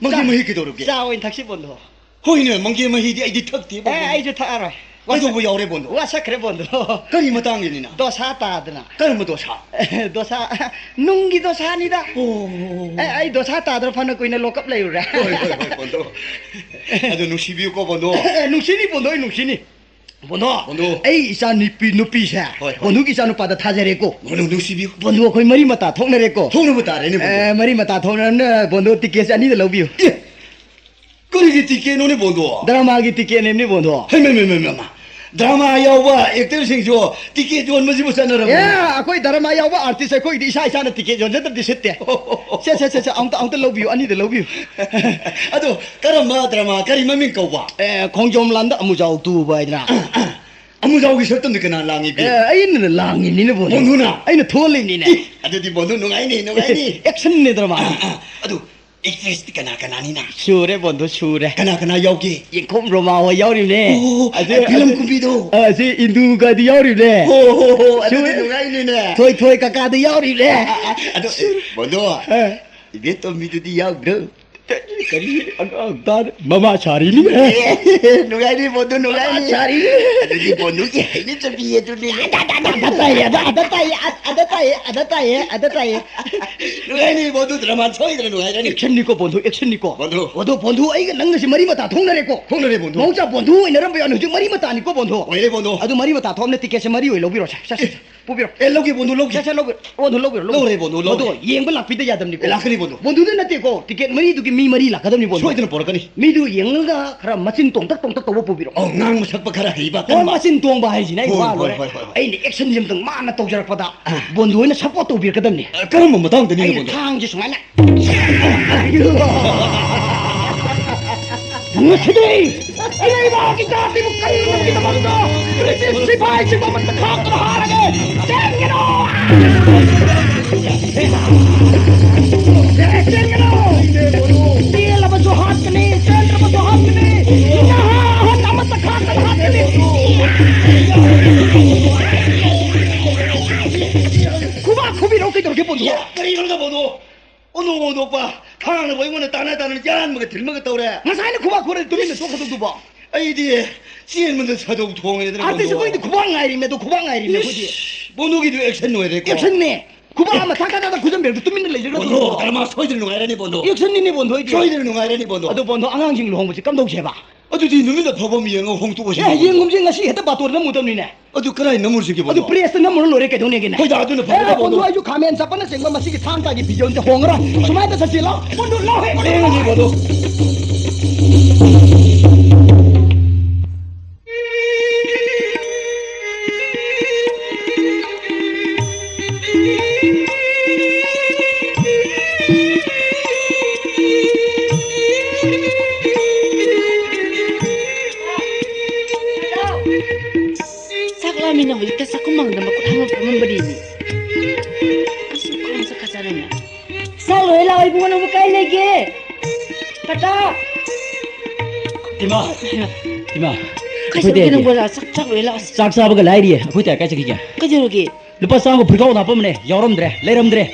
ꯃꯪꯒꯦ ꯆꯥ-, ꯃꯍꯤ ꯀꯩꯗꯧꯔꯒꯦ? ꯆꯥ ꯑꯣꯏꯅ ꯊꯛꯁꯤ ꯕꯣꯟꯗꯣ꯫ ꯍꯣꯏꯅꯦ, ꯃꯪꯒꯦ ꯃꯍꯤꯗꯤ ꯑꯩꯗꯤ ꯊꯛꯇꯦ, ꯑꯦ, ꯕꯣꯟꯗꯣ꯫ ꯑꯩꯁꯨ ꯊꯛꯑꯔꯣꯏ꯫ ꯀꯩꯗꯧꯕ ꯌꯥꯎꯔꯦ, ꯕꯣꯟꯗꯣ? ꯋꯥꯁꯛꯈ꯭ꯔꯦ, ꯕꯣꯟꯗꯣ꯫ ꯀꯔꯤ ꯃꯇꯥꯡꯒꯤꯅꯤꯅ? ꯗꯣꯁꯥ ꯇꯥꯗꯅ꯫ ꯀꯔꯝꯕ ꯗꯣꯁꯥ? ꯗꯣꯁꯥ, ꯅꯨꯡꯒꯤ ꯗꯣꯁꯥꯅꯤꯗ꯫ ꯑꯣ꯫ ꯑꯦ, ꯑꯩ ꯗꯣꯁꯥ ꯇꯥꯗꯅ ꯐꯅ ꯀꯨꯏꯅ ꯂꯣꯀꯞ ꯂꯩꯔꯨꯔꯦ꯫ ꯍꯣꯏ, ꯍꯣꯏ, ꯍꯣꯏ, ꯕꯣꯟꯗꯣ꯫ ꯑꯗꯨ ꯅꯨꯡꯁꯤꯕꯤꯌꯨꯀꯣ, ꯕꯣꯟꯗꯣ꯫ ꯑꯦ, ꯅꯨꯡꯁꯤꯅꯤ, ꯕꯣꯟꯗꯣ, ꯑꯩ ꯅꯨꯡꯁꯤꯅꯤ꯫ ꯕꯣꯟꯗꯣ, ꯕꯣꯟꯗꯣ꯫ ꯑꯩ ꯏꯆꯥ ꯅꯨꯄꯤ, ꯅꯨꯄꯤꯁꯦ, ꯍꯣꯏ, ꯍꯣꯏ꯫ ꯕꯣꯟꯗꯣꯒꯤ ꯏꯆꯥ ꯅꯨꯄꯥꯗ ꯊꯥꯖꯔꯦꯀꯣ꯫ ꯕꯣꯟꯗꯣ, ꯅꯨꯡꯁꯤꯕꯤꯌꯨ꯫ ꯕꯣꯟꯗꯣ, ꯑꯩꯈꯣꯏ ꯃꯔꯤ ꯃꯇꯥ ꯊꯣꯛꯅꯔꯦꯀꯣ꯫ ꯊꯣꯛꯅꯕ ꯇꯥꯔꯦꯅꯦ, ꯕꯣꯟꯗꯣ꯫ ꯑꯦ, ꯃꯔꯤ ꯃꯇꯥ ꯊꯣꯛꯅꯔꯕꯅꯤꯅ, ꯕꯣꯟꯗꯣ, ꯇꯤꯀꯦꯠꯁꯦ ꯑꯅꯤꯗ ꯂꯧꯕꯤꯌꯨ꯫ ꯑꯦ, ꯀꯔꯤꯒꯤ ꯇꯤꯀꯦꯠꯅꯣꯅꯦ, ꯕꯣꯟꯗꯣ? ꯗ꯭ꯔꯃꯥꯒꯤ ꯇꯤꯀꯦꯠꯅꯦꯕꯅꯤ, ꯕꯣꯟꯗꯣ꯫ ꯍꯩꯃ, ꯃ, ꯃ, ꯃ, ꯃ꯫ ꯗ꯭ꯔꯃꯥ ꯌꯥꯎꯕ ꯑꯦꯛꯇꯔꯁꯤꯡꯁꯨ ꯇꯤꯀꯦꯠ ꯌꯣꯟꯕꯁꯤꯕꯨ ꯆꯠꯅꯔꯕꯅꯦ? ꯑꯦ, ꯑꯩꯈꯣꯏ ꯗ꯭ꯔꯃꯥ ꯌꯥꯎꯕ ꯑꯥꯔꯇꯤꯁ ꯑꯩꯈꯣꯏꯒꯤꯗꯤ ꯏꯁꯥ ꯏꯁꯥꯅ ꯇꯤꯀꯦꯠ ꯌꯣꯟꯖꯗ꯭ꯔꯗꯤ ꯁꯤꯠꯇꯦ꯫ ꯁꯦ, ꯁꯦ, ꯁꯦ, ꯁꯦ, ꯑꯃꯨꯛꯇ, ꯑꯃꯨꯛꯇ ꯂꯧꯕꯤꯌꯨ, ꯑꯅꯤꯗ ꯂꯧꯕꯤꯌꯨ꯫ ꯑꯗꯣ, ꯀꯔꯝꯕ ꯗ꯭ꯔꯃꯥ, ꯀꯔꯤ ꯃꯃꯤꯡ ꯀꯧꯕ? ꯑꯦ, ꯈꯣꯡꯖꯣꯝ ꯂꯥꯟꯗ ꯑꯃꯨꯖꯥꯎ ꯇꯨꯕ ꯍꯥꯏꯗꯅ꯫ ꯑꯃꯨꯖꯥꯎꯒꯤ ꯁꯛꯇꯝꯗꯤ ꯀꯅꯥ ꯂꯥꯡꯉꯤꯒꯦ? ꯑꯦ, ꯑꯩꯅ ꯂꯥꯡꯉꯤꯅꯤꯅꯦ, ꯕꯣꯟꯗꯨ꯫ ꯕꯣꯟꯗꯨꯅ? ꯑꯩꯅ ꯊꯣꯛꯍꯜꯂꯤꯅꯤꯅꯦ꯫ ꯑꯦ, ꯑꯗꯨꯗꯤ ꯕꯣꯟꯗꯨ ꯅꯨꯡꯉꯥꯏꯅꯤ, ꯅꯨꯡꯉꯥꯏꯅꯤ꯫ ꯑꯦꯛꯁꯟꯅꯦ ꯗ꯭ꯔꯃꯥ꯫ ꯑꯥ, ꯑꯥ, ꯑꯗꯨ ꯑꯦꯛꯇ꯭ꯔꯦꯁꯇꯤ ꯀꯅꯥ ꯀꯅꯥꯅꯤꯅ? ꯁꯨꯔꯦ, ꯕꯣꯟꯗꯨ, ꯁꯨꯔꯦ꯫ ꯀꯅꯥ ꯀꯅꯥ ꯌꯥꯎꯒꯦ? ꯌꯦꯡꯈꯣꯝ ꯔꯣꯃꯥ ꯍꯣꯏ ꯌꯥꯎꯔꯤꯕꯅꯦ꯫ ꯑꯣ, ꯑꯗꯨ, ꯐꯤꯂꯝ ꯑꯗꯨ, ꯀꯨꯝꯕꯤꯗꯣ? ꯑ, ꯁꯤ ꯏꯟꯗꯨꯒꯗꯤ ꯌꯥꯎꯔꯤꯕꯅꯦ꯫ ꯍꯣ, ꯍꯣ, ꯍꯣ, ꯑꯗꯨꯗꯤ ꯁꯨꯔꯦ꯫ ꯅꯨꯡꯉꯥꯏꯅꯤꯅꯦ꯫ ꯊꯣꯏ ꯊꯣꯏ ꯀꯀꯥꯗ ꯌꯥꯎꯔꯤꯕꯅꯦ꯫ ꯑ, ꯑ, ꯑ, ꯑꯗꯣ, ꯁꯨꯔꯦ꯫ ꯕꯣꯟꯗꯨ, ꯑ꯫ ꯏꯕꯦꯇꯣꯝꯕꯤꯗꯨꯗꯤ ꯌꯥꯎꯗ꯭ꯔꯣ? ꯀꯔꯤ ꯑꯉꯥꯡ ꯇꯥꯔꯦ? ꯃꯃꯥ ꯁꯥꯔꯤꯅꯤ꯫ ꯑꯦ, ꯅꯨꯡꯉꯥꯏꯅꯤ, ꯕꯣꯟꯗꯨ, ꯅꯨꯡꯉꯥꯏꯅꯤ꯫ ꯃꯃꯥ ꯁꯥꯔꯤꯅꯤ꯫ ꯑꯗꯨꯗꯤ ꯕꯣꯟꯗꯨꯒꯤ ꯍꯩꯅꯖꯕꯤ ꯑꯗꯨꯅꯤ꯫ ꯑꯗ, ꯑꯗ, ꯑꯗ, ꯑꯗ ꯇꯥꯏꯌꯦ, ꯑꯗ, ꯑꯗ ꯇꯥꯏꯌꯦ, ꯑꯗ, ꯑꯗ ꯇꯥꯏꯌꯦ, ꯑꯗ ꯇꯥꯏꯌꯦ, ꯑꯗ ꯇꯥꯏꯌꯦ꯫ ꯅꯨꯡꯉꯥꯏꯅꯤ, ꯕꯣꯟꯗꯨ, ꯗ꯭ꯔꯃꯥ ꯁꯣꯏꯗꯅ ꯅꯨꯡꯉꯥꯏꯔꯅꯤ꯫ ꯑꯦꯛꯁꯟꯅꯤꯀꯣ, ꯕꯣꯟꯗꯨ, ꯑꯦꯛꯁꯟꯅꯤꯀꯣ꯫ ꯕꯣꯟꯗꯨ꯫ ꯑꯗꯣ ꯕꯣꯟꯗꯨ, ꯑꯩꯒ ꯅꯪꯒꯁꯦ ꯃꯔꯤ ꯃꯇꯥ ꯊꯣꯛꯅꯔꯦꯀꯣ꯫ ꯊꯣꯛꯅꯔꯦ, ꯕꯣꯟꯗꯨ꯫ ꯃꯍꯧꯁꯥ ꯕꯣꯟꯗꯨ ꯑꯣꯏꯅꯔꯝꯕ ꯌꯥꯅꯤ, ꯍꯧꯖꯤꯛ ꯃꯔꯤ ꯃꯇꯥꯅꯤꯀꯣ, ꯕꯣꯟꯗꯨ꯫ ꯑꯣꯏꯔꯦ, ꯕꯣꯟꯗꯨ꯫ ꯑꯗꯨ ꯃꯔꯤ ꯃꯇꯥ ꯊꯣꯛꯑꯝꯅ ꯇꯤꯀꯦꯠꯁꯦ ꯃꯔꯤ ꯑꯣꯏꯅ ꯂꯧꯕꯤꯔꯣꯁꯦ꯫ ꯁꯦ, ꯁꯦ, ꯁꯦ꯫ ꯄꯨꯕꯤꯔꯣ꯫ ꯑꯦ, ꯂꯧꯒꯦ, ꯕꯣꯟꯗꯨ, ꯂꯧꯒꯦ꯫ ꯁꯦ, ꯁꯦ, ꯂꯧꯒꯦ꯫ ꯕꯣꯟꯗꯨ, ꯂꯧꯕꯤꯔꯣ, ꯂꯧꯕꯤꯔꯣ꯫ ꯂꯧꯔꯦ, ꯕꯣꯟꯗꯨ, ꯂꯧꯔꯦ꯫ ꯕꯣꯟꯗꯨ, ꯌꯦꯡꯕ ꯂꯥꯛꯄꯤꯗ ꯌꯥꯗꯕꯅꯤꯀꯣ꯫ ꯑꯦ, ꯂꯥꯛꯀꯅꯤ, ꯕꯣꯟꯗꯨ꯫ ꯕꯣꯟꯗꯨꯗ ꯅꯠꯇꯦꯀꯣ, ꯇꯤꯀꯦꯠ ꯃꯔꯤꯗꯨꯒꯤ ꯃꯤ ꯃꯔꯤ ꯂꯥꯛꯀꯗꯕꯅꯤ, ꯕꯣꯟꯗꯣ꯫ ꯁꯣꯏꯗꯅ ꯄꯨꯔꯛꯀꯅꯤ꯫ ꯃꯤꯗꯨ ꯌꯦꯡꯉꯒ ꯈꯔ ꯃꯆꯤꯟ ꯇꯣꯡꯇꯛ ꯇꯣꯡꯇꯛ ꯇꯧꯕ ꯄꯨꯕꯤꯔꯛꯑꯣ꯫ ꯑꯧ, ꯉꯥꯡꯕ ꯁꯛꯄ ꯈꯔ ꯍꯩꯕ, ꯍꯣꯏ, ꯀꯟꯕ꯫ ꯃꯆꯤꯟ ꯇꯣꯡꯕ ꯍꯥꯏꯁꯤꯅꯦ ꯑꯩ ꯍꯣꯏ, ꯋꯥ ꯍꯣꯏ, ꯂꯣꯏꯔꯦ꯫ ꯍꯣꯏ, ꯍꯣꯏ, ꯍꯣꯏ꯫ ꯑꯩꯅ action ꯁꯦ ꯑꯝꯇꯪ ꯃꯥꯅ ꯇꯧꯖꯔꯛꯄꯗ ꯑꯥ꯫ ꯕꯣꯟꯗꯣ ꯍꯣꯏꯅ support ꯇꯧꯕꯤꯔꯛꯀꯗꯕꯅꯤ꯫ ꯑ, ꯀꯔꯝꯕ ꯃꯇꯥꯡꯗꯅꯤꯅꯦ, ꯑꯩꯅ ꯕꯣꯟꯗꯣ? ꯊꯥꯡꯁꯦ ꯁꯨꯃꯥꯏꯅ ꯉꯁꯤꯗꯤ ꯏꯔꯩꯕꯥꯛꯀꯤ ꯖꯥꯇꯤꯕꯨ ꯀꯟꯅꯕꯒꯤꯗꯃꯛꯇ ꯕ꯭ꯔꯤꯇꯤꯁ ꯁꯤꯐꯥꯏꯁꯤꯡꯕꯨ ꯑꯃꯠꯇ ꯈꯥꯛꯇꯅ ꯍꯥꯠꯂꯒꯦ! ꯆꯦꯟꯒꯅꯨ! ꯆꯦꯟꯒꯅꯨ! ꯆꯦꯜꯂꯕꯁꯨ ꯍꯥꯠꯀꯅꯤ, ꯆꯦꯟꯗ꯭ꯔꯕꯁꯨ ꯍꯥꯠꯀꯅꯤ! ꯅꯍꯥ ꯑꯍꯟ ꯑꯃꯠꯇ ꯈꯥꯛꯇꯅ ꯍꯥꯠꯀꯅꯤ! ꯈꯨꯕꯥꯛ ꯈꯨꯕꯤꯔꯛꯎ ꯀꯩꯗꯧꯔꯒꯦ, ꯕꯣꯟꯗꯣ? ꯌꯥ, ꯀꯔꯤꯅꯣꯗ, ꯕꯣꯟꯗꯣ? ꯑꯣꯟꯊꯣꯛ ꯑꯣꯟꯊꯣꯛꯄ! ꯊꯥꯡꯅꯕ ꯑꯩꯉꯣꯟꯗ ꯇꯥꯟꯅ ꯇꯥꯟꯅ ꯌꯥꯟꯕꯒ ꯊꯤꯟꯕꯒ ꯇꯧꯔꯦ꯫ ꯉꯁꯥꯏꯅ ꯈꯨꯕꯥꯛ ꯈꯨꯔꯗꯤ ꯇꯨꯃꯤꯟꯅ ꯇꯣꯛꯀꯗꯧꯗꯨꯕꯣ? ꯑꯩꯗꯤ ꯆꯦꯟꯕꯗ ꯁꯥꯗꯧ ꯊꯣꯡꯉꯦꯗꯅ, ꯑꯥꯔꯇꯤꯁ ꯕꯣꯟꯗꯣ꯫ ꯑꯩꯈꯣꯏꯗꯤ ꯈꯨꯕꯥꯛ ꯉꯥꯏꯔꯤꯕꯅꯦ, ꯑꯗꯣ ꯈꯨꯕꯥꯛ ꯉꯥꯏꯔꯤꯕꯅꯦ ꯑꯩꯈꯣꯏꯗꯤ꯫ ꯏꯁ, ꯕꯣꯟꯗꯨꯒꯤꯗꯨ action ꯑꯣꯏꯔꯦꯀꯣ꯫ Action ꯅꯦ꯫ ꯈꯨꯕꯥꯛ ꯑꯃ ꯊꯥ ꯊꯥ ꯊꯥ ꯈꯨꯖꯟꯕꯤꯔꯛꯇ ꯇꯨꯃꯤꯟꯅ ꯂꯩꯖꯒꯗꯧꯗꯨꯕꯣ? ꯕꯣꯟꯗꯣ, ꯗ꯭ꯔꯃꯥ ꯁꯣꯏꯗꯅ ꯅꯨꯡꯉꯥꯏꯔꯅꯤ, ꯕꯣꯟꯗꯣ꯫ Action ꯅꯤꯅꯦ, ꯕꯣꯟꯗꯣ, ꯑꯩꯗꯤ꯫ ꯁꯣꯏꯗꯅ ꯅꯨꯡꯉꯥꯏꯔꯅꯤ, ꯕꯣꯟꯗꯣ꯫ ꯑꯗꯣ, ꯕꯣꯟꯗꯣ, ꯑꯉꯥꯡꯁꯤꯡ ꯂꯨꯍꯣꯡꯕꯁꯤ ꯀꯝꯗꯧꯁꯦꯕ? ꯑꯗꯨꯗꯤ ꯅꯨꯃꯤꯠ ꯑꯐꯕ ꯑꯃ ꯌꯦꯡꯉꯒ ꯍꯣꯡꯗꯣꯛꯑꯁꯤ, ꯑꯦ, ꯕꯣꯟꯗꯣ꯫ ꯌꯦꯡꯒꯨꯝꯁꯦ, ꯉꯁꯤ ꯍꯦꯛꯇ ꯕꯥꯇꯣꯟꯗ ꯅꯝꯃꯨꯗꯕꯅꯤꯅꯦ꯫ ꯑꯗꯨ ꯀꯗꯥꯏ ꯅꯝꯃꯨꯁꯤꯒꯦ, ꯑꯗꯨ ꯕꯣꯟꯗꯣ? Press ꯇ ꯅꯝꯃꯨꯔ ꯂꯣꯏꯔꯦ ꯀꯩꯗꯧꯅꯦꯒꯦꯅꯦ? ꯍꯣꯏꯗ, ꯑꯗꯨꯅ ꯐꯔꯦꯗ, ꯑꯦ, ꯕꯣꯟꯗꯣ꯫ ꯕꯣꯟꯗꯣ, ꯑꯩꯁꯨ ꯈꯥꯃꯦꯟ ꯆꯠꯄꯅꯆꯤꯡꯕ ꯃꯁꯤꯒꯤ ꯊꯥꯡ ꯇꯥꯒꯤ video ꯑꯝꯇ ꯍꯣꯡꯉꯔꯣꯏ꯫ ꯁꯨꯃꯥꯏꯅ ꯆꯠꯁꯤ, ꯂꯥꯎ꯫ ꯕꯣꯟꯗꯣ, ꯂꯥꯎ, ꯍꯦ, ꯕꯣꯟꯗꯣ, ꯂꯥꯎ꯫ ꯌꯦꯡꯉꯁꯤ, ꯕꯣꯟꯗꯣ꯫ ꯆꯥꯛ ꯂꯥꯝꯃꯤꯅ ꯍꯧꯖꯤꯛꯇ ꯆꯥꯛꯈꯨꯝ ꯃꯥꯡꯗ ꯃꯈꯨꯠ ꯍꯥꯝꯃ ꯐꯝꯃꯝꯕꯅꯤꯅꯦ꯫ ꯑꯁ, ꯀꯥꯡ ꯆꯠꯈ꯭ꯔꯖꯥꯠꯂꯅꯦ? ꯆꯥꯛ ꯂꯣꯏꯔ ꯂꯥꯛꯑꯣ ꯏꯕꯨꯡꯉꯣ, ꯅꯪꯕꯨ ꯀꯥꯏ ꯂꯩꯒꯦ? ꯄꯇꯥ! ꯏꯃꯥ! ꯏꯃꯥ! ꯀꯥꯏ ꯑꯩꯈꯣꯏ ꯆꯠꯂꯨꯒꯦ ꯇꯌꯥꯏꯒꯤ ꯅꯪꯕꯨ? ꯆꯥꯛ, ꯆꯥꯛ ꯂꯣꯏꯔ ꯂꯥꯛꯑꯣ꯫ ꯆꯥꯛ ꯆꯥꯕꯒ ꯂꯥꯏꯔꯤꯌꯦ, ꯑꯩꯈꯣꯏ ꯇꯌꯥꯏ ꯀꯥꯏ ꯆꯠꯈꯤꯒꯦ? ꯀꯩꯗꯧꯔꯒꯦ? ꯂꯨꯄꯥ ꯆꯥꯝꯃꯒ ꯐꯨꯔꯤꯠ ꯈꯥꯎꯗ ꯍꯥꯞꯄꯝꯕꯅꯦ, ꯌꯥꯎꯔꯝꯗ꯭ꯔꯦ, ꯂꯩꯔꯝꯗ꯭ꯔꯦ꯫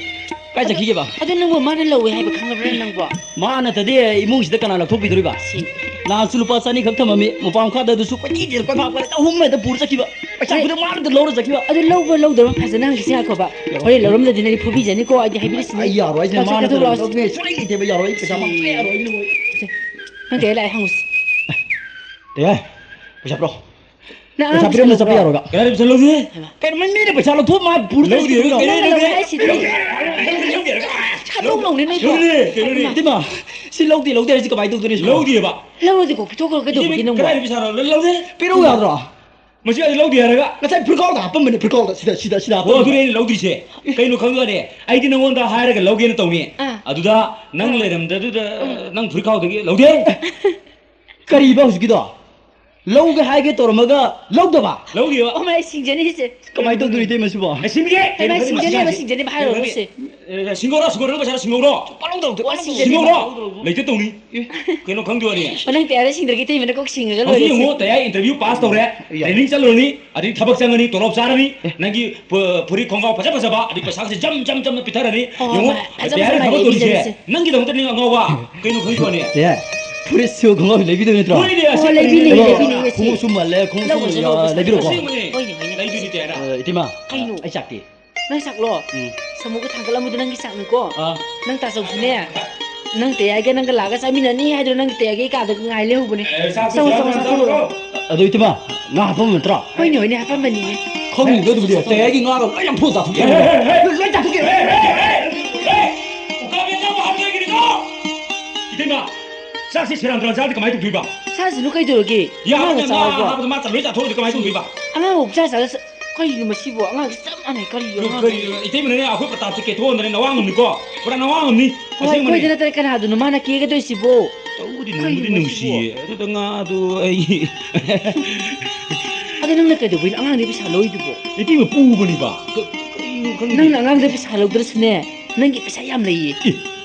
ꯀꯥꯏ ꯆꯠꯈꯤꯒꯦꯕ? ꯑꯗꯨ ꯅꯪꯕꯨ ꯃꯥꯅ ꯂꯧꯋꯦ ꯍꯥꯏꯕ ꯈꯪꯉꯕ꯭ꯔꯥ ꯅꯪꯕꯣ? ꯃꯥ ꯅꯠꯇꯗꯤ ꯏꯃꯨꯡꯁꯤꯗ ꯀꯅꯥ ꯂꯧꯊꯣꯛꯄꯤꯗꯣꯔꯤꯕ? ꯁꯤ꯫ ꯅꯍꯥꯟꯁꯨ ꯂꯨꯄꯥ ꯆꯅꯤ ꯈꯛ ꯊꯝꯃꯝꯃꯤ, ꯃꯄꯥꯟ ꯃꯈꯥꯗ ꯑꯗꯨꯁꯨ ꯀꯣꯏꯊꯤ ꯊꯤꯔ ꯀꯣꯏꯐꯥ ꯐꯥꯔꯦ, ꯑꯍꯨꯝ ꯍꯦꯛꯇ ꯄꯨꯔ ꯆꯠꯈꯤꯕ꯫ ꯄꯩꯁꯥ ꯍꯣꯏ꯫ ꯈꯨꯗꯤꯡ ꯃꯥꯅ ꯍꯦꯛꯇ ꯂꯧꯔ ꯆꯠꯈꯤꯕ꯫ ꯑꯗꯨ ꯂꯧꯕ ꯂꯧꯗꯕ ꯐꯖꯅ ꯍꯪꯁꯤ ꯉꯥꯏꯈꯣꯕ꯫ ꯌꯥꯔꯣꯏ꯫ ꯍꯣꯔꯦꯟ ꯂꯧꯔꯝꯗꯗꯤ ꯅꯪꯗꯤ ꯐꯨꯕꯤꯖꯅꯤꯀꯣ, ꯑꯩꯗꯤ ꯍꯥꯏꯕꯤꯔꯤꯁꯤꯅꯤ꯫ ꯑꯩ ꯌꯥꯔꯣꯏ ꯍꯥꯏꯁꯤꯅꯦ, ꯂꯥꯛꯁꯤ ꯃꯥꯅ ꯀꯩꯗꯧ ꯂꯥꯛꯑꯣ꯫ ꯂꯧꯅꯤ ꯁꯨꯡꯂꯩ ꯂꯩꯇꯦꯕ, ꯌꯥꯔꯣꯏ, ꯑꯩ ꯄꯩꯁꯥ ꯃꯥꯡꯕ ꯌꯥꯔꯣꯏ, ꯑꯩ ꯂꯧꯔꯣꯏ꯫ ꯁꯦ, ꯅꯪ ꯀꯩ ꯂꯥꯛꯑꯦ ꯍꯪꯉꯨꯁꯤ꯫ ꯇꯌꯥꯏ, ꯄꯩꯁꯥ ꯄꯤꯔꯛꯑꯣ꯫ ꯅꯪ ꯄꯩꯁꯥ ꯑꯉꯥꯡ ꯄꯤꯔꯝꯗ ꯆꯠꯄ ꯂꯧꯕ꯭ꯔꯣ? ꯌꯥꯔꯣꯏꯕ꯫ ꯀꯅꯥꯗ ꯄꯩꯁꯥ ꯂꯧꯗꯣꯏꯅꯣ? ꯍꯩꯃꯥ꯫ ꯀꯩꯅꯣ, ꯃꯤ-, ꯃꯤꯅ ꯄꯩꯁꯥ ꯂꯧꯊꯣꯛ ꯃꯥ ꯄꯨꯔ ꯂꯧꯗꯦ, ꯆꯠꯈꯤꯕꯅꯣ? ꯂꯧꯗꯦ, ꯅꯪꯅ ꯂꯧꯗꯦ꯫ ꯂꯧꯋꯦ ꯍꯥꯏꯁꯤꯗꯤ꯫ ꯂꯧꯗꯦ, ꯂꯧꯗꯦ꯫ ꯁꯥꯗꯧ ꯂꯧꯅꯤ ꯅꯣꯏꯕꯣ꯫ ꯂꯧꯗꯦ, ꯀꯩꯅꯣꯅꯦ꯫ ꯏꯃꯥ, ꯇꯤ ꯂꯧꯗꯦ, ꯂꯧꯗꯦ ꯍꯥꯏꯁꯤ ꯀꯃꯥꯏꯅ ꯇꯧꯗꯣꯏꯅꯣ ꯁꯤꯕꯣ? ꯂꯧꯗꯦꯕ꯫ ꯂꯧꯔꯗꯤ ꯀꯣꯛ ꯄꯤꯊꯣꯛꯈ꯭ꯔꯣ, ꯀꯩꯗꯧꯕꯒꯤ ꯏꯆꯦ, ꯅꯪꯕꯣ? ꯀꯗꯥꯏꯗ ꯄꯩꯁꯥꯅꯣ? ꯂ-, ꯂꯧꯗꯦ꯫ ꯄꯤꯔꯛꯎ ꯌꯥꯗ꯭ꯔꯣ? ꯃꯁꯤ ꯑꯩ ꯂꯧꯗꯦ ꯍꯥꯏꯔꯒ꯫ ꯉꯁꯥꯏ ꯐꯨꯔꯤꯠꯈꯥꯎꯗ ꯍꯥꯞꯄꯝꯕꯅꯦ, ꯐꯨꯔꯤꯠꯈꯥꯎꯗ, ꯁꯤꯗ, ꯁꯤꯗ, ꯁꯤꯗ ꯑꯣ, ꯍꯥꯞꯄꯝꯕꯅꯦ꯫ ꯑꯗꯨꯅꯦ ꯑꯩꯅ ꯂꯧꯗ꯭ꯔꯤꯁꯦ꯫ ꯀꯩꯅꯣ ꯈꯪꯗꯣꯏꯅꯦ? ꯑꯩꯗꯤ ꯅꯪꯉꯣꯟꯗ ꯍꯥꯏꯔꯒ ꯂꯧꯒꯦꯅ ꯇꯧꯅꯤ꯫ ꯑꯥ꯫ ꯑꯗꯨꯗ ꯅꯪ ꯑꯥ꯫ ꯂꯩꯔꯝꯗꯗꯨꯗ ꯎꯝ꯫ ꯅꯪ ꯐꯨꯔꯤꯠꯈꯥꯎꯗꯒꯤ ꯂꯧꯗꯦ꯫ ꯀꯔꯤꯕ ꯍꯧꯖꯤꯛꯀꯤꯗꯣ? ꯂꯧꯒꯦ ꯍꯥꯏꯒꯦ ꯇꯧꯔꯝꯃꯒ ꯂꯧꯗꯕ? ꯂꯧꯗꯦꯕ꯫ ꯑꯣ, ꯃꯥꯏ ꯁꯤꯡꯖꯅꯤꯁꯦ꯫ ꯀꯃꯥꯏꯅ ꯇꯧꯗꯣꯏꯅꯣ ꯏꯇꯩꯃ ꯁꯤꯕꯣ? ꯑꯦ, ꯁꯤꯟꯕꯤꯒꯦ! ꯍꯩꯃꯥ, ꯀꯩꯅꯣ ꯈꯪꯗꯦ, ꯁꯤꯡꯖꯅꯤ, ꯃꯁꯤꯁꯦ꯫ ꯍꯩꯃꯥ, ꯁꯤꯡꯖꯅꯤ, ꯍꯥꯏꯔꯨꯔꯣ, ꯀꯩꯅꯣ ꯁꯦ꯫ ꯈꯪꯗꯦ꯫ ꯑꯦ, ꯁꯤꯡꯉꯧꯔꯣ, ꯁꯤꯡꯉꯧꯔꯣ, ꯄꯩꯁꯥ ꯁꯤꯡꯉꯧꯔꯣ꯫ ꯁꯨꯡꯄꯥ ꯂꯧꯗꯧ-, ꯄꯥ ꯂꯧꯗꯧ-, ꯁꯤꯡꯉꯧꯔꯣ꯫ ꯂꯩꯇ ꯇꯧꯅꯤ꯫ ꯑꯦ, ꯀꯩꯅꯣ ꯈꯪꯗꯦ ꯋꯥꯅꯤ꯫ ꯑꯣ, ꯅꯪ ꯇꯌꯥꯔꯗ ꯁꯤꯡꯗ꯭ꯔꯒꯦ ꯏꯇꯩꯃꯅ ꯀꯣꯛ ꯁꯤꯡꯉꯒ ꯍꯧꯖꯤꯛ ꯂꯣꯏꯔꯦ, ꯁꯦ꯫ ꯌꯦꯡꯉꯣ, ꯇꯌꯥꯔ interview pass ꯇꯧꯔꯦ꯫ ꯌꯥ꯫ Training ꯆꯠꯂꯨꯔꯅꯤ, ꯑꯗꯩ ꯊꯕꯛ ꯆꯪꯉꯅꯤ, ꯇꯣꯂꯣꯞ ꯆꯥꯔꯅꯤ꯫ ꯑꯦ꯫ ꯅꯪꯒꯤ ꯐꯨ-, ꯐꯨꯔꯤꯠ ꯈꯣꯡꯒ꯭ꯔꯥꯎ ꯐꯖ ꯐꯖꯕ, ꯑꯗꯩ ꯄꯩꯁꯥꯁꯦ ꯖꯝ ꯖꯝ ꯖꯝꯅ ꯄꯤꯊꯔꯅꯤ꯫ ꯑꯣ, ꯌꯦꯡꯉꯣ, ꯃꯥ, ꯐꯖ ꯇꯌꯥꯔꯗ ꯐꯖꯕ ꯊꯕꯛ ꯃꯥ ꯇꯧꯔꯤꯁꯦ ꯂꯩꯕꯤꯗꯣꯏꯅꯦ, ꯁꯦ꯫ ꯅꯪꯒꯤꯗꯃꯛꯇꯅꯤ ꯑꯉꯥꯎꯕ꯫ ꯀꯩꯅꯣ ꯈꯪꯗꯦ ꯋꯥꯅꯤ꯫ ꯑꯦ, ꯐꯨꯔꯤꯠꯁꯨ ꯈꯣꯡꯒ꯭ꯔꯥꯎꯁꯨ ꯂꯩꯕꯤꯗꯣꯏ ꯅꯠꯇ꯭ꯔꯣ? ꯍꯣꯏꯅꯦ, ꯑꯣ, ꯑꯁꯦꯡꯕꯅꯤꯅꯦ꯫ ꯂꯩꯕꯤꯅꯤ, ꯂꯩꯕꯤꯅꯤ, ꯂꯩꯕꯤꯅꯤ, ꯁꯦ꯫ ꯈꯣꯡꯎꯞꯁꯨ ꯃꯥꯜꯂꯦ, ꯈꯣꯡꯎꯞꯁꯨ, ꯂꯧꯔꯨꯁꯦ, ꯑ, ꯂꯧꯔꯨꯁꯦ, ꯂꯩꯕꯤꯔꯣꯀꯣ꯫ ꯂꯧꯔꯨꯁꯦ꯫ ꯑꯁꯦꯡꯕꯅꯦ꯫ ꯍꯣꯏꯅꯦ, ꯍꯣꯏꯅꯦ꯫ ꯂꯩꯕꯤꯅꯤ ꯇꯌꯥꯔꯗ꯫ ꯑ, ꯏꯇꯩꯃ, ꯀꯩꯅꯣ? ꯑꯩ ꯆꯥꯛꯇꯤ? ꯅꯪ ꯆꯥꯛꯂꯣ? ꯎꯝ꯫ ꯁꯃꯨꯒ ꯊꯥꯡꯒꯠꯂꯝꯕꯗꯣ ꯅꯪꯒꯤ ꯆꯥꯛꯅꯤꯀꯣ? ꯑꯥ꯫ ꯅꯪ ꯇꯥꯆꯧꯁꯨꯅꯦ, ꯅꯪ ꯇꯌꯥꯏꯒ ꯅꯪꯒ ꯂꯥꯛꯑꯒ ꯆꯥꯃꯤꯟꯅꯅꯤ ꯍꯥꯏꯗꯨꯅ ꯅꯪꯒꯤ ꯇꯌꯥꯏꯒ ꯑꯩ ꯀꯥꯗ ꯉꯥꯏ ꯂꯩꯍꯧꯕꯅꯦ꯫ ꯑꯦ, ꯆꯥꯛ ꯆꯥꯛ ꯆꯥꯛ ꯆꯥꯛ ꯆꯥꯛ ꯆꯥꯛ ꯆꯥꯛ꯫ ꯑꯗꯣ ꯏꯇꯩꯃ, ꯉꯥ ꯍꯥꯞꯄꯝꯕ ꯅꯠꯇ꯭ꯔꯣ? ꯍꯣꯏꯅꯦ, ꯍꯣꯏꯅꯦ, ꯍꯥꯞꯄꯝꯕꯅꯤꯅꯦ꯫ ꯈꯪꯗꯦ ꯑꯗꯨꯕꯨꯗꯤ, ꯇꯌꯥꯏꯒꯤ ꯉꯥꯒ ꯂꯣꯏ ꯂꯪꯊꯣꯛꯑ ꯆꯥꯊꯣꯛꯈꯤ꯫ ꯍꯦ, ꯍꯦ, ꯍꯦ, ꯍꯦ꯫ ꯂꯣꯏ ꯆꯥꯊꯣꯛꯈꯤ꯫ ꯍꯦ, ꯍꯦ, ꯍꯦ, ꯍꯦ꯫ ꯎꯀꯥꯕꯤ ꯑꯆꯧꯕ ꯍꯥꯞꯇꯣꯏꯒꯤꯅꯤꯀꯣ꯫ ꯏꯇꯩꯃ, ꯆꯥꯛꯁꯤ ꯁꯦꯔꯥꯟ ꯇꯨꯔꯥꯟ ꯆꯥꯔꯗꯤ ꯀꯃꯥꯏꯅ ꯇꯧꯗꯣꯏꯕ? ꯆꯥꯁꯤꯅꯨ ꯀꯩꯗꯧꯔꯒꯦ? ꯌꯥꯔꯦ, ꯉꯥꯒ ꯉꯥ ꯆꯥꯎꯕꯣ꯫ ꯍꯥꯞꯄꯗꯣ ꯃꯥ ꯂꯣꯏ ꯆꯥꯊꯣꯛꯑꯗꯤ ꯀꯃꯥꯏꯅ ꯇꯧꯗꯣꯏꯕ? ꯑꯉꯥꯡ ꯆꯥ ꯆꯥ ꯀꯔꯤꯅꯣ ꯃꯁꯤꯕꯣ? ꯑꯉꯥꯡꯁꯦ ꯆꯞ ꯃꯥꯟꯅꯩ꯫ ꯀꯔꯤꯅꯣ ꯀꯔꯤ, ꯑꯉꯥꯡꯁꯦ? ꯏꯇꯩꯃꯅꯅꯦ, ꯑꯩꯈꯣꯏ ꯄ꯭ꯔꯇꯥꯞꯁꯦ ꯀꯦꯊꯣꯛꯑꯝꯗꯅ ꯅꯋꯥ ꯉꯝꯅꯤꯀꯣ꯫ ꯄꯨꯔꯥ ꯅꯋꯥ ꯉꯝꯅꯤ꯫ ꯍꯣꯏ, ꯑꯁꯦꯡꯕꯅꯦ꯫ ꯑꯩꯈꯣꯏꯗ ꯅꯠꯇꯅ ꯀꯅꯥꯗꯅꯣ ꯃꯥꯅ ꯀꯦꯒꯗꯣꯏꯁꯤꯕꯣ? ꯇꯧꯕꯨꯗꯤ ꯅꯨꯡꯕꯨꯗꯤ ꯀꯔꯤꯅꯣ ꯅꯨꯡꯁꯤꯌꯦ꯫ ꯁꯤꯕꯣ? ꯑꯗꯨꯗ ꯉꯥꯗꯣ ꯑꯩ ꯑꯗꯣ ꯅꯪꯅ ꯀꯩꯗꯧꯕꯩꯅꯣ ꯑꯉꯥꯡꯗꯤ ꯄꯩꯁꯥ ꯂꯧꯔꯤꯗꯨꯕꯣ? ꯏꯇꯩꯃ ꯄꯨꯕꯅꯤꯕ꯫ ꯀ-, ꯀꯔꯤꯅꯣ ꯈꯪꯗꯦ꯫ ꯅꯪꯅ ꯑꯉꯥꯡꯗ ꯄꯩꯁꯥ ꯂꯧꯗ꯭ꯔꯁꯨꯅꯦ, ꯅꯪꯒꯤ ꯄꯩꯁꯥ ꯌꯥꯝ ꯂꯩꯌꯦ꯫ ꯏ,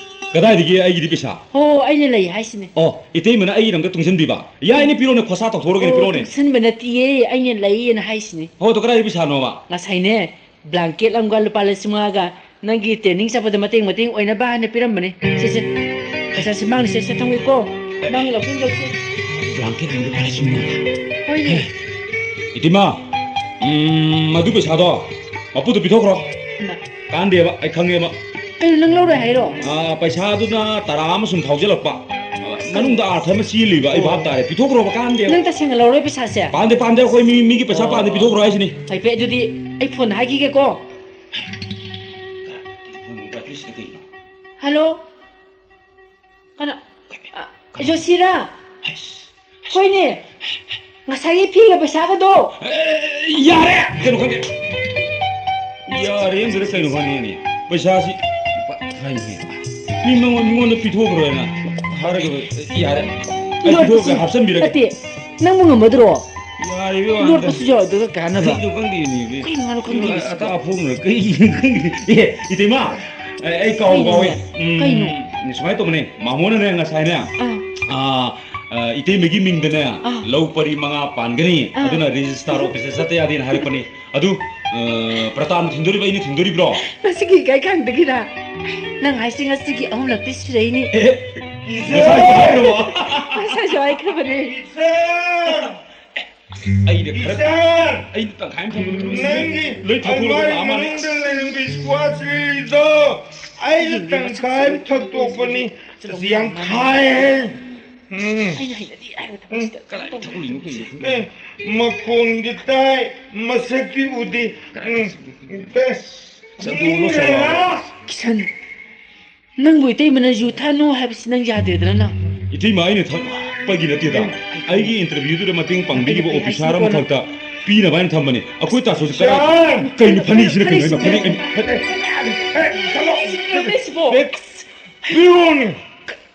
ꯀꯗꯥꯏꯗꯒꯤ ꯑꯩꯒꯤꯗꯤ ꯄꯩꯁꯥ? ꯍꯣ, ꯑꯩꯅ ꯂꯩ ꯍꯥꯏꯁꯤꯅꯦ꯫ ꯑꯣ, ꯏꯇꯩꯃꯅ ꯑꯩꯒꯤꯗꯃꯛꯇ ꯇꯨꯡꯁꯤꯟꯕꯤꯕ? ꯌꯥꯏꯅꯦ, ꯄꯤꯔꯣꯅꯦ, ꯈꯣꯔꯁꯥ ꯇꯧꯊꯣꯛꯎꯔꯒꯦꯅꯦ, ꯑꯣ, ꯄꯤꯔꯣꯅꯦ꯫ ꯇꯨꯡꯁꯤꯟꯕ ꯅꯠꯇꯤꯌꯦ, ꯑꯩꯅ ꯂꯩꯌꯦꯅ ꯍꯥꯏꯁꯤꯅꯦ꯫ ꯍꯣ, ꯑꯗꯣ ꯀꯗꯥꯏꯗ ꯄꯩꯁꯥꯅꯣꯕ? ꯉꯁꯥꯏꯅꯦ, blanket ꯑꯃꯒ ꯂꯨꯄꯥ ꯂꯤꯁꯤꯡ ꯃꯉꯥꯒ ꯅꯪꯒꯤ training ꯆꯠꯄꯗ ꯃꯇꯦꯡ ꯃꯇꯦꯡ ꯑꯣꯏꯅꯕ ꯍꯥꯏꯅ ꯄꯤꯔꯝꯕꯅꯦ꯫ ꯁꯦ, ꯁꯦ꯫ ꯄꯩꯁꯥꯁꯦ ꯃꯥꯡꯅꯤ, ꯁꯦ, ꯁꯦ, ꯊꯝꯒꯦꯀꯣ꯫ ꯃꯥꯡꯅꯤ, ꯂꯧꯁꯤꯟ, ꯂꯧꯁꯤꯟ꯫ Blanket ꯑꯃꯒ ꯂꯨꯄꯥ ꯂꯤꯁꯤꯡ ꯃꯉꯥ꯫ ꯍꯣꯏꯅꯦ꯫ ꯏꯇꯩꯃ, ꯎꯝ, ꯃꯗꯨ ꯄꯩꯁꯥꯗꯣ ꯃꯄꯨꯗ ꯄꯤꯊꯣꯛꯈ꯭ꯔꯣ꯫ ꯍꯩꯃꯥ꯫ ꯀꯥꯟꯗꯦꯕ, ꯑꯩ ꯈꯪꯉꯦꯕ꯫ ꯀꯩꯅꯣ, ꯅꯪ ꯂꯧꯔꯣꯏ ꯍꯥꯏꯔꯣ? ꯑꯥ, ꯄꯩꯁꯥꯗꯨꯅ ꯇꯔꯥ ꯑꯃ ꯁꯨꯝ ꯊꯥꯎꯖꯜꯂꯛꯄ꯫ ꯃꯅꯨꯡꯗ ꯑꯥꯔꯊ ꯑꯃ ꯆꯦꯜꯂꯤꯕ, ꯑꯩ ꯚꯥꯞ ꯇꯥꯔꯦ꯫ ꯄꯤꯊꯣꯛꯈ꯭ꯔꯣꯕ, ꯀꯥꯟꯗꯦꯕ꯫ ꯅꯪ ꯇꯁꯦꯡꯅ ꯂꯧꯔꯣꯏ ꯄꯩꯁꯥꯁꯦ? ꯄꯥꯝꯗꯦ, ꯄꯥꯝꯗꯦ, ꯑꯩꯈꯣꯏ ꯃꯤ, ꯃꯤꯒꯤ ꯄꯩꯁꯥ ꯄꯥꯝꯗꯦ, ꯄꯤꯊꯣꯛꯈ꯭ꯔꯣ ꯍꯥꯏꯁꯤꯅꯤ꯫ ꯐꯩ, ꯐꯩ, ꯑꯗꯨꯗꯤ ꯑꯩ ꯐꯣꯟ ꯍꯥꯏꯈꯤꯒꯦꯀꯣ꯫ ꯍꯜꯂꯣ? ꯀꯅꯥ? ꯖꯣꯁꯤꯔꯥ! ꯑꯩꯁ꯫ ꯍꯣꯏꯅꯦ, ꯉꯁꯥꯏꯒꯤ ꯐꯤꯒ ꯄꯩꯁꯥꯒꯗꯣ꯫ ꯑꯦ, ꯌꯥꯔꯦ! ꯀꯩꯅꯣ ꯈꯪꯗꯦ꯫ ꯌꯥꯔꯦ, ꯑꯗꯨꯗ ꯀꯩꯅꯣ ꯈꯪꯗꯦꯅꯦ꯫ ꯄꯩꯁꯥꯁꯤ ꯍꯥꯏꯅꯦ꯫ ꯃꯤ ꯃꯉꯣꯟ-, ꯃꯤꯉꯣꯟꯗ ꯄꯤꯊꯣꯛꯈ꯭ꯔꯣꯅ ꯍꯥꯏꯔꯒ, ꯌꯥꯔꯦ꯫ ꯑꯩ ꯂꯣꯠꯄꯁꯨ ꯄꯤꯊꯣꯛꯑꯒ ꯍꯥꯞꯆꯤꯟꯕꯤꯔꯒꯦ꯫ ꯅꯠꯇꯦ, ꯅꯪꯕꯨ ꯉꯝꯃꯗ꯭ꯔꯣ? ꯌꯥꯔꯦ, ꯏꯕꯦꯝꯃ, ꯑꯝꯇ꯫ ꯂꯣꯠꯄꯁꯨ ꯌꯥꯎꯗ꯭ꯔꯒ ꯀꯥꯟꯅꯕ꯫ ꯑꯩꯁꯨ ꯈꯪꯗꯦꯅꯦ, ꯏꯕꯦꯝꯃ꯫ ꯀꯩꯅꯣ ꯉꯥꯅꯨ ꯈꯪꯗꯦ? ꯑꯇꯥ ꯑꯐꯣꯡꯗꯨꯅ ꯀꯩ ꯈꯪꯗꯦ? ꯑꯦ, ꯏꯇꯩꯃ, ꯑꯦ, ꯑꯩ ꯀꯥꯎ ꯀꯩꯅꯣ? ꯀꯥꯎꯋꯦ꯫ ꯎꯝ, ꯀꯩꯅꯣ? ꯁꯨꯃꯥꯏꯅ ꯇꯧꯕꯅꯦ, ꯃꯥꯃꯣꯅꯅꯦ ꯉꯁꯥꯏꯅꯦ, ꯑꯥ꯫ ꯑꯥ, ꯑꯥ, ꯏꯇꯩꯃꯒꯤ ꯃꯤꯡꯗꯅꯦ ꯑꯥ꯫ ꯂꯧ ꯄꯔꯤ ꯃꯉꯥ ꯄꯥꯟꯒꯅꯤ, ꯑꯥ꯫ ꯑꯗꯨꯅ ꯔꯦꯖꯤꯁꯇꯥꯔ ꯑꯣꯐꯤꯁꯇ ꯆꯠꯇ ꯌꯥꯗꯦꯅ ꯍꯥꯏꯔꯛꯄꯅꯤ꯫ ꯑꯗꯨ, ꯑꯥ, ꯄ꯭ꯔꯇꯥꯞꯅ ꯊꯤꯡꯗꯣꯔꯤꯕ, ꯑꯩꯅ ꯊꯤꯡꯗꯣꯔꯤꯕ꯭ꯔꯣ? ꯉꯁꯤꯒꯤ ꯏꯀꯥꯏ ꯈꯪꯗꯒꯤꯔ? ꯅꯪ ꯍꯥꯏꯁꯤ ꯉꯁꯤꯒꯤ ꯑꯍꯨꯝꯂꯛꯇꯤ ꯁꯤꯔꯛꯏꯅꯤ꯫ ꯑꯦ, ꯉꯁꯥꯏꯁꯨ ꯍꯥꯏꯈ꯭ꯔꯕꯣ? ꯉꯁꯥꯏꯁꯨ ꯍꯥꯏꯈ꯭ꯔꯕꯅꯦ꯫ ꯏꯆꯟ! ꯑꯩꯅ ꯈꯔ, ꯏꯆꯟ! ꯑꯩꯅ ꯇꯪꯈꯥꯏ ꯑꯃ ꯊꯝꯕꯗꯨ ꯅꯪꯒꯤ ꯂꯣꯏ ꯊꯛꯎꯔꯕ ꯑꯜꯃꯥꯔꯤ ꯃꯥ ꯃꯥꯅꯦ꯫ ꯃꯅꯨꯡꯗ ꯂꯩꯔꯝꯕ squash lily ꯗꯣ ꯑꯩꯅ ꯇꯪꯈꯥꯏ ꯑꯃ ꯊꯛꯇꯣꯛꯄꯅꯤ꯫ ꯑꯁ, ꯌꯥꯝ ꯈꯥꯏꯍꯦ꯫ ꯎꯝ꯫ ꯑꯩꯅ ꯍꯩꯅꯗꯦ ꯍꯥꯏꯕ ꯊꯕꯛꯁꯤꯗ꯫ ꯀꯗꯥꯏꯗ ꯊꯛꯎꯔꯤꯅꯣ ꯈꯪꯗꯦ꯫ ꯑꯦ, ꯃꯈꯣꯟꯗꯤ ꯇꯥꯏ, ꯃꯁꯛꯇꯤ ꯎꯗꯦ꯫ ꯎꯝ, ꯇꯥꯏ꯫ ꯑꯁ, ꯑꯗꯨ ꯂꯣꯏꯁꯜꯂꯣ ꯍꯥꯏꯕ꯫ ꯀꯤꯁꯟ, ꯅꯪꯕꯨ ꯏꯇꯩꯃꯅ ꯌꯨ ꯊꯛꯅꯨ ꯍꯥꯏꯕꯁꯤ ꯅꯪ ꯌꯥꯗꯦꯗꯅ ꯅꯪ꯫ ꯏꯇꯩꯃ, ꯑꯩꯅ ꯊꯛꯄꯒꯤ ꯅꯠꯇꯦꯗ꯫ ꯑꯩꯒꯤ interview ꯗꯨꯗ ꯃꯇꯦꯡ ꯄꯥꯡꯕꯤꯈꯤꯕ ꯑꯩꯅ ꯀꯩ officer ꯍꯥꯏꯁꯤꯕꯣ ꯅꯪ? ꯑꯃꯈꯛꯇ ꯄꯤꯅꯕ ꯍꯥꯏꯅ ꯊꯝꯕꯅꯤ꯫ ꯑꯩꯈꯣꯏ ꯇꯥꯆꯧꯁꯦ ꯀꯗꯥꯏ-, ꯁꯥꯔ! ꯀꯩꯅꯣ ꯐꯅꯦꯛꯁꯤꯅ ꯀꯩꯅꯣ? ꯐꯅꯦꯛꯁꯤꯅ ꯐꯅꯦꯛ, ꯐꯅꯦꯛ꯫ ꯑꯦ, ꯆꯠꯂꯣ! ꯁꯤꯕꯨ ꯅꯪ ꯂꯩꯁꯤꯕꯣ? ꯄꯤꯔꯛꯑꯣꯅꯦ!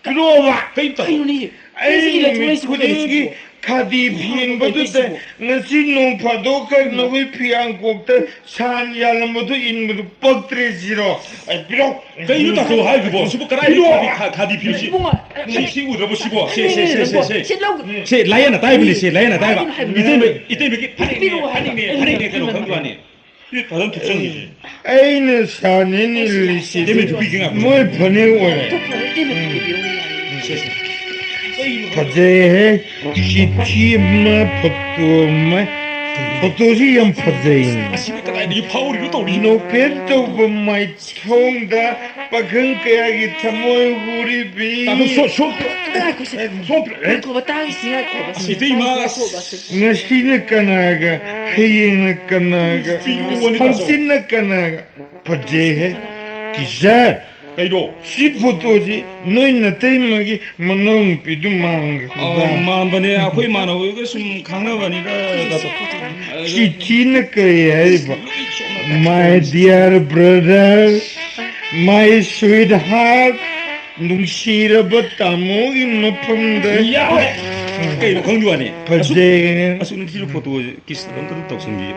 ꯄꯤꯔꯛꯑꯣꯕ! ꯀꯩ ꯇꯧ-, ꯀꯩꯅꯣꯅꯦ? ꯑꯩ ꯅꯨꯃꯤꯠ ꯈꯨꯗꯤꯡꯒꯤ ꯈꯥꯗꯤ ꯐꯦꯟꯕꯗꯨꯗ ꯉꯁꯤ ꯅꯣꯡ ꯐꯥꯗꯣꯛꯀ ꯅꯈꯣꯏ ꯐꯤꯌꯥꯡꯀꯣꯛꯇ ꯁꯥꯟ ꯌꯥꯜꯂꯝꯕꯗꯨ ꯏꯟꯕꯗꯨ ꯄꯛꯇ꯭ꯔꯦ ꯁꯤꯔꯣ? ꯑꯩ ꯄꯤꯔꯛꯑꯣ꯫ ꯀꯩꯅꯣ ꯇꯥꯆꯧ ꯍꯥꯏꯗꯨꯕꯣ? ꯁꯤꯕꯨ ꯀꯗꯥꯏꯗꯒꯤ ꯄꯤꯔꯛꯑꯣ꯫ ꯈꯥꯗꯤ, ꯈꯥꯗꯤ ꯐꯤꯁꯤ? ꯏꯕꯨꯡꯉꯣ, ꯁꯤ, ꯁꯤ ꯎꯗ꯭ꯔꯕꯣ ꯁꯤꯕꯣ? ꯁꯦ, ꯁꯦ, ꯁꯦ, ꯁꯦ, ꯁꯦ꯫ ꯁꯤ ꯂꯧ-, ꯁꯦ, ꯂꯥꯏꯌꯦꯅ ꯇꯥꯏꯕꯅꯤ, ꯁꯦ, ꯂꯥꯏꯌꯦꯅ ꯇꯥꯏꯕ꯫ ꯍꯥꯏꯒꯅꯨ, ꯍꯥꯏꯒꯅꯨ꯫ ꯏꯇꯩꯃ, ꯏꯇꯩꯃꯒꯤ ꯐꯅꯦꯛꯅꯦ, ꯄꯤꯔꯛꯑꯣ ꯍꯥꯏꯕ꯫ ꯐꯅꯦꯛꯅꯦ, ꯐꯅꯦꯛꯅꯦ, ꯀꯩꯅꯣ ꯈꯪꯗ꯭ꯔꯣꯅꯦ? ꯁꯤ ꯐꯖꯅ ꯊꯨꯞꯆꯟꯈꯤꯁꯦ꯫ ꯑꯩꯅ ꯁꯥꯅꯤꯡꯉꯤ ꯂꯤꯁꯤꯗꯤ ꯏꯇꯩꯃ ꯊꯨꯞꯄꯤꯒꯦ ꯉꯥꯛꯇ꯫ ꯃꯣꯏ ꯐꯅꯦꯛ ꯑꯣꯏꯔꯦ꯫ ꯁꯦ, ꯁꯦ꯫ ꯐꯖꯩꯍꯦ꯫ ꯆꯤꯊꯤ ꯑꯃ, ꯐꯣꯇꯣ ꯑꯃ꯫ ꯐꯣꯇꯣꯁꯤ ꯌꯥꯝ ꯐꯖꯩ꯫ ꯑꯁꯤꯕꯨ ꯀꯗꯥꯏꯗꯒꯤ ꯐꯥꯎꯔꯤꯅꯣ ꯇꯧꯔꯤꯁꯤꯕꯣ? ꯅꯣꯛꯐꯦꯠ ꯇꯧꯕ ꯃꯥꯏꯊꯣꯡꯗ ꯄꯥꯈꯪ ꯀꯌꯥꯒꯤ ꯊꯃꯣꯏ ꯍꯨꯔꯤꯕꯤ꯫ ꯇꯥꯃꯣ, ꯁꯣ-, ꯁꯣ-, ꯉꯥꯏꯈꯣ ꯁꯦ꯫ ꯁꯣ-, ꯉꯥꯏꯈꯣꯕ, ꯇꯥꯈꯤꯁꯤ, ꯉꯥꯏꯈꯣꯕ ꯁꯦ꯫ ꯑꯁ, ꯏꯇꯩꯃ꯫ ꯉꯥꯏꯈꯣꯕ ꯁꯦ꯫ ꯉꯁꯤꯅ ꯀꯅꯥꯒ, ꯍꯌꯦꯡꯅ ꯀꯅꯥꯒ, ꯁꯤ ꯌꯣꯟꯅꯤ ꯇꯥꯃꯣ꯫ ꯍꯪꯆꯤꯠꯅ ꯀꯅꯥꯒ꯫ ꯐꯖꯩꯍꯦ꯫ ꯀꯤꯁꯟ, ꯀꯩꯅꯣ? ꯁꯤ ꯐꯣꯇꯣꯁꯤ ꯅꯣꯏ ꯅꯇꯩꯃꯒꯤ ꯃꯅꯥꯎꯅꯨꯄꯤꯗꯨ ꯃꯥꯟꯈ꯭ꯔꯦ꯫ ꯑꯧ, ꯃꯥꯟꯕꯅꯦ꯫ ꯑꯩꯈꯣꯏ ꯏꯃꯥꯟꯅꯕꯒ ꯁꯨꯝ ꯈꯪꯅꯕꯅꯤꯗ, ꯗꯥꯇꯣ꯫ ꯆꯤꯊꯤꯅ ꯀꯔꯤ ꯍꯥꯏꯔꯤꯕ? "My dear brother, my sweetheart, ꯅꯨꯡꯁꯤꯔꯕ ꯇꯥꯃꯣꯒꯤ ꯃꯐꯝꯗ"꯫ ꯌꯥꯔꯦ! ꯀꯩꯅꯣ ꯈꯪꯗꯦ ꯋꯥꯅꯤ꯫ ꯐꯖꯩ꯫ ꯑꯁꯨꯛ ꯅꯨꯡꯁꯤꯕ ꯐꯣꯇꯣꯁꯦ ꯀꯤꯁ ꯑꯝꯇ ꯇꯧꯁꯟꯕꯤꯌꯨ꯫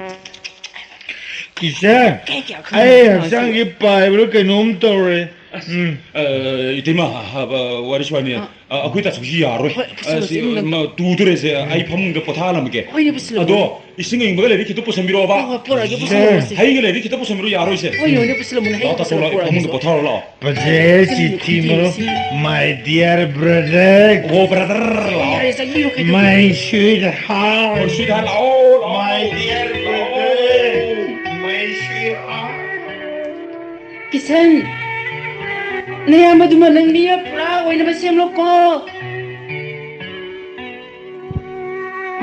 ꯀꯤꯁꯟ, ꯀꯩ ꯀꯌꯥ ꯈꯪꯗꯦ ꯑꯩ ꯍꯛꯆꯥꯡꯁꯦ ꯄꯥꯏꯕ꯭ꯔꯥ ꯀꯩꯅꯣꯝ ꯇꯧꯔꯦ꯫ ꯑꯁ, ꯎꯝ꯫ ꯑ, ꯏꯇꯩꯃ, ꯍ-, ꯍ-, ꯋꯥꯔꯤꯁꯨ ꯋꯥꯅꯤ꯫ ꯑ꯫ ꯑ, ꯑꯩꯈꯣꯏ ꯇꯥꯆꯧꯁꯤ ꯌꯥꯔꯣꯏ꯫ ꯍꯣꯏ, ꯄꯨꯁꯤꯜꯂꯣ, ꯑ, ꯁꯤ, ꯏꯃꯨꯡꯗ꯫ ꯃ, ꯇꯨꯗꯣꯔꯦꯁꯦ, ꯑꯩ ꯐꯃꯨꯡꯗ ꯄꯣꯊꯥꯍꯜꯂꯝꯒꯦ꯫ ꯍꯣꯏꯅꯦ, ꯄꯨꯁꯤꯜꯂꯣ꯫ ꯑꯗꯣ, ꯏꯁꯤꯡ ꯑꯏꯪꯕꯒ ꯂꯩꯔꯗꯤ ꯈꯤꯇ ꯄꯨꯁꯟꯕꯤꯔꯛꯑꯣꯕ꯫ ꯍꯣꯏ, ꯍꯣꯏ, ꯄꯣꯔꯛꯑꯒꯦ, ꯄꯨꯁꯤꯜꯂꯣ, ꯁꯦ꯫ ꯄꯨꯁꯤꯜꯂꯣ꯫ ꯍꯩꯒ ꯂꯩꯔꯗꯤ ꯈꯤꯇ ꯄꯨꯁꯟꯕꯤꯔꯛꯑꯣ, ꯌꯥꯔꯣꯏꯁꯦ꯫ ꯍꯣꯏ, ꯍꯣꯏꯅꯦ, ꯄꯨꯁꯤꯜꯂꯝꯃꯣꯅꯦ, ꯍꯩ ꯂꯥꯛꯑꯣ, ꯇꯥꯆꯧ, ꯄꯨꯁꯤꯜꯂꯣ, ꯂꯥꯛꯑꯣ, ꯄꯣꯔꯛꯑꯒꯦ, ꯐꯃꯨꯡꯗ ꯁꯦ꯫ ꯄꯣꯊꯥꯔꯣ, ꯂꯥꯛꯑꯣ꯫ ꯄꯖꯦ ꯁꯤ ꯆꯤꯊꯤ ꯃꯔꯨꯞ, ꯁꯤ꯫ My dear brother꯫ ꯑꯣ, brother ꯂꯥꯛꯑꯣ꯫ ꯌꯥꯔꯦ, ꯆꯪꯕꯤꯔꯣ, ꯀꯩꯗꯧꯔꯒꯦ? My sweetheart꯫ ꯑꯣ, sweetheart ꯂꯥꯛꯑꯣ, ꯂꯥꯛꯑꯣ꯫ My dear brother꯫ My sweetheart꯫ Kisan, ꯅꯌꯥꯝꯕꯗꯨꯃ ꯅꯪ ꯃꯤ ꯑꯃ ꯄꯨꯔꯥ ꯑꯣꯏꯅꯕ ꯁꯦꯝꯂꯣꯀꯣ꯫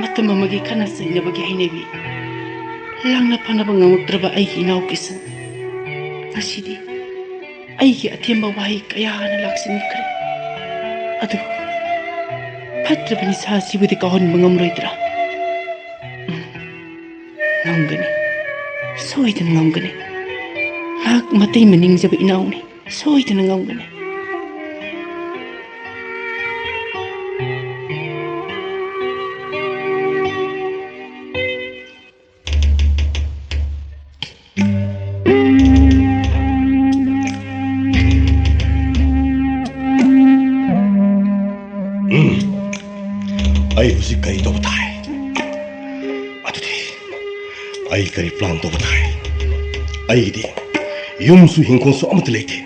ꯃꯇꯝ ꯑꯃꯒꯤ ꯈꯠꯅ ꯆꯩꯅꯕꯒꯤ ꯍꯩꯅꯕꯤ, ꯂꯥꯡꯅ ꯐꯥꯅꯕ ꯉꯝꯃꯛꯇ꯭ꯔꯕ ꯑꯩꯒꯤ ꯏꯅꯥꯎ ꯀꯤꯁꯟ, ꯉꯁꯤꯗꯤ ꯑꯩꯒꯤ ꯑꯊꯦꯝꯕ ꯋꯥꯍꯩ ꯀꯌꯥꯅ ꯂꯥꯛꯁꯤꯟꯈ꯭ꯔꯦ꯫ ꯑꯗꯨꯕꯨ ꯐꯠꯇ꯭ꯔꯕ ꯅꯤꯁꯥ ꯑꯁꯤꯕꯨꯗꯤ ꯀꯥꯎꯍꯟꯕ ꯉꯝꯂꯣꯏꯗ꯭ꯔꯥ? ꯎꯝ, ꯉꯝꯒꯅꯤ, ꯁꯣꯏꯗꯅ ꯉꯝꯒꯅꯤ꯫ ꯃꯍꯥꯛ ꯃꯇꯩ ꯃꯅꯤꯡꯖꯕ ꯏꯅꯥꯎꯅꯤ, ꯁꯣꯏꯗꯅ ꯉꯝꯒꯅꯤ꯫ ꯎꯝ꯫ ꯑꯩ ꯍꯧꯖꯤꯛ ꯀꯔꯤ ꯇꯧꯕ ꯇꯥꯏ? ꯑꯗꯨꯗꯤ ꯑꯩ ꯀꯔꯤ plan ꯇꯧꯕ ꯇꯥꯏ? ꯑꯩꯒꯤꯗꯤ ꯌꯨꯝꯁꯨ ꯍꯤꯡꯈꯣꯜꯁꯨ ꯑꯃꯠꯇ ꯂꯩꯇꯦ꯫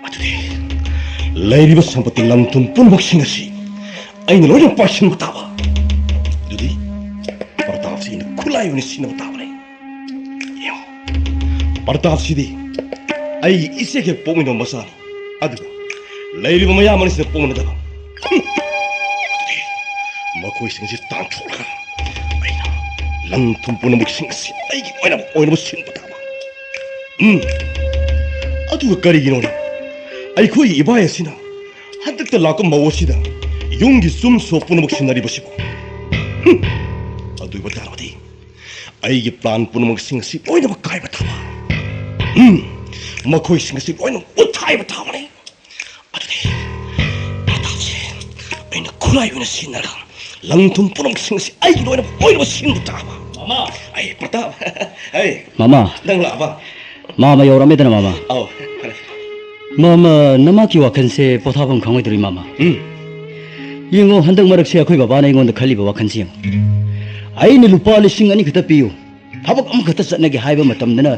ꯑꯗꯨꯗꯤ ꯂꯩꯔꯤꯕ ꯁꯝꯄꯇꯤ ꯂꯟ ꯊꯨꯝ ꯄꯨꯝꯅꯃꯛꯁꯤꯡ ꯑꯁꯤ ꯑꯩꯅ ꯂꯣꯏꯅ ꯄꯥꯏꯁꯤꯟꯕ ꯇꯥꯕ꯫ ꯑꯗꯨꯗꯤ ꯄ꯭ꯔꯇꯥꯞꯁꯤ ꯑꯩꯅ ꯈꯨꯠꯂꯥꯏ ꯑꯣꯏꯅ ꯁꯤꯖꯤꯟꯅꯕ ꯇꯥꯕꯅꯤ꯫ ꯌꯦꯡꯉꯨ, ꯄ꯭ꯔꯇꯥꯞꯁꯤꯗꯤ ꯑꯩꯒꯤ ꯏꯆꯦꯒ ꯍꯦꯛ ꯄꯣꯛꯃꯤꯟꯅꯕ ꯃꯆꯥꯅꯤ꯫ ꯑꯗꯨꯒ ꯂꯩꯔꯤꯕ ꯃꯌꯥꯝ ꯑꯅꯤꯁꯤꯅ ꯄꯣꯛꯃꯤꯟꯅꯗꯕ꯫ ꯍꯨꯝ! ꯑꯗꯨꯗꯤ ꯃꯈꯣꯏꯁꯤꯡꯁꯤ ꯇꯥꯟꯊꯣꯛꯂꯒ ꯑꯩꯅ ꯂꯟ ꯊꯨꯝ ꯄꯨꯝꯅꯃꯛꯁꯤꯡ ꯑꯁꯤ ꯑꯩꯒꯤ ꯑꯣꯏꯅꯕ, ꯑꯣꯏꯅꯕ ꯁꯤꯟꯕ ꯇꯥꯕ꯫ ꯎꯝ꯫ ꯑꯗꯨꯒ ꯀꯔꯤꯒꯤꯅꯣꯅꯦ ꯑꯩꯈꯣꯏꯒꯤ ꯏꯕꯥꯏ ꯑꯁꯤꯅ ꯍꯟꯗꯛꯇ ꯂꯥꯛꯄ ꯃꯧ ꯑꯁꯤꯗ ꯌꯨꯝꯒꯤ ꯆꯨꯝ ꯁꯣ ꯄꯨꯝꯅꯃꯛ ꯁꯤꯟꯅꯔꯤꯕꯁꯤꯕꯨ? ꯍꯨꯝ! ꯑꯗꯨ ꯑꯣꯏꯕ ꯇꯥꯔꯕꯗꯤ ꯑꯩꯒꯤ ꯄ꯭ꯂꯥꯟ ꯄꯨꯝꯅꯃꯛꯁꯤꯡ ꯑꯁꯤ ꯂꯣꯏꯅꯃꯛ ꯀꯥꯏꯕ ꯇꯥꯕ꯫ ꯎꯝ, ꯃꯈꯣꯏꯁꯤꯡ ꯑꯁꯤ ꯂꯣꯏꯅꯃꯛ ꯎꯠꯊꯥꯏꯕ ꯇꯥꯕꯅꯤ꯫ ꯑꯗꯨꯗꯤ ꯄ꯭ꯔꯇꯥꯞꯁꯦ ꯑꯩꯅ ꯈꯨꯠꯂꯥꯏ ꯑꯣꯏꯅ ꯁꯤꯖꯤꯟꯅꯔꯒ ꯂꯪ ꯊꯨꯝ ꯄꯨꯝꯅꯃꯛꯁꯤꯡ ꯑꯁꯤ ꯑꯩꯒꯤ ꯂꯣꯏꯅꯃꯛ ꯑꯣꯏꯅꯕ ꯁꯤꯟꯕ ꯇꯥꯕ꯫ ꯃꯃꯥ! ꯑꯩ ꯄ꯭ꯔꯇꯥꯞ! ꯑꯩ ꯃꯃꯥ! ꯅꯪ ꯂꯥꯛꯑꯕ? ꯃꯥꯃ ꯌꯧꯔꯝꯃꯦꯗꯅ, ꯃꯥꯃ꯫ ꯑꯧ, ꯐꯔꯦ, ꯐꯔꯦ꯫ ꯃꯥꯃ, ꯅꯃꯥꯀꯤ ꯋꯥꯈꯜꯁꯦ ꯄꯣꯊꯥꯐꯝ ꯈꯪꯉꯣꯏꯗꯧꯔꯤ, ꯃꯥꯃ꯫ ꯎꯝ꯫ ꯌꯦꯡꯉꯣ, ꯍꯟꯗꯛ ꯃꯔꯛꯁꯦ ꯑꯩꯈꯣꯏ ꯕꯕꯥꯅ ꯑꯩꯉꯣꯟꯗ ꯈꯜꯂꯤꯕ ꯋꯥꯈꯜꯁꯦ ꯌꯦꯡꯉꯣ꯫ ꯑꯩꯅ ꯂꯨꯄꯥ ꯂꯤꯁꯤꯡ ꯑꯅꯤ ꯈꯛꯇ ꯄꯤꯌꯨ, ꯊꯕꯛ ꯑꯃꯈꯛꯇ ꯆꯠꯅꯒꯦ ꯍꯥꯏꯕ ꯃꯇꯝꯗꯅ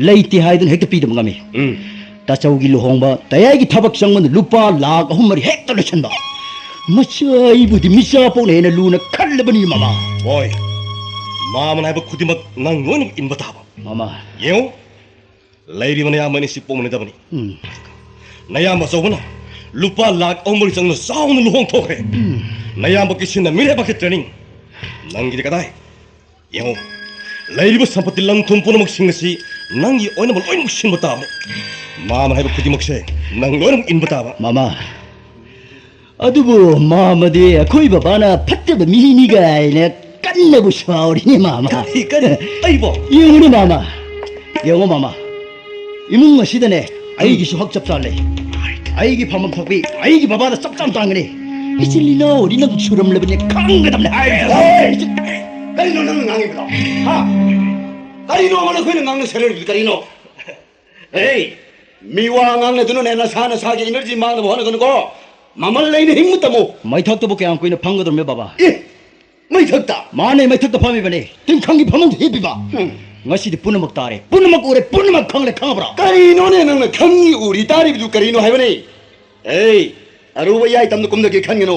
ꯂꯩꯇꯦ ꯍꯥꯏꯗꯨꯅ ꯍꯦꯛꯇ ꯄꯤꯗꯕ ꯉꯝꯃꯤ꯫ ꯎꯝ꯫ ꯇꯥꯆꯧꯒꯤ ꯂꯨꯍꯣꯡꯕ ꯇꯌꯥꯏꯒꯤ ꯊꯕꯛ ꯆꯪꯕꯗ ꯂꯨꯄꯥ ꯂꯥꯈ ꯑꯍꯨꯝ ꯃꯔꯤ ꯍꯦꯛꯇ ꯂꯣꯏꯁꯟꯕ꯫ ꯃꯁꯤ ꯑꯩꯕꯨꯗꯤ ꯃꯤꯆꯥ ꯄꯣꯛꯅ ꯍꯦꯟꯅ ꯂꯨꯅ ꯈꯜꯂꯕꯅꯤ, ꯃꯃꯥ꯫ ꯍꯣꯏ, ꯃꯥꯃꯅ ꯍꯥꯏꯕ ꯈꯨꯗꯤꯡꯃꯛ ꯅꯪ ꯂꯣꯏꯅꯃꯛ ꯏꯟꯕ ꯇꯥꯕ꯫ ꯃꯃꯥ꯫ ꯌꯦꯡꯉꯨ, ꯂꯩꯔꯤꯕ ꯅꯌꯥꯝꯕ ꯑꯅꯤꯁꯤ ꯄꯣꯛꯃꯤꯟꯅꯗꯕꯅꯤ꯫ ꯎꯝ꯫ ꯅꯌꯥꯝꯕ ꯑꯆꯧꯕꯅ ꯂꯨꯄꯥ ꯂꯥꯈ ꯑꯍꯨꯝ ꯃꯔꯤ ꯆꯪꯅ ꯆꯥꯎꯅ ꯂꯨꯍꯣꯡꯊꯣꯛꯈ꯭ꯔꯦ꯫ ꯎꯝ꯫ ꯅꯌꯥꯝꯕ ꯀꯤꯁꯟꯅ ꯃꯤꯔꯦꯞ ꯄꯥꯛꯀꯤ training꯫ ꯅꯪꯒꯤꯗꯤ ꯀꯗꯥꯏ? ꯌꯦꯡꯉꯨ, ꯂꯩꯔꯤꯕ ꯁꯝꯄꯇꯤ ꯂꯟ ꯊꯨꯝ ꯄꯨꯝꯅꯃꯛꯁꯤꯡ ꯑꯁꯤ ꯅꯪꯒꯤ ꯑꯣꯏꯅꯕ ꯂꯣꯏꯅꯃꯛ ꯁꯤꯟꯕ ꯇꯥꯕꯅꯤ꯫ ꯃꯥꯃꯅ ꯍꯥꯏꯕ ꯈꯨꯗꯤꯡꯃꯛꯁꯦ ꯅꯪ ꯂꯣꯏꯅꯃꯛ ꯏꯟꯕ ꯇꯥꯕ꯫ ꯃꯃꯥ, ꯑꯗꯨꯕꯨ ꯃꯥꯃꯗꯤ ꯑꯩꯈꯣꯏ ꯕꯕꯥꯅ ꯐꯠꯇꯕ ꯃꯤꯅꯤ ꯀꯥꯏꯅ ꯀꯟꯅꯕꯨ ꯁꯥꯎꯔꯤꯅꯦ, ꯃꯥꯃ꯫ ꯀꯔꯤ, ꯀꯔꯤ? ꯑꯩꯕꯣ? ꯌꯦꯡꯉꯨꯅꯦ, ꯃꯥꯃ꯫ ꯌꯦꯡꯉꯣ, ꯃꯥꯃ꯫ ꯏꯃꯨꯡ ꯑꯁꯤꯗꯅꯦ, ꯑꯩꯒꯤꯁꯨ ꯍꯛ ꯆꯞ ꯆꯥ ꯂꯩ꯫ ꯑꯩꯒꯤ ꯐꯝꯐꯝ ꯊꯣꯛꯄꯤ, ꯑꯩꯒꯤ ꯕꯕꯥꯗ ꯆꯞ ꯆꯥꯅ ꯇꯥꯡꯒꯅꯤ꯫ ꯏꯆꯤꯜ ꯏꯅꯥꯎꯗꯤ ꯅꯪ ꯁꯨꯔꯝꯂꯕꯅꯦ, ꯈꯪꯒꯗꯕꯅꯦ꯫ ꯍꯥꯏ, ꯍꯣꯏ! ꯀꯔꯤꯅꯣ ꯅꯪꯅ ꯉꯥꯡꯉꯤꯕꯗꯣ? ꯍꯥ? ꯀꯔꯤꯅꯣ ꯑꯃ ꯅꯈꯣꯏꯅ ꯉꯥꯡꯅ ꯁꯦꯔꯦꯔꯤꯕꯗꯨ ꯀꯔꯤꯅꯣ? ꯑꯦ, ꯃꯤ ꯋꯥ ꯉꯥꯡꯅꯗꯨꯅꯅꯦ, ꯅꯁꯥ ꯅꯁꯥꯒꯤ energy ꯃꯥꯡꯅꯕ ꯍꯣꯠꯅꯒꯅꯨꯀꯣ꯫ ꯃꯃꯜ ꯂꯩꯅ ꯍꯤꯡꯕ ꯇꯝꯃꯨ꯫ ꯃꯩꯊꯛꯇꯕꯨ ꯀꯌꯥꯝ ꯀꯨꯏꯅ ꯐꯝꯒꯗꯧꯔꯤꯕ, ꯕꯕꯥ? ꯑꯦ, ꯃꯩꯊꯛꯇ? ꯃꯥꯅꯦ, ꯃꯩꯊꯛꯇ ꯐꯝꯃꯤꯕꯅꯦ꯫ ꯇꯤꯡꯈꯪꯒꯤ ꯐꯃꯨꯡꯗ ꯍꯤꯞꯄꯤꯕ꯫ ꯎꯝ꯫ ꯉꯁꯤꯗꯤ ꯄꯨꯝꯅꯃꯛ ꯇꯥꯔꯦ, ꯄꯨꯝꯅꯃꯛ ꯎꯔꯦ, ꯄꯨꯝꯅꯃꯛ ꯈꯪꯂꯦ, ꯈꯪꯉꯕ꯭ꯔꯥ? ꯀꯔꯤꯅꯣꯅꯦ ꯅꯪꯅ ꯈꯪꯉꯤ ꯎꯔꯤ ꯇꯥꯔꯤꯕꯗꯨ ꯀꯔꯤꯅꯣ ꯍꯥꯏꯕꯅꯦ? ꯑꯦ, ꯑꯔꯨꯕ ꯏꯌꯥꯏ ꯇꯝꯅ ꯀꯨꯝꯗꯒꯦ ꯈꯟꯒꯅꯨ꯫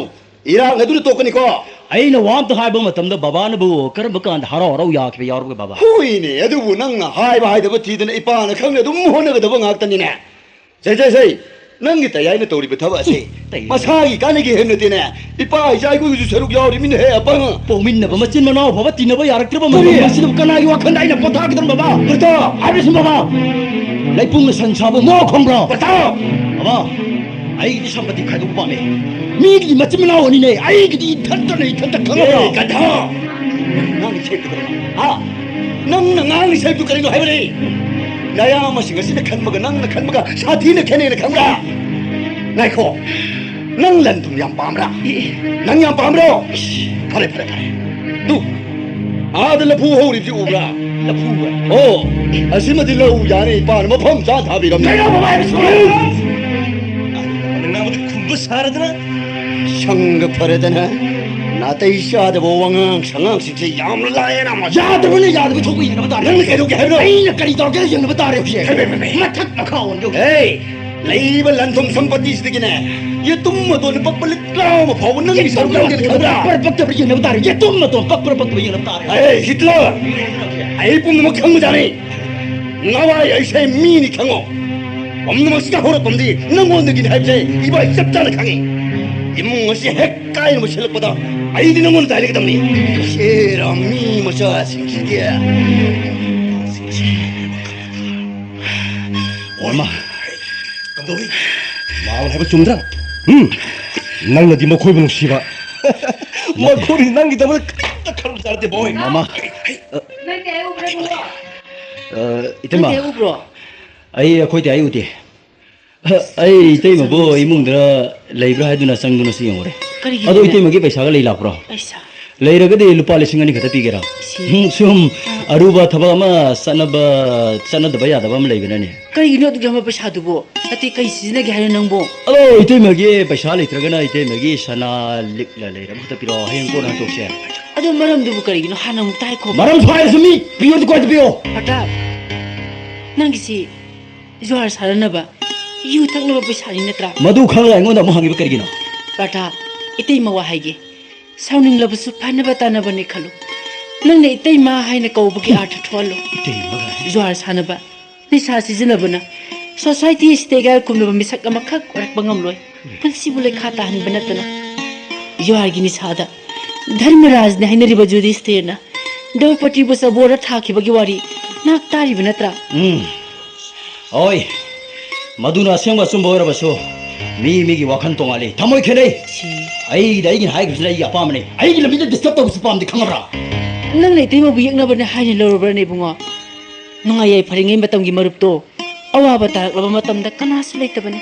ꯏꯔꯥꯛꯅꯗꯨꯅ ꯇꯣꯛꯀꯅꯤꯀꯣ꯫ ꯑꯩꯅ ꯋꯥ ꯑꯝꯇ ꯍꯥꯏꯕ ꯃꯇꯝꯗ ꯕꯕꯥꯅꯕꯨ ꯀꯔꯝꯕ ꯀꯥꯟꯗ ꯍꯔꯥꯎ ꯍꯔꯥꯎ ꯌꯥꯈꯤꯕ ꯌꯥꯎꯔꯕꯒꯦ, ꯕꯕꯥ? ꯍꯣꯏꯅꯦ, ꯑꯗꯨꯕꯨ ꯅꯪꯅ ꯍꯥꯏꯕ ꯍꯥꯏꯗꯕ ꯊꯤꯗꯅ ꯏꯄꯥꯅ ꯈꯪꯅ ꯑꯗꯨꯝ ꯍꯣꯠꯅꯒꯗꯕ ꯉꯥꯛꯇꯅꯤꯅꯦ꯫ ꯁꯦ, ꯁꯦ, ꯁꯦ, ꯅꯪꯒꯤ ꯇꯌꯥꯏꯅ ꯇꯧꯔꯤꯕ ꯊꯕꯛ ꯑꯁꯤ ꯇꯌꯥꯏꯅ꯫ ꯃꯁꯥꯒꯤ ꯀꯥꯟꯅꯒꯦ ꯍꯥꯏꯕ ꯅꯠꯇꯦꯅꯦ꯫ ꯏꯄꯥ ꯏꯆꯥ ꯑꯩꯈꯣꯏꯒꯤꯁꯨ ꯁꯔꯨꯛ ꯌꯥꯎꯔꯤꯃꯤꯅꯦꯍꯦ, ꯑꯄꯪ꯫ ꯄꯣꯛꯃꯤꯟꯅꯕ ꯃꯆꯤꯟ ꯃꯅꯥꯎ ꯐꯥꯎꯕ ꯇꯤꯟꯅꯕ ꯌꯥꯔꯛꯇ꯭ꯔꯕ ꯀꯔꯤ? ꯃꯇꯝ ꯑꯁꯤꯗꯕꯨ ꯀꯅꯥꯒꯤ ꯋꯥꯈꯜꯗ ꯑꯩꯅ ꯄꯣꯊꯥꯒꯗꯧꯔꯤꯕ, ꯕꯕꯥ? ꯕ꯭ꯔꯇꯥ! ꯍꯥꯏꯕꯁꯤ, ꯕꯕꯥ! ꯂꯩꯄꯨꯡꯅ ꯁꯟ ꯁꯥꯕ ꯃꯣ ꯈꯪꯕ꯭ꯔꯣ? ꯄꯇꯥ! ꯑꯃ, ꯑꯩꯒꯤꯗꯤ ꯁꯝꯄꯇꯤ ꯈꯥꯏꯗꯣꯛꯄ ꯄꯥꯝꯃꯦ꯫ ꯃꯤꯒꯤꯗꯤ ꯃꯆꯤꯟ ꯃꯅꯥꯎ ꯑꯅꯤꯅꯦ, ꯑꯩꯒꯤꯗꯤ ꯏꯊꯟꯇꯅ ꯏꯊꯟꯇ ꯈꯪꯉꯕ꯭ꯔꯣ? ꯑꯦ, ꯒꯙꯥ! ꯅꯪ ꯏꯁꯩꯗꯨ ꯀꯔꯤꯅꯣ? ꯍꯥ? ꯅꯪꯅ ꯉꯥꯡꯂꯤ ꯏꯁꯩꯗꯨ ꯀꯔꯤꯅꯣ ꯍꯥꯏꯕꯅꯤ? ꯅꯌꯥꯝꯕꯁꯤꯡ ꯑꯁꯤꯅ ꯈꯟꯕꯒ ꯅꯪꯅ ꯈꯟꯕꯒ ꯁꯥꯊꯤꯅ ꯈꯦꯠꯅꯩꯅ ꯈꯪꯕ꯭ꯔꯥ? ꯉꯥꯏꯈꯣ, ꯅꯪ ꯂꯟ ꯊꯨꯝ ꯌꯥꯝ ꯄꯥꯝꯕ꯭ꯔꯥ? ꯅꯪ ꯌꯥꯝ ꯄꯥꯝꯕ꯭ꯔꯣ? ꯐꯔꯦ, ꯐꯔꯦ, ꯐꯔꯦ꯫ ꯇꯨ, ꯑꯥꯗ ꯂꯐꯨ ꯍꯧꯔꯤꯕꯁꯤ ꯎꯕ꯭ꯔꯥ? ꯂꯐꯨ? ꯑꯣ, ꯑꯁꯤꯃꯗꯤ ꯂꯧ ꯌꯥꯅꯤ, ꯏꯄꯥꯅ ꯃꯐꯝ ꯆꯥꯅ ꯊꯥꯕꯤꯔꯝꯃꯤ꯫ ꯀꯩꯅꯣ ꯕꯕꯥ ꯍꯥꯏꯕꯁꯤꯕꯨ? ꯅꯪ ꯉꯥꯡꯕꯗ ꯈꯨꯝꯕ ꯁꯥꯔꯗꯅ? ꯁꯪꯒ ꯐꯔꯗꯅ, ꯅꯥꯇꯩ ꯆꯥꯗꯕ ꯋꯥꯉꯥꯡ ꯁꯉꯥꯡꯁꯤꯡꯁꯦ ꯌꯥꯝꯅ ꯂꯥꯏꯌꯦꯅ ꯃꯁꯤ꯫ ꯌꯥꯗꯕꯅ ꯌꯥꯗꯕ ꯊꯣꯛꯄ ꯌꯦꯡꯅꯕ ꯇꯥꯔꯦ꯫ ꯅꯪꯅ ꯀꯩꯗꯧꯒꯦ ꯍꯥꯏꯕꯅꯣ? ꯑꯩꯅ ꯀꯔꯤ ꯇꯧꯔꯒꯦ ꯌꯦꯡꯅꯕ ꯇꯥꯔꯦ ꯍꯧꯖꯤꯛ꯫ ꯍꯦ, ꯍꯦ, ꯍꯦ, ꯍꯦ꯫ ꯃꯊꯛ ꯃꯈꯥ ꯑꯣꯟꯒꯦ ꯍꯧꯖꯤꯛ꯫ ꯍꯦ! ꯂꯩꯔꯤꯕ ꯂꯟ ꯊꯨꯝ ꯁꯝꯄꯇꯤꯁꯤꯗꯒꯤꯅꯦ, ꯌꯦꯇꯨꯝ ꯃꯇꯣꯟ ꯄꯛꯄ ꯂꯤꯛꯂꯥ ꯑꯃ ꯐꯥꯎꯕ ꯅꯪꯒꯤ ꯁꯔꯨꯛ ꯌꯥꯎꯗꯦꯅ ꯈꯪꯕ꯭ꯔꯥ? ꯄꯛꯄ꯭ꯔꯥ ꯄꯛꯇꯕ꯭ꯔꯥ ꯌꯦꯡꯅꯕ ꯇꯥꯔꯦ꯫ ꯌꯦꯇꯨꯝ ꯃꯇꯣꯟ ꯄꯛꯄ꯭ꯔꯥ ꯄꯛꯇꯕ꯭ꯔꯥ ꯌꯦꯡꯅꯕ ꯇꯥꯔꯦ꯫ ꯑꯦ, ꯍꯤꯠꯂꯔ! ꯑꯩ ꯄꯨꯝꯅꯃꯛ ꯈꯪꯕꯖꯥꯠꯅꯤ꯫ ꯅꯋꯥꯏ ꯑꯩꯁꯦ ꯃꯤꯅꯤ ꯈꯪꯉꯣ꯫ ꯄꯨꯝꯅꯃꯛꯁꯤꯗ ꯍꯧꯔꯛꯐꯝꯗꯤ ꯅꯪꯉꯣꯟꯗꯒꯤꯅꯤ ꯍꯥꯏꯕꯁꯦ ꯏꯕꯥ ꯑꯩ ꯆꯞ ꯆꯥꯅ ꯈꯪꯉꯤ꯫ ꯏꯃꯨꯡ ꯑꯁꯤ ꯍꯦꯛ ꯀꯥꯏꯅꯕ ꯁꯤꯜꯂꯛꯄꯗ ꯑꯩꯗꯤ ꯅꯪꯉꯣꯟꯗ ꯇꯥꯏꯅꯒꯗꯕꯅꯤ꯫ ꯁꯦꯔꯥ ꯃꯤ ꯃꯆꯥꯁꯤꯡꯁꯤꯗꯤ꯫ ꯃꯃꯥ, ꯀꯝꯗꯧꯏ? ꯃꯥ ꯍꯥꯏꯕ ꯆꯨꯝꯗ꯭ꯔꯥ? ꯎꯝ? ꯅꯪꯅꯗꯤ ꯃꯈꯣꯏꯕꯨ ꯅꯨꯡꯁꯤꯕ꯫ ꯅꯠꯇꯦ꯫ ꯃꯈꯣꯏꯅꯤ ꯅꯪꯒꯤꯗꯃꯛꯇ ꯀꯔꯤꯝꯇ ꯈꯜꯂꯨ ꯆꯥꯔꯗꯦ, ꯕꯣꯏ꯫ ꯃꯃꯥ꯫ ꯅꯪ ꯀꯩ ꯎꯕ꯭ꯔꯣ ꯏꯕꯨꯡꯉꯣ? ꯑ, ꯏꯇꯩꯃ꯫ ꯅꯪ ꯀꯩ ꯎꯕ꯭ꯔꯣ? ꯑꯩ, ꯑꯩꯈꯣꯏꯗꯤ ꯑꯩ ꯎꯗꯦ꯫ ꯑ, ꯑꯩ ꯏꯇꯩꯃꯕꯨ ꯏꯃꯨꯡꯗ ꯂꯩꯕ꯭ꯔꯥ ꯍꯥꯏꯗꯨꯅ ꯆꯪꯗꯨꯅꯁꯨ ꯌꯦꯡꯉꯨꯔꯦ꯫ ꯀꯔꯤꯒꯤ ꯑꯗꯣ ꯂꯩꯔꯦ? ꯏꯇꯩꯃꯒꯤ ꯄꯩꯁꯥꯒ ꯂꯩ ꯂꯥꯛꯄ꯭ꯔꯣ? ꯄꯩꯁꯥ? ꯂꯩꯔꯒꯗꯤ ꯂꯨꯄꯥ ꯂꯤꯁꯤꯡ ꯑꯅꯤ ꯈꯛꯇ ꯄꯤꯒꯦꯔꯥ? ꯏꯁꯤꯡ? ꯎꯝ, ꯁꯨꯝ ꯑꯥ꯫ ꯑꯔꯨꯕ ꯊꯕꯛ ꯑꯃ ꯆꯠꯅꯕ, ꯆꯠꯅꯗꯕ ꯌꯥꯗꯕ ꯑꯃ ꯂꯩꯕꯅꯅꯦ꯫ ꯀꯔꯤꯒꯤꯅꯣ ꯑꯗꯨꯛ ꯌꯥꯝꯕ ꯄꯩꯁꯥꯗꯨꯕꯨ? ꯅꯠꯇꯦ, ꯀꯩ ꯁꯤꯖꯤꯟꯅꯒꯦ ꯍꯥꯏꯅꯣ ꯅꯪꯕꯨ? ꯑꯗꯣ ꯏꯇꯩꯃꯒꯤ ꯄꯩꯁꯥ ꯂꯩꯇ꯭ꯔꯒꯅ ꯏꯇꯩꯃꯒꯤ ꯁꯅꯥ ꯂꯤꯛꯂ ꯂꯩꯔ ꯑꯃꯈꯛꯇ ꯄꯤꯔꯛꯑꯣ, ꯍꯌꯦꯡ ꯀꯣꯟꯅ ꯍꯟꯗꯣꯛꯁꯦ꯫ ꯑꯗꯣ ꯃꯔꯝꯗꯨꯕꯨ ꯀꯔꯤꯒꯤꯅꯣ ꯍꯥꯟꯅ ꯑꯃꯨꯛꯇ ꯍꯥꯏꯈꯣ꯫ ꯃꯔꯝ ꯐꯥꯔꯁꯨ ꯃꯤ ꯄꯤꯌꯣꯗꯤ ꯀꯣꯏꯗ ꯄꯤꯌꯣ꯫ ꯄ꯭ꯔꯇꯥꯞ, ꯅꯪꯒꯤꯁꯤ ꯖꯨꯍꯥꯔ ꯁꯥꯟꯅꯅꯕ, ꯌꯨ ꯊꯛꯅꯕ ꯄꯩꯁꯥꯅꯤ ꯅꯠꯇ꯭ꯔꯥ? ꯃꯗꯨ ꯈꯪꯂꯒ ꯑꯩꯉꯣꯟꯗ ꯑꯃꯨꯛ ꯍꯪꯉꯤꯕ ꯀꯔꯤꯒꯤꯅꯣ? ꯄ꯭ꯔꯇꯥꯞ, ꯏꯇꯩꯃ ꯋꯥ ꯍꯥꯏꯒꯦ꯫ ꯁꯥꯎꯅꯤꯡꯂꯕꯁꯨ ꯐꯅꯕ ꯇꯥꯅꯕꯅꯤ ꯈꯜꯂꯨ꯫ ꯅꯪꯅ ꯏꯇꯩꯃ ꯍꯥꯏꯅ ꯀꯧꯕꯒꯤ ꯑꯥꯔꯊ ꯊꯣꯛꯍꯜꯂꯨ꯫ ꯏꯇꯩꯃ ꯀꯥꯏꯅ꯫ ꯖꯨꯍꯥꯔ ꯁꯥꯟꯅꯕ, ꯅꯤꯁꯥ ꯁꯤꯖꯤꯟꯅꯕꯅ ꯁꯣꯁꯥꯏꯇꯤ ꯁꯤꯗ ꯏꯀꯥꯏ ꯈꯨꯝꯅꯕ ꯃꯤꯁꯛ ꯑꯃꯈꯛ ꯑꯣꯏꯔꯛꯄ ꯉꯝꯂꯣꯏ꯫ ꯄꯨꯟꯁꯤꯕꯨ ꯂꯩꯈꯥ ꯇꯥꯍꯟꯕ ꯅꯠꯇꯅ꯫ ꯖꯨꯍꯥꯔꯒꯤ ꯅꯤꯁꯥꯗ ꯙꯔꯃꯔꯥꯖꯅꯤ ꯍꯥꯏꯅꯔꯤꯕ ꯖꯨꯗꯤꯁꯇꯤꯔꯅ ꯗ꯭ꯔꯧꯄꯗꯤꯕꯨ ꯆꯕꯣꯔ ꯊꯥꯈꯤꯕꯒꯤ ꯋꯥꯔꯤ ꯅꯥꯛ ꯇꯥꯔꯤꯕ ꯅꯠꯇ꯭ꯔꯥ? ꯎꯝ꯫ ꯍꯣꯏ, ꯃꯗꯨꯅ ꯑꯁꯦꯡꯕ ꯑꯆꯨꯝꯕ ꯑꯣꯏꯔꯕꯁꯨ, ꯃꯤ ꯃꯤꯒꯤ ꯋꯥꯈꯜ ꯇꯣꯉꯥꯜꯂꯤ, ꯊꯃꯣꯏ ꯈꯦꯠꯅꯩ꯫ ꯁꯤ ꯑꯩꯒꯤꯗꯤ ꯑꯩꯒꯤꯅ ꯍꯥꯏꯈꯤꯕꯁꯤꯅ ꯑꯩꯒꯤ ꯑꯄꯥꯝꯕꯅꯤ꯫ ꯑꯩꯒꯤ ꯂꯝꯕꯤꯗ ꯗꯤꯁꯇꯔꯕ ꯇꯧꯕꯁꯤ ꯄꯥꯝꯗꯦ, ꯈꯪꯉꯕ꯭ꯔꯥ? ꯅꯪꯅ ꯏꯇꯩꯃꯕꯨ ꯌꯦꯛꯅꯕꯅꯦ ꯍꯥꯏꯅ ꯂꯧꯔꯕ꯭ꯔꯅꯦ, ꯏꯕꯨꯡꯉꯣ? ꯅꯨꯡꯉꯥꯏ ꯌꯥꯏꯐꯔꯤꯉꯩ ꯃꯇꯝꯒꯤ ꯃꯔꯨꯞꯇꯣ ꯑꯋꯥꯕ ꯇꯥꯔꯛꯂꯕ ꯃꯇꯝꯗ ꯀꯅꯥꯁꯨ ꯂꯩꯇꯕꯅꯤ꯫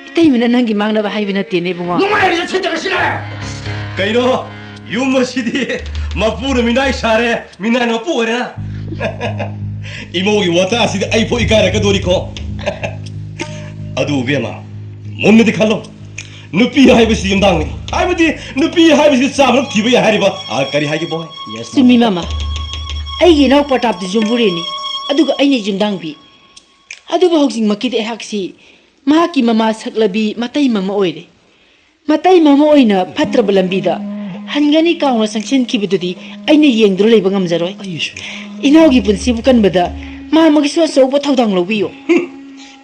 ꯏꯇꯩꯃꯅ ꯅꯪꯒꯤ ꯃꯥꯡꯅꯕ ꯍꯥꯏꯕ ꯅꯠꯇꯦꯅꯦ, ꯏꯕꯨꯡꯉꯣ꯫ ꯅꯨꯡꯉꯥꯏꯔꯤꯁꯦ ꯁꯤꯗ ꯁꯤꯗ! ꯀꯩꯅꯣ, ꯌꯨꯝ ꯑꯁꯤꯗꯤ ꯃꯄꯨꯅ ꯃꯤꯅꯥꯏ ꯁꯥꯔꯦ, ꯃꯤꯅꯥꯏꯅ ꯃꯄꯨ ꯑꯣꯏꯔꯦꯅ? ꯏꯃꯧꯒꯤ ꯋꯥꯇꯥꯁꯤꯗꯤ ꯑꯩꯐꯥꯎ ꯏꯀꯥꯏꯔꯛꯀꯗꯣꯔꯤꯀꯣ꯫ ꯑꯗꯨ ꯏꯕꯦꯝꯃ, ꯃꯨꯟꯅꯗꯤ ꯈꯜꯂꯣ꯫ ꯅꯨꯄꯤ ꯍꯥꯏꯕꯁꯤ ꯌꯨꯝꯗꯥꯡꯅꯤ꯫ ꯍꯥꯏꯕꯗꯤ ꯅꯨꯄꯤ ꯍꯥꯏꯕꯁꯤ ꯆꯥꯕꯅ ꯊꯤꯕ ꯌꯥꯏ ꯍꯥꯏꯔꯤꯕ, ꯑ, ꯀꯔꯤ ꯍꯥꯏꯒꯦ ꯕꯣꯏ? ꯆꯨꯝꯃꯤ, ꯃꯃꯥ꯫ ꯑꯩꯒꯤ ꯏꯅꯥꯎ ꯄ꯭ꯔꯇꯥꯞꯇꯤ ꯌꯨꯝꯕꯨꯔꯦꯟꯅꯤ, ꯑꯗꯨꯒ ꯑꯩꯅ ꯌꯨꯝꯗꯥꯡꯕꯤ꯫ ꯑꯗꯨꯕꯨ ꯍꯧꯖꯤꯛꯃꯛꯀꯤꯗꯤ ꯑꯩꯍꯥꯛꯁꯤ ꯃꯍꯥꯛꯀꯤ ꯃꯃꯥ ꯁꯛꯂꯕꯤ ꯃꯇꯩ ꯃꯃꯥ ꯑꯣꯏꯔꯦ꯫ ꯃꯇꯩ ꯃꯃꯥ ꯑꯣꯏꯅ ꯐꯠꯇ꯭ꯔꯕ ꯂꯝꯕꯤꯗ ꯍꯟꯒꯅꯤ ꯀꯥꯎꯅ ꯆꯪꯁꯤꯟꯈꯤꯕꯗꯨꯗꯤ ꯑꯩꯅ ꯌꯦꯡꯗꯨꯅ ꯂꯩꯕ ꯉꯝꯖꯔꯣꯏ꯫ ꯑꯩꯁꯨ꯫ ꯏꯅꯥꯎꯒꯤ ꯄꯨꯟꯁꯤꯕꯨ ꯀꯟꯕꯗ ꯃꯥꯃꯒꯤꯁꯨ ꯑꯆꯧꯕ ꯊꯧꯗꯥꯡ ꯂꯧꯕꯤꯌꯨ꯫ ꯍꯨꯝ!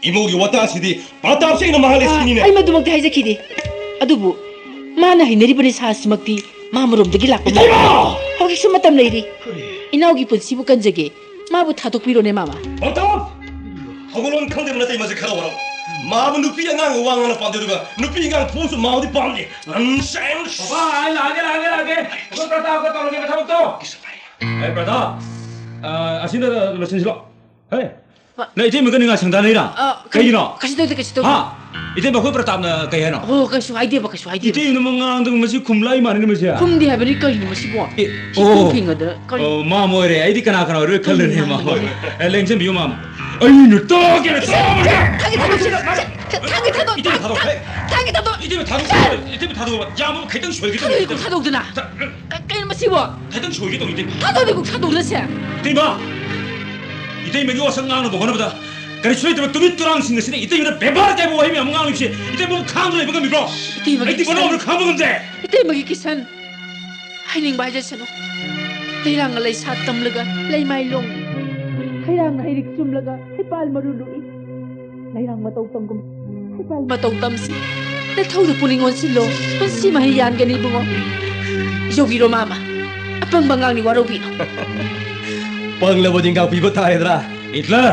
ꯏꯃꯧꯒꯤ ꯋꯥꯇꯥꯁꯤꯗꯤ ꯄ꯭ꯔꯇꯥꯞꯁꯦ ꯑꯩꯅ ꯃꯍꯥꯛ ꯑꯥ, ꯂꯩꯁꯤꯅꯤꯅꯦ꯫ ꯑꯩ ꯃꯗꯨꯃꯛꯇꯤ ꯍꯥꯏꯖꯈꯤꯗꯦ꯫ ꯑꯗꯨꯕꯨ ꯃꯥꯅ ꯍꯩꯅꯔꯤꯕ ꯅꯤꯁꯥꯁꯤꯃꯛꯇꯤ ꯃꯥ ꯃꯔꯣꯝꯗꯒꯤ ꯂꯥꯛꯄ ꯃꯥꯜꯂꯤ꯫ ꯏꯇꯩꯃ! ꯍꯧꯖꯤꯛꯁꯨ ꯃꯇꯝ ꯂꯩꯔꯤ꯫ ꯀꯔꯤ? ꯏꯅꯥꯎꯒꯤ ꯄꯨꯟꯁꯤꯕꯨ ꯀꯟꯖꯒꯦ꯫ ꯃꯥꯕꯨ ꯊꯥꯗꯣꯛꯄꯤꯔꯣꯅꯦ, ꯃꯥꯃ꯫ ꯄ꯭ꯔꯇꯥꯞ! ꯍꯧꯒꯠꯂꯣꯟ ꯈꯪꯗꯦꯕ ꯅꯠꯇꯦ, ꯃꯁꯤ ꯈꯔ ꯋꯥꯔꯧ꯫ ꯃꯥꯕꯨ ꯅꯨꯄꯤ ꯑꯉꯥꯡꯒ ꯋꯥ ꯉꯥꯡꯅ ꯄꯥꯝꯗꯦ, ꯑꯗꯨꯒ ꯅꯨꯄꯤ ꯑꯉꯥꯡ ꯐꯨꯕꯁꯨ ꯃꯥꯕꯨꯗꯤ ꯄꯥꯝꯗꯦ꯫ Nonsense! ꯕꯕꯥ, ꯑꯩ ꯂꯥꯛꯑꯒꯦ, ꯂꯥꯛꯑꯒꯦ, ꯂꯥꯛꯑꯒꯦ꯫ ꯑꯩꯈꯣꯏ ꯄ꯭ꯔꯇꯥꯞꯀ ꯇꯧꯔꯒꯦꯕ ꯊꯕꯛꯇꯣ꯫ ꯍꯦ, ꯄ꯭ꯔꯇꯥꯞ, ꯑ, ꯑꯁꯤꯗ ꯂꯣꯏꯁꯤꯟꯁꯤꯜꯂꯣ꯫ ꯍꯦ, ꯍꯣꯏ꯫ ꯅꯪ ꯏꯇꯩꯃꯒ ꯅꯤꯡꯉꯥꯏ ꯁꯪꯗꯥꯅꯩꯔꯥ? ꯑ, ꯀꯩ-, ꯀꯩꯒꯤꯅꯣ? ꯀꯩꯁꯨ ꯇꯧꯗꯦ, ꯀꯩꯁꯨ ꯇꯧꯗꯦ꯫ ꯍꯥ? ꯏꯇꯩꯃ, ꯑꯩꯈꯣꯏ ꯄ꯭ꯔꯇꯥꯞꯅ ꯀꯩ ꯍꯥꯏꯅꯣ? ꯑꯣ, ꯀꯩꯁꯨ ꯍꯥꯏꯗꯦꯕ, ꯀꯩꯁꯨ ꯍꯥꯏꯗꯦꯕ꯫ ꯏꯇꯩꯃꯅ ꯃꯉꯥꯡꯗ ꯃꯁꯤ ꯈꯨꯝꯂꯥꯏ ꯃꯥꯟꯅꯤꯅꯦ ꯃꯁꯤ꯫ ꯈꯨꯝꯗꯦ ꯍꯥꯏꯕꯅꯤ, ꯀꯔꯤꯅꯣ ꯃꯁꯤꯕꯣ? ꯑꯦ, ꯁꯤ ꯑꯣ꯫ ꯈꯣꯡ ꯊꯦꯡꯒꯗ꯭ꯔꯥ? ꯀꯔꯤ? ꯑꯣ, ꯃꯥꯃ ꯑꯣꯏꯔꯦ꯫ ꯑꯩꯗꯤ ꯀꯅꯥ ꯀꯅꯥ ꯑꯣꯏꯔꯣꯏ ꯈꯜꯂꯨꯔꯦ, ꯎꯝ, ꯃꯥꯃ ꯃꯥꯃ ꯑꯣꯏꯔꯦ꯫ ꯑꯦ, ꯂꯦꯡꯁꯤꯟꯕꯤꯌꯨ, ꯃꯥꯃ꯫ ꯑꯩꯅ ꯇꯥꯒꯦꯅ ꯇꯥꯕꯅꯦ꯫ ꯊꯥꯡꯒꯤ ꯊꯥꯗꯣꯛ-, ꯊꯥꯡꯒꯤ ꯊꯥꯗꯣꯛ-, ꯏꯇꯩꯃ ꯊꯥꯗꯣꯛ-, ꯊꯥꯡꯒꯤ ꯊꯥꯗꯣꯛ-, ꯏꯇꯩꯃ ꯊꯥꯗꯣꯛ-, ꯏꯇꯩꯃ ꯊꯥꯗꯣꯛ-, ꯌꯥꯝꯕ ꯈꯤꯇꯪ ꯁꯣꯏꯒꯦ ꯇꯧꯕꯅꯦ, ꯊꯥꯗꯣꯛ-, ꯏꯇꯩꯃ꯫ ꯊꯥꯗꯣꯛꯇꯅ꯫ ꯊꯥ-, ꯀ-, ꯀꯩꯅꯣ ꯃꯁꯤꯕꯣ? ꯈꯤꯇꯪ ꯁꯣꯏꯒꯦ ꯇꯧꯅꯤ, ꯏꯇꯩꯃ꯫ ꯊꯥꯗꯣꯛꯑꯗꯤ ꯀꯣꯛ ꯊꯥꯗꯣꯛꯂꯁꯦ꯫ ꯏꯇꯩꯃ! ꯏꯇꯩꯃꯒꯤ ꯋꯥꯁꯛ ꯉꯥꯡꯅꯕ ꯍꯣꯠꯅꯕꯗ ꯀꯔꯤꯁꯨ ꯂꯩꯇꯕ ꯇꯨꯃꯤꯠ ꯇꯨꯔꯥꯡꯁꯤꯡ ꯑꯁꯤꯅ ꯏꯇꯩꯃꯗ ꯕꯦꯕꯥꯔ ꯀꯥꯏꯕ ꯋꯥꯍꯩ ꯃꯌꯥꯝ ꯉꯥꯡꯂꯤꯕꯁꯦ ꯏꯇꯩꯃꯕꯨ ꯈꯥꯡꯗꯨꯅ ꯂꯩꯕ ꯉꯝꯃꯤꯕ꯭ꯔꯣ? ꯏꯇꯩꯃꯒꯤ ꯑꯩꯗꯤ ꯀꯤꯁꯟ꯫ ꯃꯅꯥꯎꯅ ꯈꯥꯡꯕ ꯉꯝꯗꯦ꯫ ꯏꯇꯩꯃꯒꯤ ꯀꯤꯁꯟ꯫ ꯍꯥꯏꯅꯤꯡꯕ ꯍꯥꯏꯖꯁꯅꯨ꯫ ꯂꯩꯔꯥꯡꯅ ꯂꯩꯁꯥ ꯇꯝꯂꯒ ꯂꯩꯃꯥꯏ ꯂꯣꯡ꯫ ꯍꯩꯔꯥꯡꯅ ꯍꯩꯔꯤꯛ ꯆꯨꯝꯂꯒ ꯍꯩꯄꯥꯜ ꯃꯔꯨ ꯂꯨꯏ꯫ ꯂꯩꯔꯥꯡ ꯃꯇꯧ ꯇꯝꯒꯨꯝ ꯍꯩꯄꯥꯜ ꯃꯇꯧ ꯇꯝꯁꯤ꯫ ꯅꯊꯧꯗ ꯄꯨꯛꯅꯤꯡ ꯑꯣꯟꯁꯤꯜꯂꯣ꯫ ꯄꯨꯟꯁꯤ ꯃꯍꯩ ꯌꯥꯟꯒꯅꯤ ꯏꯕꯨꯡꯉꯣ꯫ ꯌꯧꯕꯤꯔꯣ ꯃꯥꯃ꯫ ꯑꯄꯪꯕ ꯑꯉꯥꯡꯅꯤ ꯋꯥꯔꯧꯕꯤꯅꯨ꯫ ꯄꯪꯂꯕꯗꯤ ꯉꯥꯛꯄꯤꯕ ꯇꯥꯔꯦꯗ꯭ꯔꯥ? ꯍꯤꯠꯂꯔ!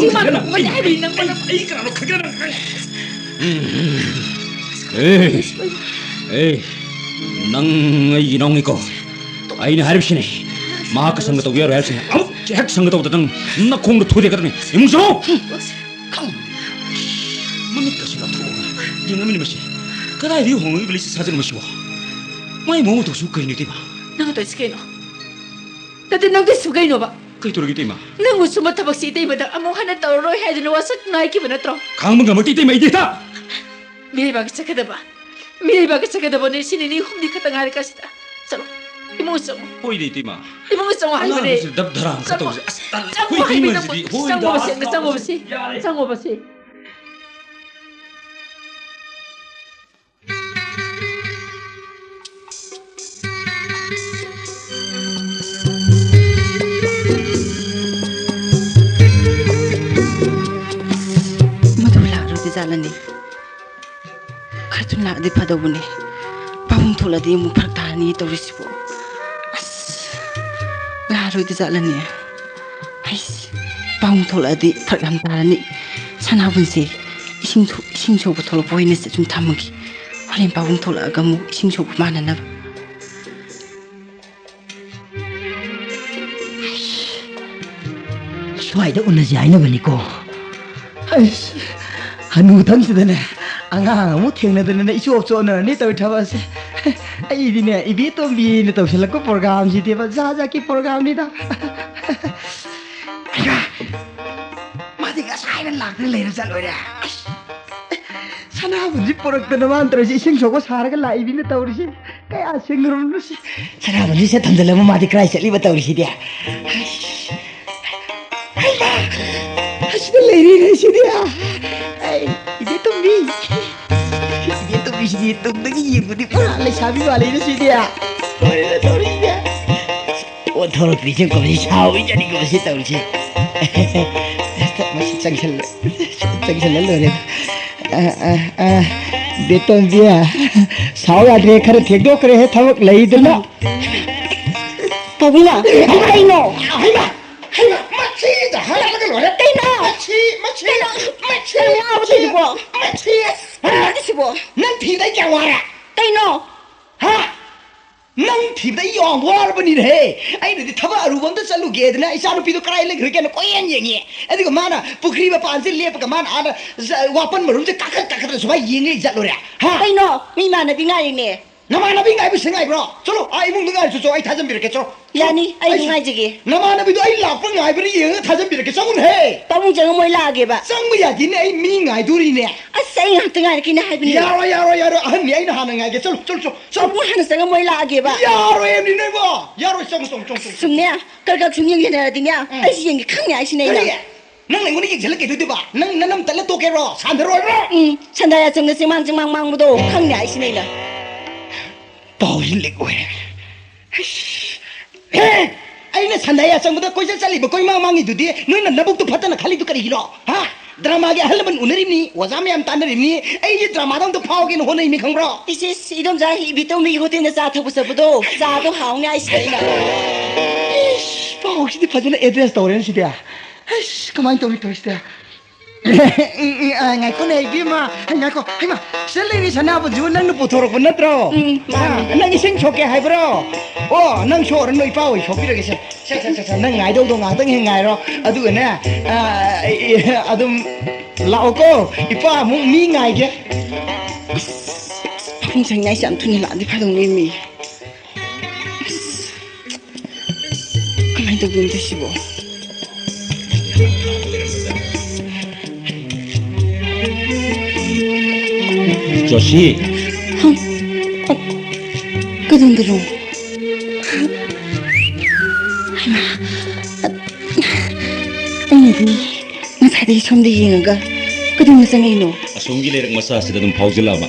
ꯃꯥꯅ ꯐꯨꯒꯅꯤ ꯍꯥꯏꯕꯅꯤ ꯅꯪ꯫ ꯑꯩ, ꯑꯩ ꯀꯅꯥꯅꯣ ꯈꯪꯒꯦ ꯅꯪ? ꯑꯦ, ꯑꯦ, ꯅꯪ ꯑꯩꯒꯤ ꯏꯅꯥꯎꯅꯤꯀꯣ꯫ ꯑꯩꯅ ꯍꯥꯏꯔꯤꯕꯁꯤꯅꯤ, ꯃꯍꯥꯛꯀ ꯁꯪꯒ ꯇꯧꯕ ꯌꯥꯔꯣꯏ ꯍꯥꯏꯕꯁꯤꯅꯤ꯫ ꯑꯃꯨꯛ ꯍꯦꯛ ꯁꯪꯒ ꯇꯧꯗ ꯅꯪ ꯅꯈꯣꯡꯗ ꯊꯨꯗꯦꯛꯀꯗꯕꯅꯤ꯫ ꯏꯃꯨꯡ ꯆꯪꯉꯣ꯫ ꯃꯃꯤꯠꯀꯁꯤ ꯂꯥꯎꯊꯣꯛꯑꯒ ꯌꯦꯡꯉꯝꯃꯤꯅꯤ ꯃꯁꯤ꯫ ꯀꯗꯥꯏꯗꯒꯤ ꯍꯣꯡꯂꯛꯏꯕ ꯂꯤꯆꯠ ꯁꯥꯖꯠꯅꯣ ꯃꯁꯤꯕꯣ? ꯃꯥꯏ ꯃꯑꯣꯡ ꯃꯇꯧꯁꯤꯕꯨ ꯀꯩꯅꯣ ꯏꯇꯩꯃ? ꯅꯪ ꯇꯧꯔꯤꯁꯤ ꯀꯩꯅꯣ? ꯅꯠꯇꯦ, ꯅꯪ ꯇꯧꯔꯤꯁꯤꯕꯨ ꯀꯩꯅꯣꯕ? ꯀꯩ ꯇꯧꯔꯒꯦ ꯏꯇꯩꯃ? ꯅꯪ ꯎꯁꯨ ꯃꯊꯕꯛꯁꯤ ꯏꯇꯩꯃꯗ ꯑꯃꯨꯛ ꯍꯟꯅ ꯇꯧꯔꯔꯣꯏ ꯍꯥꯏꯗꯨꯅ ꯋꯥꯁꯛ ꯉꯥꯏꯈꯤꯕ ꯅꯠꯇ꯭ꯔꯣ? ꯈꯥꯡꯕ ꯉꯝꯃꯛꯇꯦ ꯏꯇꯩꯃ, ꯑꯩꯗꯤ ꯍꯦꯛꯇ꯫ ꯃꯤꯔꯩꯕꯥꯛꯀꯤ ꯆꯠꯀꯗꯕ, ꯃꯤꯔꯩꯕꯥꯛꯀꯤ ꯆꯠꯀꯗꯕ ꯅꯨꯃꯤꯠ ꯁꯤꯅꯤ ꯅꯤꯅꯤ ꯍꯨꯝꯅꯤ ꯈꯛꯇ ꯉꯥꯏꯔꯀꯥꯟꯁꯤꯗ꯫ ꯆꯠꯂꯣ, ꯏꯃꯨꯡ ꯆꯪꯉꯣ꯫ ꯍꯣꯏꯗ ꯏꯇꯩꯃ꯫ ꯏꯃꯨꯡ ꯆꯪꯉꯣ ꯍꯥꯏꯕꯅꯦ꯫ ꯑꯉꯥꯡꯁꯤꯗ ꯗꯞ ꯗꯔꯥꯡ ꯆꯪꯉꯣ꯫ ꯈꯠꯇꯧꯁꯦ꯫ ꯑꯁ, ꯇꯜꯂꯦ꯫ ꯆꯪꯉꯣ ꯑꯩꯈꯣꯏ ꯍꯥꯏꯕꯅꯦ, ꯏꯇꯩꯃꯁꯤꯗꯤ꯫ ꯆꯪꯉꯣ꯫ ꯍꯣꯏꯗ, ꯆꯪꯉꯣꯕꯁꯦ, ꯑꯁ, ꯆꯪꯉꯣꯕꯁꯦ꯫ ꯌꯥꯔꯦ꯫ ꯆꯪꯉꯣꯕꯁꯦ꯫ ꯃꯗꯨ ꯂꯥꯛꯂꯣꯏꯗꯣꯏꯖꯥꯠꯂꯅꯦ? ꯈꯔ ꯊꯨꯅ ꯂꯥꯛꯑꯗꯤ ꯐꯗꯧꯕꯅꯦ꯫ ꯄꯥꯕꯨꯡ ꯊꯣꯛꯂꯛꯑꯗꯤ ꯑꯃꯨꯛ ꯐꯔꯛ ꯇꯥꯔꯅꯤ ꯇꯧꯔꯤꯁꯤꯕꯣ꯫ ꯑꯁ, ꯂꯥꯛꯑꯔꯣꯏꯗꯣꯏꯖꯥꯠꯂꯅꯦ? ꯑꯩꯁ, ꯄꯥꯕꯨꯡ ꯊꯣꯛꯂꯛꯑꯗꯤ ꯐꯔꯛ ꯌꯥꯝ ꯇꯥꯔꯅꯤ꯫ ꯁꯅꯥꯕꯨꯟꯁꯦ ꯏꯁꯤꯡ ꯊꯣ-, ꯏꯁꯤꯡ ꯁꯣꯛꯄ ꯊꯣꯛꯂꯛꯄ ꯑꯣꯏꯅ ꯁꯨꯝ ꯊꯝꯃꯒꯦ꯫ ꯍꯣꯔꯦꯟ ꯄꯥꯕꯨꯡ ꯊꯣꯛꯂꯛꯑꯒ ꯑꯃꯨꯛ ꯏꯁꯤꯡ ꯁꯣꯛꯄ ꯃꯥꯟꯅꯅꯕ꯫ ꯁ꯭ꯋꯥꯏꯗ ꯎꯅꯁꯤ ꯍꯥꯏꯅꯕꯅꯤꯀꯣ꯫ ꯑꯩꯁ, ꯍꯅꯨꯊꯪꯁꯤꯗꯅꯦ, ꯑꯉꯥꯡ ꯑꯃꯨꯛ ꯊꯦꯡꯅꯗꯅꯅꯦ, ꯏꯆꯣꯞ ꯆꯣꯞꯅꯔꯅꯤ ꯇꯧꯔꯤ ꯊꯕꯛꯁꯦ꯫ ꯑꯩꯗꯤꯅꯦ, ꯏꯕꯦꯇꯣꯝꯕꯤꯅ ꯇꯧꯁꯤꯜꯂꯛꯄ programꯁꯤꯗꯤꯕ, ꯖꯥꯠ ꯖꯥꯠꯀꯤ programꯅꯤꯗ꯫ ꯑꯌꯥ! ꯃꯥꯗꯤ ꯉꯁꯥꯏꯅ ꯂꯥꯛꯇꯅ ꯂꯩꯔ ꯆꯠꯂꯣꯏꯔꯦ꯫ ꯑꯁ! ꯁꯅꯥꯕꯨꯟꯁꯤ ꯄꯨꯔꯛꯇꯅ ꯃꯥꯅ ꯇꯧꯔꯤꯁꯤ, ꯏꯁꯤꯡ ꯁꯣꯛꯄ ꯁꯥꯔꯒ ꯂꯥꯛꯏꯃꯤꯅ ꯇꯧꯔꯤꯁꯤ꯫ ꯀꯌꯥ ꯁꯤꯡꯉꯨꯔꯕꯅꯣ ꯁꯤ? ꯁꯅꯥꯕꯨꯟꯁꯤꯁꯦ ꯊꯝꯖꯤꯜꯂꯝꯃ ꯃꯥꯗꯤ ꯀꯗꯥꯏ ꯆꯠꯂꯤꯕ ꯇꯧꯔꯤꯁꯤꯗꯤ? ꯑꯁ! ꯍꯩꯃꯥ! ꯑꯁꯤꯗ ꯂꯩꯔꯦꯅꯦ ꯁꯤꯗꯤ꯫ ꯑꯩ, ꯏꯕꯦꯇꯣꯝꯕꯤ꯫ ꯏꯕꯦꯇꯣꯝꯕꯤꯁꯤꯗꯤ ꯇꯨꯡꯗꯒꯤ ꯌꯦꯡꯕꯗꯤ ꯄꯨꯔꯥ ꯂꯩꯁꯥꯕꯤ ꯃꯥꯜꯂꯦꯅꯦ ꯁꯤꯗꯤ꯫ ꯂꯣꯏꯔꯦ, ꯇꯧꯔꯤꯁꯦ꯫ ꯑꯣꯟꯊꯣꯔꯛꯇ꯭ꯔꯤꯁꯦ ꯀꯃꯥꯏꯅ ꯁꯥꯎꯔꯤꯖꯥꯠꯅꯤꯀꯣ ꯁꯤ ꯇꯧꯔꯤꯁꯦ꯫ ꯃꯁꯤ ꯆꯪꯁꯜꯂ-, ꯆꯪꯁꯜꯂ ꯂꯣꯏꯔꯦ꯫ ꯑ, ꯑ, ꯑ, ꯕꯦꯇꯣꯟꯕꯤ, ꯁꯥꯎ ꯌꯥꯗ꯭ꯔꯦ, ꯈꯔ ꯊꯦꯡꯗꯣꯛꯈ꯭ꯔꯦꯍꯦ, ꯊꯕꯛ ꯂꯩꯗꯅ꯫ ꯄꯥꯕꯨꯡꯅ, ꯀꯩꯅꯣ? ꯍꯩꯃꯥ! ꯍꯩꯃꯥ! ꯃꯁꯤꯗ ꯍꯥꯏꯔꯒ ꯂꯣꯏꯔꯦ꯫ ꯀꯩꯅꯣ? ꯃꯁꯤ, ꯃꯁꯤ, ꯀꯩꯅꯣ? ꯃꯁꯤ, ꯀꯩꯅꯣ ꯉꯥꯎꯕ ꯃꯁꯤ, ꯇꯧꯏꯗꯨꯕꯣ? ꯃꯁꯤ꯫ ꯀꯩꯅꯣ ꯍꯥꯏꯁꯤꯕꯣ? ꯅꯪ ꯊꯤꯗ ꯑꯩ ꯀꯌꯥꯝ ꯋꯥꯔꯦ? ꯀꯩꯅꯣ? ꯍꯥ? ꯅꯪ ꯊꯤꯕꯗ ꯑꯩ ꯌꯥꯝ ꯋꯥꯔꯕꯅꯤꯅꯦꯍꯦ꯫ ꯑꯩꯅꯗꯤ ꯊꯕꯛ ꯑꯔꯨꯕ ꯑꯝꯇ ꯆꯠꯂꯨꯒꯦꯗꯅ ꯏꯆꯥꯅꯨꯄꯤꯗꯣ ꯀꯗꯥꯏ ꯂꯩꯈ꯭ꯔꯒꯦꯅ ꯀꯣꯏꯌꯦꯡ ꯌꯦꯡꯉꯤ꯫ ꯑꯗꯨꯒ ꯃꯥꯅ ꯄꯨꯈ꯭ꯔꯤ ꯃꯄꯥꯟꯁꯦ ꯂꯦꯞꯄꯒ ꯃꯥꯅ ꯑꯥꯗ ꯖ-, ꯋꯥꯄꯟ ꯃꯔꯨꯝꯁꯦ ꯀꯥꯈꯠ ꯀꯥꯈꯠꯇꯅ ꯁꯨꯃꯥꯏꯅ ꯌꯦꯡ ꯂꯩ ꯆꯠꯂꯨꯔꯦ꯫ ꯍꯥ? ꯀꯩꯅꯣ? ꯃꯤ ꯏꯃꯥꯟꯅꯕꯤ ꯉꯥꯏꯔꯤꯅꯦ꯫ ꯅꯃꯥꯟꯅꯕꯤ ꯉꯥꯏꯕꯁꯤ ꯉꯥꯏꯕ꯭ꯔꯣ? ꯆꯠꯂꯣ, ꯑꯥ ꯏꯃꯨꯡꯗ ꯉꯥꯏꯔꯨꯆꯣ, ꯑꯩ ꯊꯥꯖꯟꯕꯤꯔꯛꯀꯦ, ꯆꯠꯂꯣ꯫ ꯌꯥꯅꯤ, ꯑꯩ ꯑꯗꯨꯝ ꯑꯩ ꯉꯥꯏꯖꯒꯦ꯫ ꯅꯃꯥꯟꯅꯕꯤꯗꯣ ꯑꯩ ꯂꯥꯛꯄ ꯉꯥꯏꯕꯅ ꯌꯦꯡꯉꯒ ꯊꯥꯖꯟꯕꯤꯔꯛꯀꯦ, ꯆꯪꯉꯨꯅꯦꯍꯦ꯫ ꯄꯥꯕꯨꯡ ꯆꯪꯉ ꯃꯣꯏ ꯂꯥꯛꯑꯒꯦꯕ꯫ ꯆꯪꯕ ꯌꯥꯗꯦꯅꯦ, ꯑꯩ ꯃꯤ ꯉꯥꯏꯗꯣꯔꯤꯅꯦ꯫ ꯑꯁ, ꯑꯩ ꯉꯥꯏꯍꯥꯛꯇ ꯉꯥꯏꯔꯛꯀꯦꯅꯦ ꯍꯥꯏꯕꯅꯤ꯫ ꯌꯥꯔꯣꯏ, ꯌꯥꯔꯣꯏ, ꯌꯥꯔꯣꯏ, ꯑꯍꯟꯅꯤ, ꯑꯩꯅ ꯍꯥꯟꯅ ꯉꯥꯏꯒꯦ, ꯆꯠꯂꯣ, ꯆꯠꯂꯣ, ꯆꯠꯂꯣ, ꯆꯠꯂꯣ꯫ ꯄꯥꯕꯨꯡ ꯍꯥꯟꯅ ꯆꯪꯉ ꯃꯣꯏ ꯂꯥꯛꯑꯒꯦꯕ꯫ ꯌꯥꯔꯣꯏ ꯍꯥꯏꯕꯅꯤ ꯅꯣꯏꯕꯣ, ꯌꯥꯔꯣꯏ, ꯆꯪꯉꯣ, ꯆꯪꯉꯣ, ꯆꯪꯉꯣ, ꯆꯪꯉꯣ꯫ ꯁꯨꯝꯅꯦ, ꯈꯔ ꯈꯔ ꯁꯨꯝ ꯌꯦꯡꯁꯤꯟꯅꯔꯗꯤꯅꯦ, ꯎꯝ꯫ ꯑꯩꯁꯨ ꯌꯦꯡꯒꯦ ꯈꯪꯅꯤ ꯍꯥꯏꯁꯤꯅꯦ ꯑꯩꯅ꯫ ꯀꯔꯤ? ꯅꯪ ꯑꯩꯉꯣꯟꯗ ꯌꯦꯡꯁꯤꯜꯂ ꯀꯩꯗꯧꯗꯣꯏꯕ? ꯅꯪ ꯅꯅꯝ ꯇꯠꯂ ꯇꯣꯛꯀꯦꯔꯣ? ꯁꯥꯟꯊꯔꯣꯏꯕ꯭ꯔꯣ? ꯎꯝ, ꯁꯟꯗꯥ ꯌꯥꯆꯪꯗ ꯆꯤꯡꯃꯥꯡ ꯆꯤꯡꯃꯥꯡ ꯃꯥꯡꯕꯗꯣ ꯈꯪꯅꯤ ꯍꯥꯏꯁꯤꯅꯦ ꯑꯩꯅ꯫ ꯄꯥꯎꯁꯤ ꯂꯤꯛ ꯑꯣꯏꯔꯦ꯫ ꯑꯦ! ꯑꯩꯅ ꯁꯟꯗꯥ ꯌꯥꯆꯪꯕꯗ ꯀꯣꯏꯆꯠ ꯆꯠꯂꯤꯕ ꯀꯣꯏꯃꯥꯡ ꯃꯥꯡꯉꯤꯗꯨꯗꯤ ꯅꯣꯏꯅ ꯅꯕꯨꯛꯇꯨ ꯐꯠꯇꯅ ꯈꯜꯂꯤꯗꯨ ꯀꯔꯤꯒꯤꯅꯣ? ꯍꯥ? ꯗ꯭ꯔꯃꯥꯒꯤ ꯑꯍꯜ ꯂꯃꯟ ꯎꯅꯔꯤꯕꯅꯤ, ꯑꯣꯖꯥ ꯃꯌꯥꯝ ꯇꯥꯟꯅꯔꯤꯕꯅꯤ, ꯑꯩꯁꯦ ꯗ꯭ꯔꯃꯥꯗ ꯑꯝꯇ ꯐꯥꯎꯒꯦꯅ ꯍꯣꯠꯅꯔꯤꯕꯅꯤ ꯈꯪꯕ꯭ꯔꯣ? ꯏꯁ, ꯏꯁ, ꯏꯗꯣꯝꯆꯥ, ꯏꯕꯦꯇꯣꯝꯕꯤꯒꯤ ꯍꯣꯇꯦꯜꯗ ꯆꯥ ꯊꯛꯄ ꯆꯠꯄꯗꯣ, ꯆꯥꯗꯣ ꯍꯥꯎꯅꯤ ꯍꯥꯏꯁꯤꯗ ꯑꯩꯅ꯫ ꯏꯁ, ꯄꯥꯎꯁꯤꯗꯤ ꯐꯖꯅ ꯑꯦꯗ꯭ꯔꯦꯁ ꯇꯧꯔꯦꯅꯦ ꯁꯤꯗꯤ꯫ ꯑꯁ, ꯀꯃꯥꯏꯅ ꯇꯧꯅꯤ ꯇꯧꯔꯤꯁꯤꯗꯤ? ꯎꯝ, ꯎꯝ, ꯑ, ꯉꯥꯏꯈꯣꯅꯦ, ꯏꯕꯦꯝꯃ꯫ ꯉꯥꯏꯈꯣ, ꯍꯩꯃꯥ, ꯁꯤꯗ ꯂꯩꯔꯤ ꯁꯅꯥꯕꯨꯟꯁꯤꯕꯨ ꯅꯪꯅ ꯄꯨꯊꯣꯔꯛꯄ ꯅꯠꯇ꯭ꯔꯣ? ꯎꯝ, ꯃꯥꯅꯤ꯫ ꯑ, ꯅꯪ ꯏꯁꯤꯡ ꯁꯣꯛꯀꯦ ꯍꯥꯏꯕ꯭ꯔꯣ? ꯑꯣ, ꯅꯪ ꯁꯣꯛꯑꯔꯅꯨ, ꯏꯄꯥ ꯑꯣꯏ ꯁꯣꯛꯄꯤꯔꯒꯦꯁꯦ꯫ ꯁꯦ, ꯁꯦ, ꯁꯦ, ꯁꯦ, ꯅꯪ ꯉꯥꯏꯗꯧꯗꯣ ꯉꯥꯏꯍꯥꯛꯇꯪ ꯍꯦꯛ ꯉꯥꯏꯔꯣ꯫ ꯑꯗꯨꯒꯅꯦ, ꯑ, ꯑꯩ, ꯑꯗꯨꯝ ꯂꯥꯛꯑꯣꯀꯣ, ꯏꯄꯥ ꯑꯃꯨꯛ ꯃꯤ ꯉꯥꯏꯒꯦ꯫ ꯄꯨꯡ ꯁꯪꯉꯤꯉꯩꯁꯦ ꯌꯥꯝ ꯊꯨꯅ ꯂꯥꯛꯑꯗꯤ ꯐꯗꯧꯅꯦꯃꯤ꯫ ꯑꯁ, ꯀꯃꯥꯏꯅ ꯇꯧꯗꯣꯏꯅꯣ ꯁꯤꯕꯣ? ꯖꯣꯁꯤ꯫ ꯍ? ꯑ, ꯀꯗꯣꯝꯗꯅꯣ? ꯍꯩꯃꯥ, ꯑ, ꯑꯩꯅꯗꯤ ꯉꯁꯥꯏꯗꯒꯤ ꯁꯣꯝꯗ ꯌꯦꯡꯉꯒ ꯀꯗꯣꯝꯗ ꯆꯪꯉꯛꯏꯅꯣ? ꯑꯁꯣꯝꯒꯤ ꯂꯩꯔꯛ ꯃꯆꯥꯁꯤꯗ ꯑꯗꯨꯝ ꯐꯥꯎꯖꯤꯜꯂꯛꯑꯕ꯫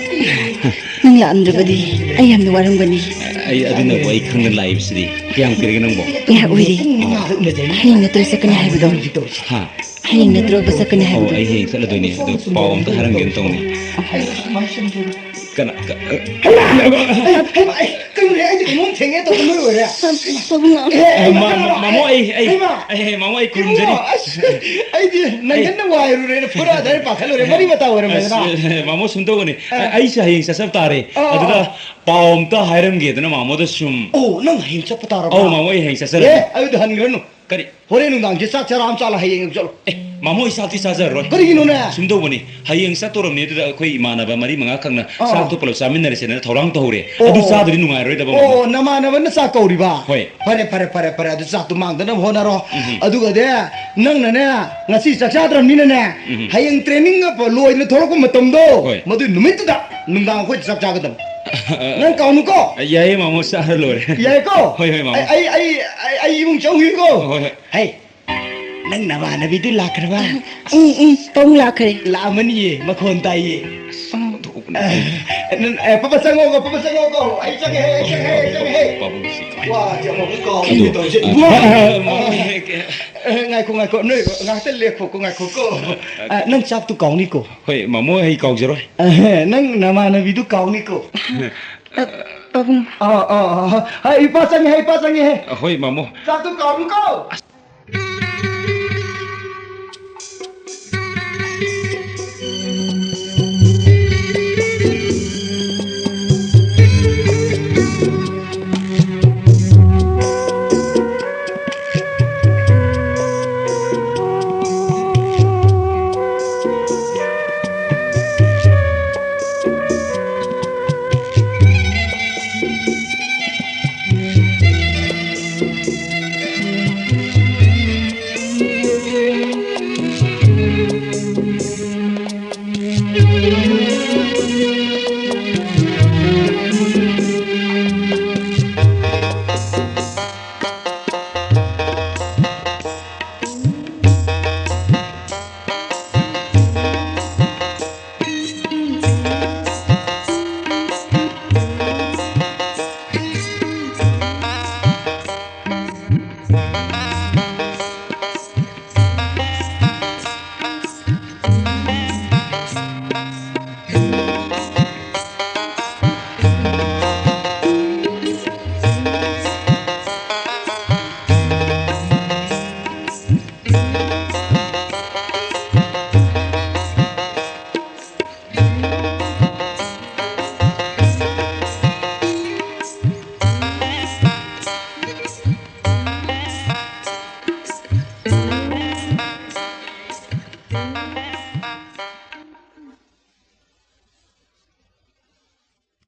ꯅꯪ ꯂꯥꯛꯑꯝꯗ꯭ꯔꯕꯗꯤ ꯑꯩ ꯌꯥꯝꯅ ꯋꯥꯔꯝꯒꯅꯤ꯫ ꯑꯩ, ꯑꯗꯨꯅꯕꯨ ꯑꯩ ꯈꯪꯗꯅ ꯂꯥꯛꯏꯕꯁꯤꯗꯤ꯫ ꯀꯌꯥꯝ ꯀꯨꯏꯔꯒꯦ ꯅꯪꯕꯣ? ꯉꯥꯏꯍꯥꯛ ꯑꯣꯏꯔꯤ꯫ ꯍꯌꯦꯡ ꯅꯠꯇ꯭ꯔꯣ ꯆꯠꯀꯅꯤ ꯍꯥꯏꯕꯗꯣ? ꯍꯥ? ꯍꯌꯦꯡ ꯅꯠꯇ꯭ꯔꯣ ꯆꯠꯀꯅꯤ ꯑꯣ, ꯍꯥꯏꯕꯗꯣ? ꯑꯩ ꯍꯌꯦꯡ ꯆꯠꯂꯗꯣꯏꯅꯦ꯫ ꯑꯗꯣ ꯄꯥꯎ ꯑꯝꯇ ꯍꯥꯏꯔꯝꯒꯦꯅ ꯇꯧꯅꯤ꯫ ꯀꯅꯥ, ꯀ-, ꯍꯩꯃꯥ, ꯑꯩ, ꯀꯩꯅꯣꯅꯦ, ꯑꯩꯗꯤ ꯀꯩꯅꯣꯝ ꯊꯦꯡꯉꯦ ꯇꯧꯕ ꯂꯣꯏ ꯑꯣꯏꯔꯦ꯫ ꯄꯥꯕꯨꯡ꯫ ꯑꯦ, ꯑꯦ, ꯃꯥ-, ꯀꯅꯥꯅꯣ? ꯃꯥ-, ꯃꯥꯃꯣ, ꯑꯩ, ꯑꯩ, ꯍꯩꯃꯥ꯫ ꯑꯩ, ꯑꯩ, ꯃꯥꯃꯣ, ꯑꯩ ꯈꯨꯔꯨꯝꯖꯔꯤ꯫ ꯏꯕꯨꯡꯉꯣ, ꯑꯁ, ꯑꯩꯗꯤ ꯅꯪꯒꯟꯗ ꯑꯩ ꯋꯥꯏꯔꯨꯔꯦꯅ ꯐꯨꯔꯛꯑꯗ꯭ꯔꯥ ꯍꯥꯏꯅ ꯄꯥꯈꯠꯂꯨꯔꯦ꯫ ꯃꯔꯤ ꯃꯇꯥ ꯑꯣꯏꯔꯝꯃꯦꯗꯅ꯫ ꯑꯁ, ꯃꯥꯃꯣ, ꯁꯨꯝ ꯇꯧꯕꯅꯤ꯫ ꯑꯥ꯫ ꯑꯩꯁꯦ ꯍꯌꯦꯡ ꯆꯠꯆꯕ ꯇꯥꯔꯦ꯫ ꯑꯥ, ꯑꯗꯨꯗ ꯑꯥ꯫ ꯄꯥꯎ ꯑꯝꯇ ꯍꯥꯏꯔꯝꯒꯦꯗꯅ ꯃꯥꯃꯣꯗ ꯁꯨꯝ꯫ ꯑꯣ, ꯅꯪ ꯍꯌꯦꯡ ꯆꯠꯄ ꯇꯥꯔꯕ? ꯑꯧ, ꯃꯥꯃꯣ, ꯑꯩ ꯍꯌꯦꯡ ꯆꯠꯆꯔꯅꯤ꯫ ꯑꯦ, ꯑꯗꯨꯗꯤ ꯍꯟꯈ꯭ꯔꯅꯨ꯫ ꯀꯔꯤ? ꯍꯣꯔꯦꯟ ꯅꯨꯡꯗꯥꯡꯁꯦ ꯆꯥꯛ ꯆꯔꯥ ꯑꯃ ꯆꯥꯂ ꯍꯌꯦꯡ ꯑꯌꯨꯛ ꯆꯠꯂꯣ꯫ ꯑꯦ, ꯃꯥꯃꯣ, ꯑꯩ ꯆꯥꯛꯇꯤ ꯆꯥꯖꯔꯔꯣꯏ꯫ ꯀꯔꯤꯒꯤꯅꯣꯅꯦ? ꯁꯨꯝ ꯇꯧꯕꯅꯤ, ꯍꯌꯦꯡ ꯆꯠꯇꯧꯔꯕꯅꯤ, ꯑꯗꯨꯗ ꯑꯩꯈꯣꯏ ꯏꯃꯥꯟꯅꯕ ꯃꯔꯤ ꯃꯉꯥ ꯈꯛꯅ ꯑꯥ꯫ ꯆꯥꯛꯇꯣ ꯄꯨꯂꯞ ꯆꯥꯃꯤꯟꯅꯔꯁꯦꯅ ꯊꯧꯔꯥꯡ ꯇꯧꯍꯧꯔꯦ꯫ ꯑꯣ, ꯑꯗꯨ ꯑꯣ꯫ ꯆꯥꯗ꯭ꯔꯗꯤ ꯅꯨꯡꯉꯥꯏꯔꯣꯏꯗꯕ, ꯑꯣ, ꯃꯥꯃꯣ꯫ ꯑꯣ, ꯅꯃꯥꯟꯅꯕꯅ ꯆꯥꯛ ꯀꯧꯔꯤꯕ? ꯍꯣꯏ꯫ ꯐꯔꯦ, ꯐꯔꯦ, ꯐꯔꯦ, ꯐꯔꯦ, ꯑꯗꯨ ꯆꯥꯛꯇꯣ ꯃꯥꯡꯗꯅꯕ ꯍꯣꯠꯅꯔꯣ꯫ ꯎꯝ꯫ ꯑꯗꯨꯒꯗꯤ ꯅꯪꯅꯅꯦ, ꯉꯁꯤ ꯆꯥꯛ ꯆꯥꯗ꯭ꯔꯕꯅꯤꯅꯅꯦ, ꯎꯝ꯫ ꯍꯌꯦꯡ training ꯂꯣꯏꯅ ꯊꯣꯛꯂꯛꯄ ꯃꯇꯝꯗꯣ, ꯍꯣꯏ꯫ ꯃꯗꯨꯏ ꯅꯨꯃꯤꯠꯇꯨꯗ ꯅꯨꯡꯗꯥꯡ ꯑꯩꯈꯣꯏꯗ ꯆꯥꯛ ꯆꯥꯒꯗꯕꯅꯤ꯫ ꯅꯪ ꯀꯥꯎꯅꯨꯀꯣ? ꯌꯥꯏꯌꯦ, ꯃꯥꯃꯣ, ꯆꯥꯔ ꯂꯣꯏꯔꯦ꯫ ꯌꯥꯏꯀꯣ? ꯍꯣꯏ, ꯍꯣꯏ, ꯃꯥꯃꯣ꯫ ꯑꯩ, ꯑꯩ, ꯑꯩ, ꯑꯩ, ꯑꯩ ꯏꯃꯨꯡ ꯆꯪꯉꯨꯒꯦꯀꯣ? ꯍꯣꯏ, ꯍꯣꯏ꯫ ꯍꯩ, ꯅꯪ ꯅꯃꯥꯟꯅꯕꯤꯗꯨ ꯂꯥꯛꯈ꯭ꯔꯕ? ꯎꯝ, ꯎꯝ, ꯄꯥꯕꯨꯡ ꯂꯥꯛꯈ꯭ꯔꯦ꯫ ꯂꯥꯛꯑꯝꯃꯅꯤꯌꯦ, ꯃꯈꯣꯟ ꯇꯥꯏꯌꯦ꯫ ꯎꯝ꯫ ꯑꯦ, ꯅꯪ, ꯑꯦ, ꯄꯥꯄꯥ ꯆꯪꯉꯣ, ꯄꯥꯄꯥ ꯆꯪꯉꯣ, ꯀꯣ꯫ ꯑꯩ ꯆꯪꯉꯦ, ꯑꯩ ꯆꯪꯉꯦ, ꯑꯩ ꯆꯪꯉꯦ꯫ ꯄꯥꯕꯨꯡꯁꯤ ꯀꯃꯥꯏꯅ ꯋꯥ, ꯇꯧꯔꯤꯅꯣ? ꯌꯥꯝ ꯑꯃꯨꯛ ꯀꯥꯎꯔꯦ ꯑꯗꯣ, ꯇꯧꯔꯤꯁꯦ꯫ ꯑ, ꯏꯕꯨꯡꯉꯣ! ꯑ, ꯑ, ꯑ, ꯉꯥꯏꯈꯣ, ꯉꯥꯏꯈꯣ, ꯅꯣꯏ ꯉꯥꯏꯍꯥꯛꯇ ꯂꯦꯞꯈꯣꯀꯣ, ꯉꯥꯏꯈꯣꯀꯣ꯫ ꯑ, ꯅꯪ ꯆꯥꯛꯇꯨ ꯀꯥꯎꯅꯤꯀꯣ꯫ ꯍꯣꯏ, ꯃꯥꯃꯣ, ꯑꯩ ꯀꯥꯎꯖꯔꯣꯏ꯫ ꯑ, ꯅꯪ ꯅꯃꯥꯟꯅꯕꯤꯗꯨ ꯀꯥꯎꯅꯤꯀꯣ꯫ ꯑ, ꯄꯥꯕꯨꯡ꯫ ꯑ, ꯑ, ꯑ, ꯍ, ꯍ, ꯏꯄꯥ ꯆꯪꯉꯦ, ꯏꯄꯥ ꯆꯪꯉꯦ꯫ ꯍꯣꯏ, ꯃꯥꯃꯣ꯫ ꯆꯥꯛꯇꯨ ꯀꯥꯎꯅꯤꯀꯣ꯫